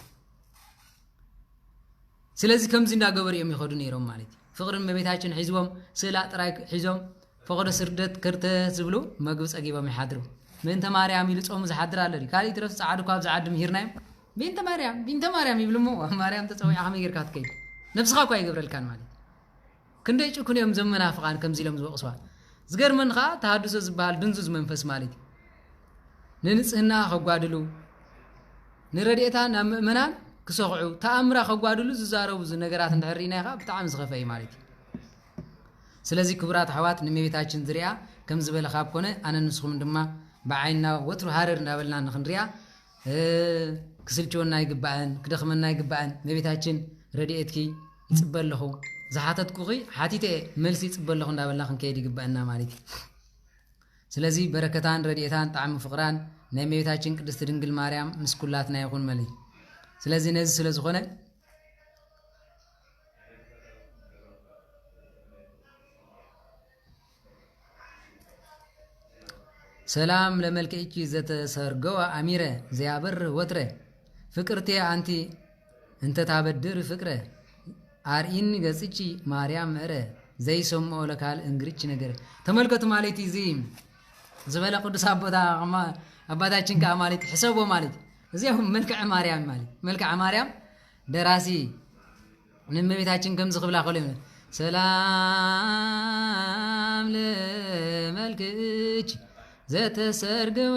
ስለዚ ከምዚ እንዳገበሩ እዮም ይኸዱ ነይሮም ማለት እዩ። ፍቕሪ እመቤታችን ሒዝዎም ስእላ ጥራይ ሒዞም ፈቐዶ ስርደት ከርተት ዝብሉ መግቢ ጸጊቦም ይሓድሩ። ምእንተ ማርያም ኢሉ ጾሙ ዝሓድር ኣሎ ድዩ? ካልእ ይትረፍ ጻዕዱ ካብ ዝዓዲ ምሂርናዮም። ቢንተ ማርያም ቢንተ ማርያም ይብል እሞ ማርያም ተጸዊዓ ከመይ ጌርካ ትከይድ? ነብስኻ እኳ ኣይገብረልካን ማለት እዩ። ክንደይ ጭኩን እዮም ዘመናፍቓን ከምዚ ኢሎም ዝወቕስዋ። ዝገርመኒ ኸዓ ተሃድሶ ዝበሃል ድንዙዝ መንፈስ ማለት እዩ። ንንጽህና ከጓድሉ ንረድኤታ ናብ ምእመናን ክሰኽዑ ተኣምራ ከጓድሉ ዝዛረቡ ነገራት እንድሕር ርኢና ኢኻ ብጣዕሚ ዝኸፈ እዩ ማለት እዩ። ስለዚ ክቡራት ኣሕዋት ንእመቤታችን ዝሪኣ ከም ዝበለ ካብ ኮነ ኣነ ንስኹም ድማ ብዓይንና ወትሩ ሃረር እንዳበልና ንክንሪኣ ክስልችወና ኣይግባእን፣ ክደኽመና ኣይግባእን። እመቤታችን ረድኤትኪ ይጽበ ኣለኹ። ዝሓተትኩኺ ሓቲተ እየ፣ መልሲ ይጽበ ኣለኹ እንዳበልና ክንከይድ ይግበአና ማለት እዩ። ስለዚ በረከታን ረድኤታን ጣዕሚ ፍቕራን ናይ እመቤታችን ቅድስቲ ድንግል ማርያም ምስ ኩላትና ይኹን መሊ። ስለዚ ነዚ ስለ ዝኾነ ሰላም ለመልክዕኪ ዘተሰርገወ ኣሚረ ዘያበርህ ወትረ ፍቅርቴ ኣንቲ እንተ ታበድር ፍቅረ ኣርኢኒ ገጽኪ ማርያም ምዕረ ዘይሰምኦ ለካል እንግርች ነገር። ተመልከቱ ማለት እዚ ዝበለ ቅዱስ ኣቦታ ኣባታችን ከዓ ማለት ሕሰቦ ማለት እዚኦም መልክዐ ማርያም ማለት መልክዐ ማርያም ደራሲ ንእመቤታችን ከምዚ ክብላ ከሎ ሰላም ለመልክዕኪ ዘተሰርገወ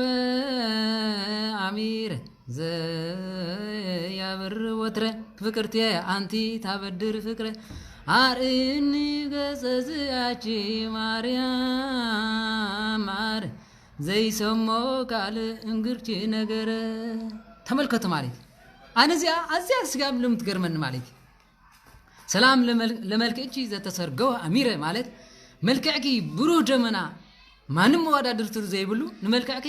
ኣሚረ ዘያብር ወትረ ፍቅርቴ ኣንቲ ታበድር ፍቅረ ኣርእኒ ገጸ ዝያቺ ማርያም ማር ዘይሰሞ ካልእ እንግርቺ ነገረ። ተመልከቱ ማለት ኣነ እዚኣ ኣዝያ ስጋብ ሎም ትገርመኒ ማለት እዩ። ሰላም ለመልክዕኪ ዘተሰርገወ ኣሚረ ማለት መልክዕኪ ብሩህ ደመና ማንም መወዳድርትሩ ዘይብሉ ንመልክዕኪ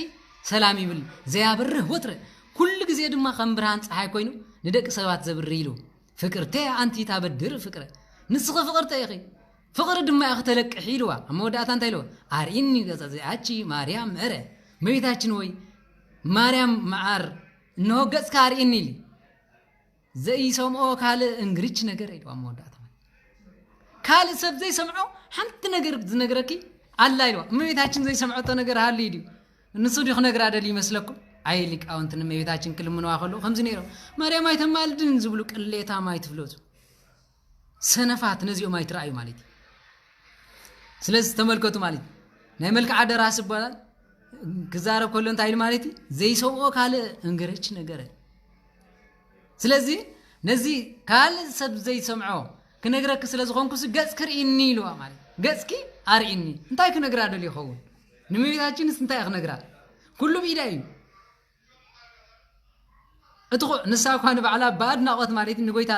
ሰላም ይብል ዘያብርህ ወትረ ኩሉ ግዜ ድማ ከም ብርሃን ፀሓይ ኮይኑ ንደቂ ሰባት ዘብሪ ኢሉ ፍቅርተ ኣንቲ ታበድር ፍቅረ ንስኺ ፍቅርተ ኢኺ ፍቅሪ ድማ ኢኺ ተለቅሒ ኢልዋ ኣብ መወዳእታ እንታይ ኢልዋ ኣርኢኒ ገጸ ዚኣቺ ማርያም ምዕረ መቤታችን ወይ ማርያም መዓር እንሆ ገጽካ ኣርኢኒ ኢሊ ዘይሰምዖ ካልእ እንግርች ነገር ኢልዋ መወዳእታ ካልእ ሰብ ዘይሰምዖ ሓንቲ ነገር ዝነግረኪ ኣላ ኢልዋ እመቤታችን ዘይሰምዐቶ ነገር ሃሉ ድዩ ንሱ ድዩ ክነግራ ደል ይመስለኩም ኣይ ሊቃውንቲ ንእመቤታችን ክልምንዋ ከለዉ ከምዚ ነይሮም ማርያም ኣይተማልድን ዝብሉ ቅሌታ ማይ ትፍለጹ ሰነፋት ነዚኦም ኣይትረኣዩ ማለት እዩ ስለዚ ተመልከቱ ማለት እዩ ናይ መልክዓ ደራሲ ይባላል ክዛረብ ከሎ እንታይ ኢሉ ማለት እዩ ዘይሰምኦ ካልእ እንግረች ነገረ ስለዚ ነዚ ካልእ ሰብ ዘይሰምዖ ክነግረኪ ስለ ዝኾንኩ ሲ ገጽ ክርእኒ ኢልዋ ማለት ገጽኪ ኣርእኒ እንታይ ክነግራ ደል ይኸውን ንመቤታችንስ እንታይ ክነግራ ኩሉ ብኢዳ እዩ እቲ ንሳ እኳ ንባዕላ ብኣድናቖት ማለት ንጎይታ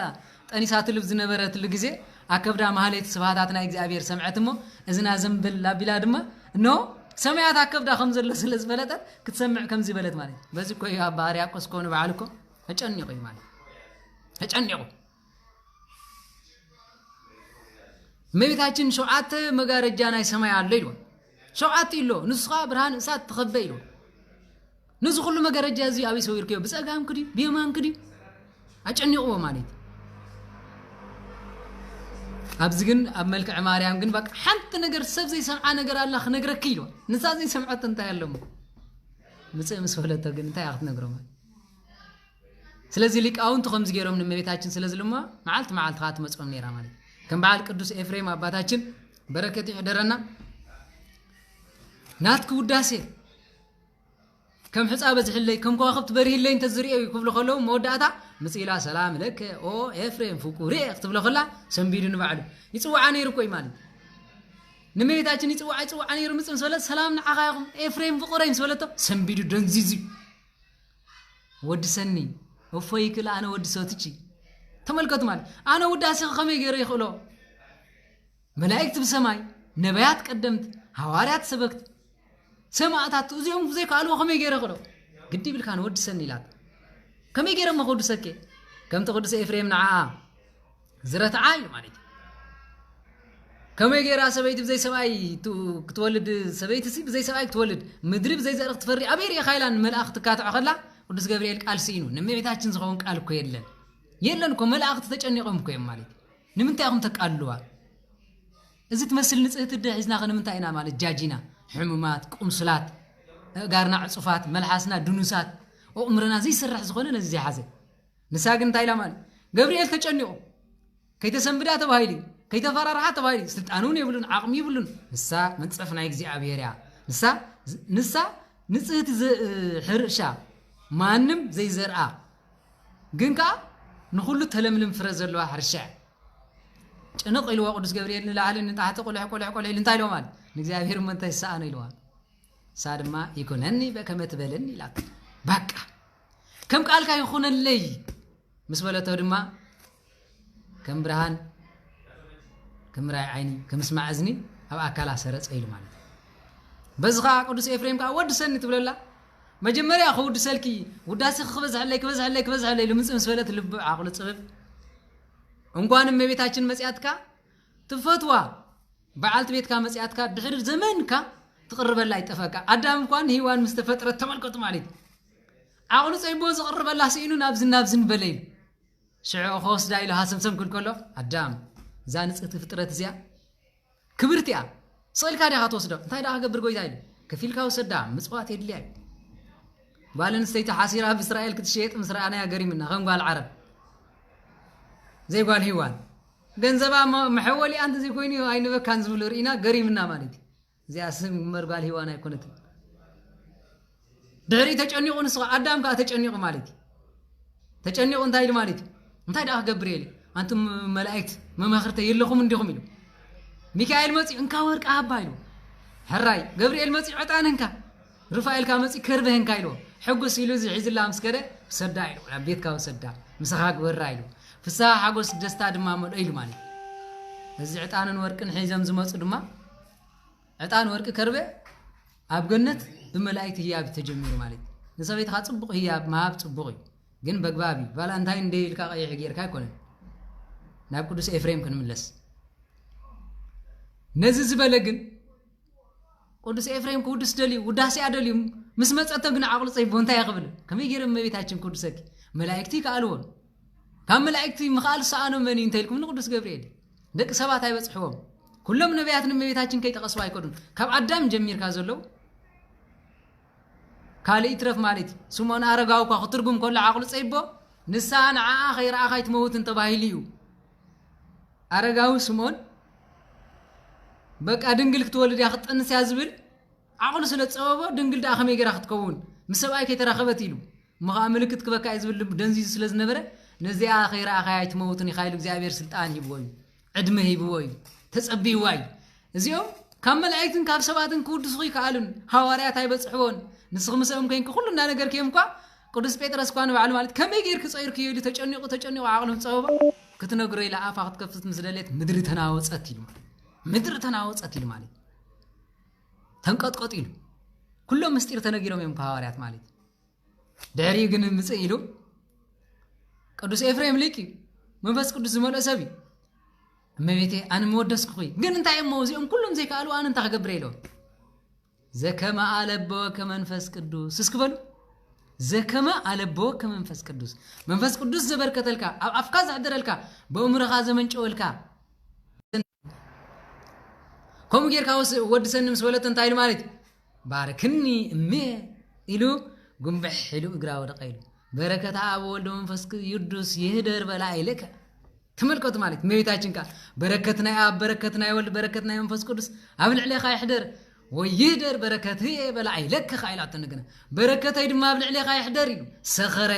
ጠኒሳትሉ ዝነበረትሉ ግዜ ኣከብዳ ማህሌት ስብሃታት ናይ እግዚኣብሔር ሰምዐት እሞ እዝና ዘንብል ኣቢላ ድማ እነሆ ሰማያት ኣከብዳ ከም ዘሎ ስለ ዝፈለጠት ክትሰምዕ ከም ዝበለት ማለት በዚ እኮ እዩ ኣባ ሕርያቆስ እኮ ንባዕሉ እኮ ተጨኒቑ እዩ ማለት ተጨኒቑ እመቤታችን ሸውዓተ መጋረጃ ናይ ሰማይ ኣሎ ኢልዎ ሸውዓተ ኢሎ ንሱ ከዓ ብርሃን እሳት ተኸበ ኢልዎ ነዚ ኩሉ መጋረጃ እዚ ኣበይ ሰዊርክዮ ብፀጋምክ ድዩ ብየማንክ ድዩ ኣጨኒቕዎ ማለት ኣብዚ ግን ኣብ መልክዕ ማርያም ግን በቃ ሓንቲ ነገር ሰብ ዘይሰምዓ ነገር ኣላ ክነግረኪ ኢልዋ ንሳ ዘይሰምዐቶ እንታይ ኣለሞ ምፅእ ምስ ፈለቶ ግን እንታይ ክትነግሮ ማለት ስለዚ ሊቃውንቱ ከምዚ ገይሮም ንእመቤታችን ስለ ዝልምዋ፣ መዓልቲ መዓልቲ ከዓ ትመፅኦም ነይራ ማለት እዩ። ከም በዓል ቅዱስ ኤፍሬም ኣባታችን በረከት ይሕደረና። ናትኪ ውዳሴ ከም ሕፃ በዝሕለይ፣ ከም ከዋኽብቲ በርሂለይ እንተዝርእዮ እዩ ክብሉ ከለዉ፣ መወዳእታ ምፅእ ኢላ፣ "ሰላም ለከ ኦ ኤፍሬም ፍቁሬ" ክትብሎ ከላ፣ ሰንቢዱ ንባዕሉ ይፅውዓ ነይሩ እኮ እዩ ማለት እዩ። ንእመቤታችን ይፅውዓ፣ ይፅውዓ ነይሩ። ምፅእ ምስ በለት፣ "ሰላም ንዓኻ ይኹን ኤፍሬም ፍቁረይ" ምስ በለቶ፣ ሰንቢዱ ደንዚዙ እዩ። "ወድሰኒ፣ እፎይ ይክእል ኣነ ወድሰትኪ?" ተመልከቱ ማለት፣ ኣነ ውዳሴ ከመይ ገይረ ይኽእሎ? መላእክት ብሰማይ፣ ነቢያት ቀደምት፣ ሃዋርያት ሰበክት፣ ሰማእታት፣ እዚኦም ዘይከኣልዎ ከመይ ገይረ ይኽእሎ? ግዲ ይብልካ ንወድሰኒ ኢላት። ከመይ ገይረ እሞ ከወድሰኪ? ከምቲ ቅዱስ ኤፍሬም ንዓኣ ዝረትዓ ኢሉ ማለት እዩ። ከመይ ገይራ ሰበይቲ ብዘይ ሰብኣይ ቱ-፣ ክትወልድ፣ ሰበይቲ ሲ ብዘይ ሰብኣይ ክትወልድ፣ ምድሪ ብዘይ ዘርኢ ክትፈሪ ኣበይ ርኢኻ ኢላ ንመልኣኽ ትካትዖ ከላ፣ ቅዱስ ገብርኤል ቃል ስኢኑ፣ ንእመቤታችን ዝኸውን ቃል እኮ የለን። የለን እኮ፣ መላእኽቲ ተጨኒቖም እኮ እዮም ማለት እዩ። ንምንታይ ኢኹም ተቃልዋ? እዚ ትመስል ንጽህቲ ኣደ ሒዝና ከ ንምንታይ ኢና ማለት ጃጂና? ሕሙማት፣ ቁምሱላት፣ ኣእጋርና ዕጹፋት፣ መልሓስና ድኑሳት፣ ኣእምሮና ዘይሰርሕ ዝኾነ ነዚ ዘይሓዘ። ንሳ ግን እንታይ ኢላ ማለት? ገብርኤል ተጨኒቑ፣ ከይተሰንብዳ ተባሂሉ እዩ፣ ከይተፈራርሓ ተባሂሉ እዩ። ስልጣን እውን የብሉን፣ ዓቕሚ የብሉን። ንሳ መንጸፍ ናይ እግዚኣብሔር እያ። ንሳ፣ ንሳ ንጽህቲ ዘ-፣ ሕርሻ፣ ማንም ዘይዘርኣ፣ ግን ከኣ ንኹሉ ተለምልም ፍረ ዘለዋ ሕርሻ እያ። ጭንቕ ኢልዎ ቅዱስ ገብርኤል ንላዕሊ ንታሕቲ፣ ቁልሕ፣ ቁልሕ፣ ቁልሕ ኢሉ እንታይ ኢልዎ ማለት? ንእግዚኣብሔር እሞ እንታይ ይሰኣኖ ኢልዋ። ንሳ ድማ "ይኩነኒ በከመ ትበለኒ" ኢላቶ። በቃ፣ "ከም ቃልካ ይኹነለይ" ምስ በለቶ ድማ ከም ብርሃን፣ ከም ምርኣይ ዓይኒ፣ ከም ምስማዕ እዝኒ ኣብ ኣካላ ሰረጸ ኢሉ ማለት እዩ። በዚ ኸኣ ቅዱስ ኤፍሬም ከኣ "ወድሰኒ" ትብለላ። መጀመርያ "ክውድሰልኪ፣ ውዳሴ ክበዝሐለይ፣ ክበዝሐለይ" ኢሉ ምጽእ ምስ በለት ልቡ ዓቕሉ ጽብብ። እንኳን እመቤታችን መጺኣትካ፣ ትፈትዋ በዓልቲ ቤትካ መጺኣትካ፣ ድሕሪ ዘመንካ ትቕርበላ ይጠፈካ። ኣዳም እንኳን ሄዋን ምስ ተፈጥረት ተመልከቱ ማለት እዩ። ዓቕሉ ጸቢብዎ ዝቕርበላ ስኢኑ ናብዝን ናብዝን በለ ኢሉ። ሽዑ ክወስዳ ኢሉ ሃሰምሰም ክብል ከሎ፣ ኣዳም፣ እዛ ንጽህቲ ፍጥረት እዚኣ ክብርቲ እያ። ስቕ ኢልካ ዲኻ ትወስዶ? እንታይ ደኣ ክገብር ጎይታ ኢሉ። ከፊልካ ውሰዳ፣ ምጽዋት የድልያ እዩ። ጓል ኣንስተይቲ ሓሲራ ኣብ እስራኤል ክትሸየጥ ምስ ረኣናያ ገሪምና፣ ከም ጓል ዓረብ። ዘይጓል ሂዋን። ገንዘባ መ-፣ መሐወሊኣ እንተዘይኮይኑ ኣይንበካን ዝብሉ ርኢና ገሪምና ማለት እዩ። እዚኣ ስም እምበር ጓል ሂዋን ኣይኮነትን። ድሕሪ ተጨኒቑ ንሱ ኸዓ፣ ኣዳም ከኣ ተጨኒቑ ማለት እዩ። ተጨኒቑ እንታይ ኢሉ ማለት እዩ? እንታይ ደኣ ክገብር እየ ኢሉ? ኣንቱም መላእክት መማኽርተይ የለኹም እንዲኹም ኢሉ። ሚካኤል መጺኡ፣ "እንካ ወርቂ ሃባ" ኢሉ። ሕራይ። ገብርኤል መጺኡ፣ "ዕጣን እንካ።" ሩፋኤል ከኣ መጺኡ፣ "ከርበ እንካ" ኢሉ። ሕጉስ ኢሉ እዚ ሒዝላ ምስ ከደ፣ "ውሰዳ" ኢሉ። "ናብ ቤትካ ውሰዳ፣ ምሳኻ ግበራ" ኢሉ። ፍስሃ፣ ሓጎስ፣ ደስታ ድማ መልኦ ኢሉ ማለት እዩ። እዚ ዕጣንን ወርቅን ሒዞም ዝመጹ ድማ ዕጣን፣ ወርቂ፣ ከርበ ኣብ ገነት ብመላእክቲ ህያብ ተጀሚሩ ማለት እዩ። ንሰበይትኻ ጽቡቕ ህያብ ምሃብ ጽቡቕ እዩ፣ ግን በግባብ እዩ። ቫላንታይን ደይ ኢልካ ቀይሕ ጌርካ ኣይኮነን። ናብ ቅዱስ ኤፍሬም ክንምለስ። ነዚ ዝበለ ግን ቅዱስ ኤፍሬም ክውድስ ደልዩ፣ ውዳሴኣ ደልዩ፣ ምስ መጸቶ ግን ዓቕሉ ጸቢቦ እንታይ ክብል? ከመይ ገይረ እመቤታችን ክውድሰኪ? መላእክቲ ይከኣልዎ። ካብ መላእክቲ ምኽኣል ዝሰኣኖ መን እዩ እንተ ኢልኩም ንቅዱስ ገብርኤል። ደቂ ሰባት ኣይበጽሕዎም። ኩሎም ነቢያት ንእመቤታችን ከይጠቐስዋ ኣይከዱን። ካብ ኣዳም ጀሚርካ ዘለዉ ካልእ ይትረፍ ማለት እዩ። ስምዖን ኣረጋዊ እኳ ክትርጉም ከሎ ዓቕሉ ጸቢቦ፣ ንሳ ንዓኣ ከይረኣኻ ኣይትመውትን ተባሂሉ እዩ። ኣረጋዊ ስምዖን በቃ ድንግል ክትወልድ እያ ክትጠንስ እያ ዝብል ዓቕሉ ስለ ዝጸበቦ፣ ድንግል ደኣ ከመይ ገይራ ክትከውን ምስ ሰብኣይ ከይተራኸበት ኢሉ። እሞ ኸኣ ምልክት ክበካ እየ ዝብል ልቡ ደንዚዙ ስለ ዝነበረ፣ ነዚኣ ከይረኣኻያ ኣይትመውትን ኢኻ ኢሉ እግዚኣብሔር ስልጣን ሂብዎ እዩ። ዕድመ ሂብዎ እዩ። ተጸቢይዋ እዩ። እዚኦም ካብ መላእክትን ካብ ሰባትን ክውድሱኺ ይከኣሉን። ሃዋርያት ኣይበጽሕዎን። ንስኺ ምስኦም ኮይንኪ ኩሉ እናነገርክዮም እኳ፣ ቅዱስ ጴጥሮስ እኳ ንባዕሉ ማለት ከመይ ጌርኪ ጸይርክዮ ኢሉ ተጨኒቑ፣ ተጨኒቑ ዓቕሉ ምስ ጸበቦ፣ ክትነግሮ ኢላ ኣፋ ክትከፍት ምስ ደልየት ምድሪ ተናወጸት ኢሉ ማለት። ምድሪ ተናወጸት ኢሉ ማለት። ተንቀጥቀጡ ኢሉ። ኩሎም ምስጢር ተነጊሮም እዮም ሃዋርያት ማለት። ድሕሪኡ ግን ምጽእ ኢሉ ቅዱስ ኤፍሬም ሊቅ እዩ። መንፈስ ቅዱስ ዝመልኦ ሰብ እዩ። እመቤቴ ኣነ ምወደስኩኺ፣ ግን እንታይ እሞ እዚኦም ኩሎም ዘይከኣሉ ኣነ እንታይ ክገብር ኢሎም። ዘከመ ኣለበወከ መንፈስ ቅዱስ እስኪ በሉ። ዘከመ ኣለበወከ መንፈስ ቅዱስ። መንፈስ ቅዱስ ዘበርከተልካ፣ ኣብ ኣፍካ ዘሕደረልካ፣ በእምሮኻ ዘመንጨወልካ። ከምኡ ጌርካ ወስ-፣ ወድሰኒ ምስ በለቶ እንታይ ኢሉ ማለት እዩ? "ባርክኒ እምየ" ኢሉ ጉንብሕ ኢሉ እግራ ወደቀ ኢሉ። በረከት ኣብ ወልድ መንፈስ ቅዱስ ይህደር በላ ኢልከ። ተመልከቱ ማለት እመቤታችን ቃል በረከት ናይ ኣብ በረከት ናይ ወልድ በረከት ናይ መንፈስ ቅዱስ ኣብ ልዕሌኻ ይሕደር ወይ ይህደር በረከት ህየ በላ ኢለከ ኢላቶ። እንደገና በረከተይ ድማ ኣብ ልዕሌኻ ይሕደር ኢሉ ሰኸረ፣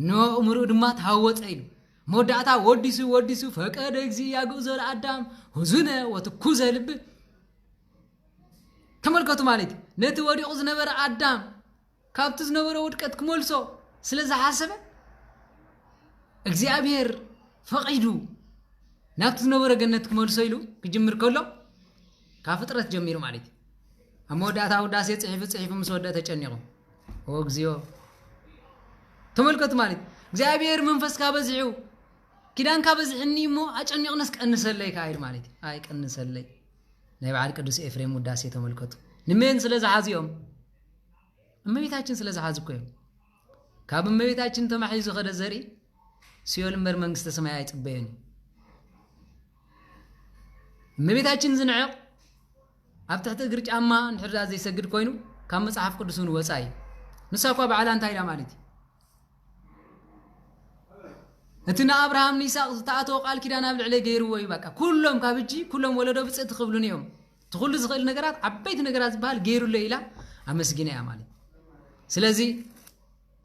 ነእምርኡ ድማ ተሃወፀ ኢሉ። መወዳእታ ወዲሱ ወዲሱ ፈቀደ እግዚእ ያግእዞ ለአዳም ሁዙነ ወትኩዘ ልብ። ተመልከቱ ማለት እዩ። ነቲ ወዲቑ ዝነበረ ኣዳም ካብቲ ዝነበረ ውድቀት ክመልሶ ስለ ዝሓሰበ እግዚኣብሔር ፈቒዱ ናብቲ ዝነበረ ገነት ክመልሶ ኢሉ ክጅምር ከሎ ካብ ፍጥረት ጀሚሩ ማለት እዩ። ኣብ መወዳእታ ውዳሴ ጽሒፉ ጽሒፉ ምስ ወደአ ተጨኒቑ። ኦ እግዚኦ። ተመልከቱ ማለት እዩ። እግዚኣብሔር መንፈስካ በዚሑ ኪዳንካ በዚሕኒ እሞ ኣጨኒቕነስ ቀንሰለይ ከኣ ኢሉ ማለት እዩ። ኣይ ቀንሰለይ። ናይ በዓል ቅዱስ ኤፍሬም ውዳሴ ተመልከቱ። ንመን ስለ ዝሓዝዮም? እመቤታችን ስለ ዝሓዙ እኮ እዮም። ካብ እመቤታችን ተማሒዙ ዝኸደ ዘርኢ ሲኦል እምበር መንግስተ ሰማይ ኣይጽበዮን እዩ። እመቤታችን ዝንዕቕ ኣብ ትሕቲ እግሪ ጫማ እንድሕር ደኣ ዘይሰግድ ኮይኑ ካብ መጽሓፍ ቅዱስ እውን ወጻኢ እዩ። ንሳ እኳ ባዕላ እንታይ ኢላ ማለት እዩ? እቲ ንኣብርሃም ንይስሐቅ ዝተኣተወ ቃል ኪዳን ኣብ ልዕለይ ገይርዎ እዩ። በቃ ኩሎም ካብ እጂ ኩሎም ወለዶ ብፅእቲ ክብሉን እዮም። እቲ ኩሉ ዝኽእል ነገራት ዓበይቲ ነገራት ዝበሃል ገይሩሎ ኢላ ኣመስጊና እያ ማለት። ስለዚ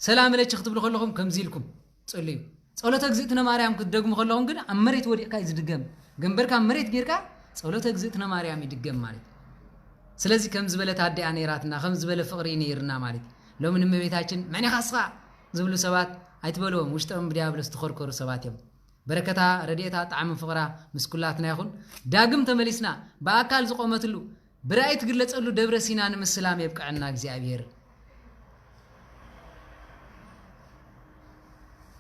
ሰላም ለኪ ክትብሉ ከለኹም ከምዚ ኢልኩም ጽልዩ። ጸሎተ እግዝእትነ ማርያም ክትደግሙ ከለኹም ግን ኣብ መሬት ወዲቕካ እዩ ዝድገም። ገንበርካ ኣብ መሬት ጌርካ ጸሎተ እግዝእትነ ማርያም ይድገም ማለት እዩ። ስለዚ ከም ዝበለት ኣዲኣ ነይራትና፣ ከም ዝበለ ፍቕሪ እዩ ነይርና ማለት እዩ። ሎሚ ንእመቤታችን መን ኢኻ እስኻ ዝብሉ ሰባት ኣይትበልዎም፣ ውሽጦም ብዲያብሎስ ዝተኾርኮሩ ሰባት እዮም። በረከታ ረድኤታ ጣዕሚ ፍቕራ ምስ ኩላትና ይኹን። ዳግም ተመሊስና ብኣካል ዝቆመትሉ ብራእይ ትግለጸሉ ደብረ ሲና ንምስላም የብቅዐና እግዚኣብሔር።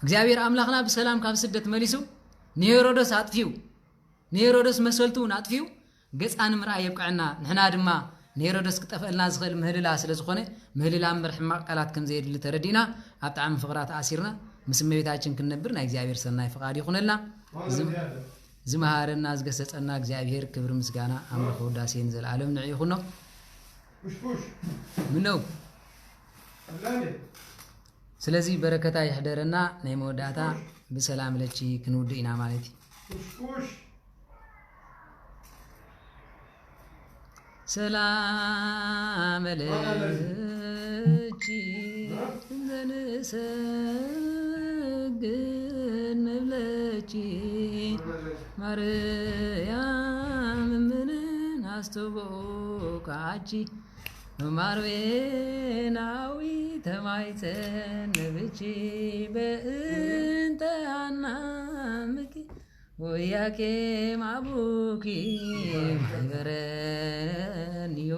እግዚኣብሔር ኣምላኽና ብሰላም ካብ ስደት መሊሱ ንሄሮዶስ ኣጥፊኡ፣ ንሄሮዶስ መሰልቱ እውን ኣጥፊኡ ገጻ ንምርኣይ የብቅዐና። ንሕና ድማ ንሄሮዶስ ክጠፍአልና ዝኽእል ምህልላ ስለ ዝኾነ ምህልላ እምበር ሕማቕ ቃላት ከም ዘየድሊ ተረዲእና ኣብ ጣዕሚ ፍቕራ ተኣሲርና ምስ እመቤታችን ክንነብር ናይ እግዚኣብሔር ሰናይ ፍቓድ ይኹነልና። ዝም- ዝመሃረና ዝገሰጸና እግዚኣብሔር ክብሪ ምስጋና ኣምልኾ ውዳሴ ንዘለኣለም ንዕ ይኹኖ። ምነው ስለዚ በረከታ ይሕደረና። ናይ መወዳእታ ብሰላም ለቺ ክንውድእ ኢና ማለት እዩ። ሰላም ለኪ ዘንሰግድ ንብለኪ ማርያም ምንን ኣስተብኡ ካዓኪ ማርቤናዊ ተማይፀን ንብኪ በእንተ ኣናምኪ ወያቄም አቡኪ ማህበረንዮ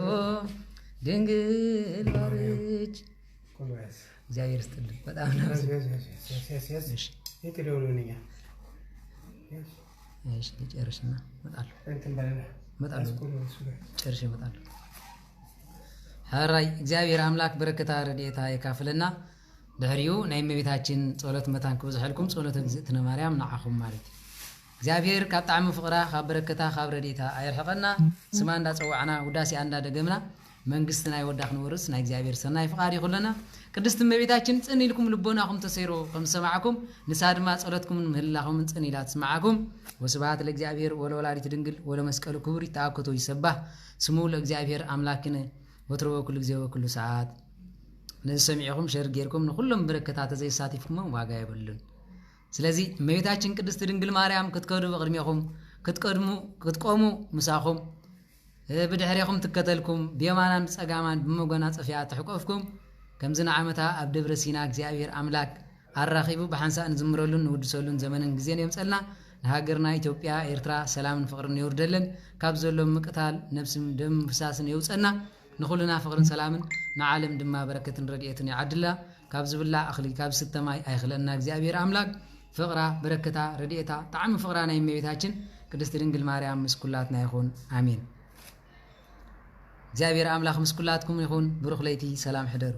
ድንግል ማርች። እግዚአብሔር ይስጥልኝ። በጣም ነው። እሺ። እሺ፣ ልጨርስና እመጣለሁ። እመጣለሁ። ጨርሼ እመጣለሁ። ሕራይ እግዚኣብሔር ኣምላክ በረከታ ረድኤታ የካፍለና። ድሕሪኡ ናይ እመቤታችን ጸሎት መታን ክብዝሐልኩም ጸሎተ እግዝእትነ ማርያም ንዓኹም ማለት እዩ። እግዚኣብሔር ካብ ጣዕሚ ፍቕራ ካብ በረከታ ካብ ረድኤታ ኣየርሕቐና። ስማ እንዳጸዋዕና ውዳሴኣ እንዳደገምና መንግስቲ ናይ ወዳ ክንወርስ ናይ እግዚኣብሔር ሰናይ ፍቓድ ይኹለና። ቅድስቲ እመቤታችን ጽን ኢልኩም ልቦናኹም ተሰይሩ ከም ዝሰማዕኩም ንሳ ድማ ጸሎትኩምን ምህልላኹምን ጽን ኢላ ትስማዓኩም። ወስብሐት ለእግዚኣብሔር ወለወላዲት ድንግል ወለመስቀሉ ክቡር ይተኣኮቶ ይሰባህ ስሙ ለእግዚኣብሔር ኣምላክነ ወትሮ ወኩሉ ግዜ ወኩሉ ሰዓት። ነዚ ሰሚዕኹም ሸር ጌርኩም ንኹሎም በረከታ ተዘይሳቲፍኩሞም ዋጋ የብሉን። ስለዚ እመቤታችን ቅድስቲ ድንግል ማርያም ክትከዱ ብቕድሜኹም ክትቀድሙ ክትቆሙ ምሳኹም ብድሕሬኹም ትከተልኩም ብየማናን ብጸጋማን ብመጎናጸፊያ ትሕቆፍኩም። ከምዚ ንዓመታ ኣብ ደብረ ሲና እግዚኣብሔር ኣምላክ ኣራኺቡ ብሓንሳእ ንዝምረሉን ንውድሰሉን ዘመንን ግዜን የምጸልና። ንሃገርና ኢትዮጵያ ኤርትራ ሰላምን ፍቕርን የውርደለን። ካብ ዘሎ ምቅታል ነብስን ደም ፍሳስን የውጸና። ንኹልና ፍቕርን ሰላምን ንዓለም ድማ በረከትን ረድኤትን ይዓድላ። ካብ ዝብላዕ እኽሊ ካብ ዝስተ ማይ ኣይኽለና እግዚኣብሔር ኣምላክ። ፍቕራ በረከታ ረድኤታ ጣዕሚ ፍቕራ ናይ እመቤታችን ቅድስቲ ድንግል ማርያም ምስ ኩላትና ይኹን። ኣሜን። እግዚኣብሔር ኣምላኽ ምስ ኩላትኩም ይኹን። ብሩኽ ለይቲ ሰላም ሕደሩ።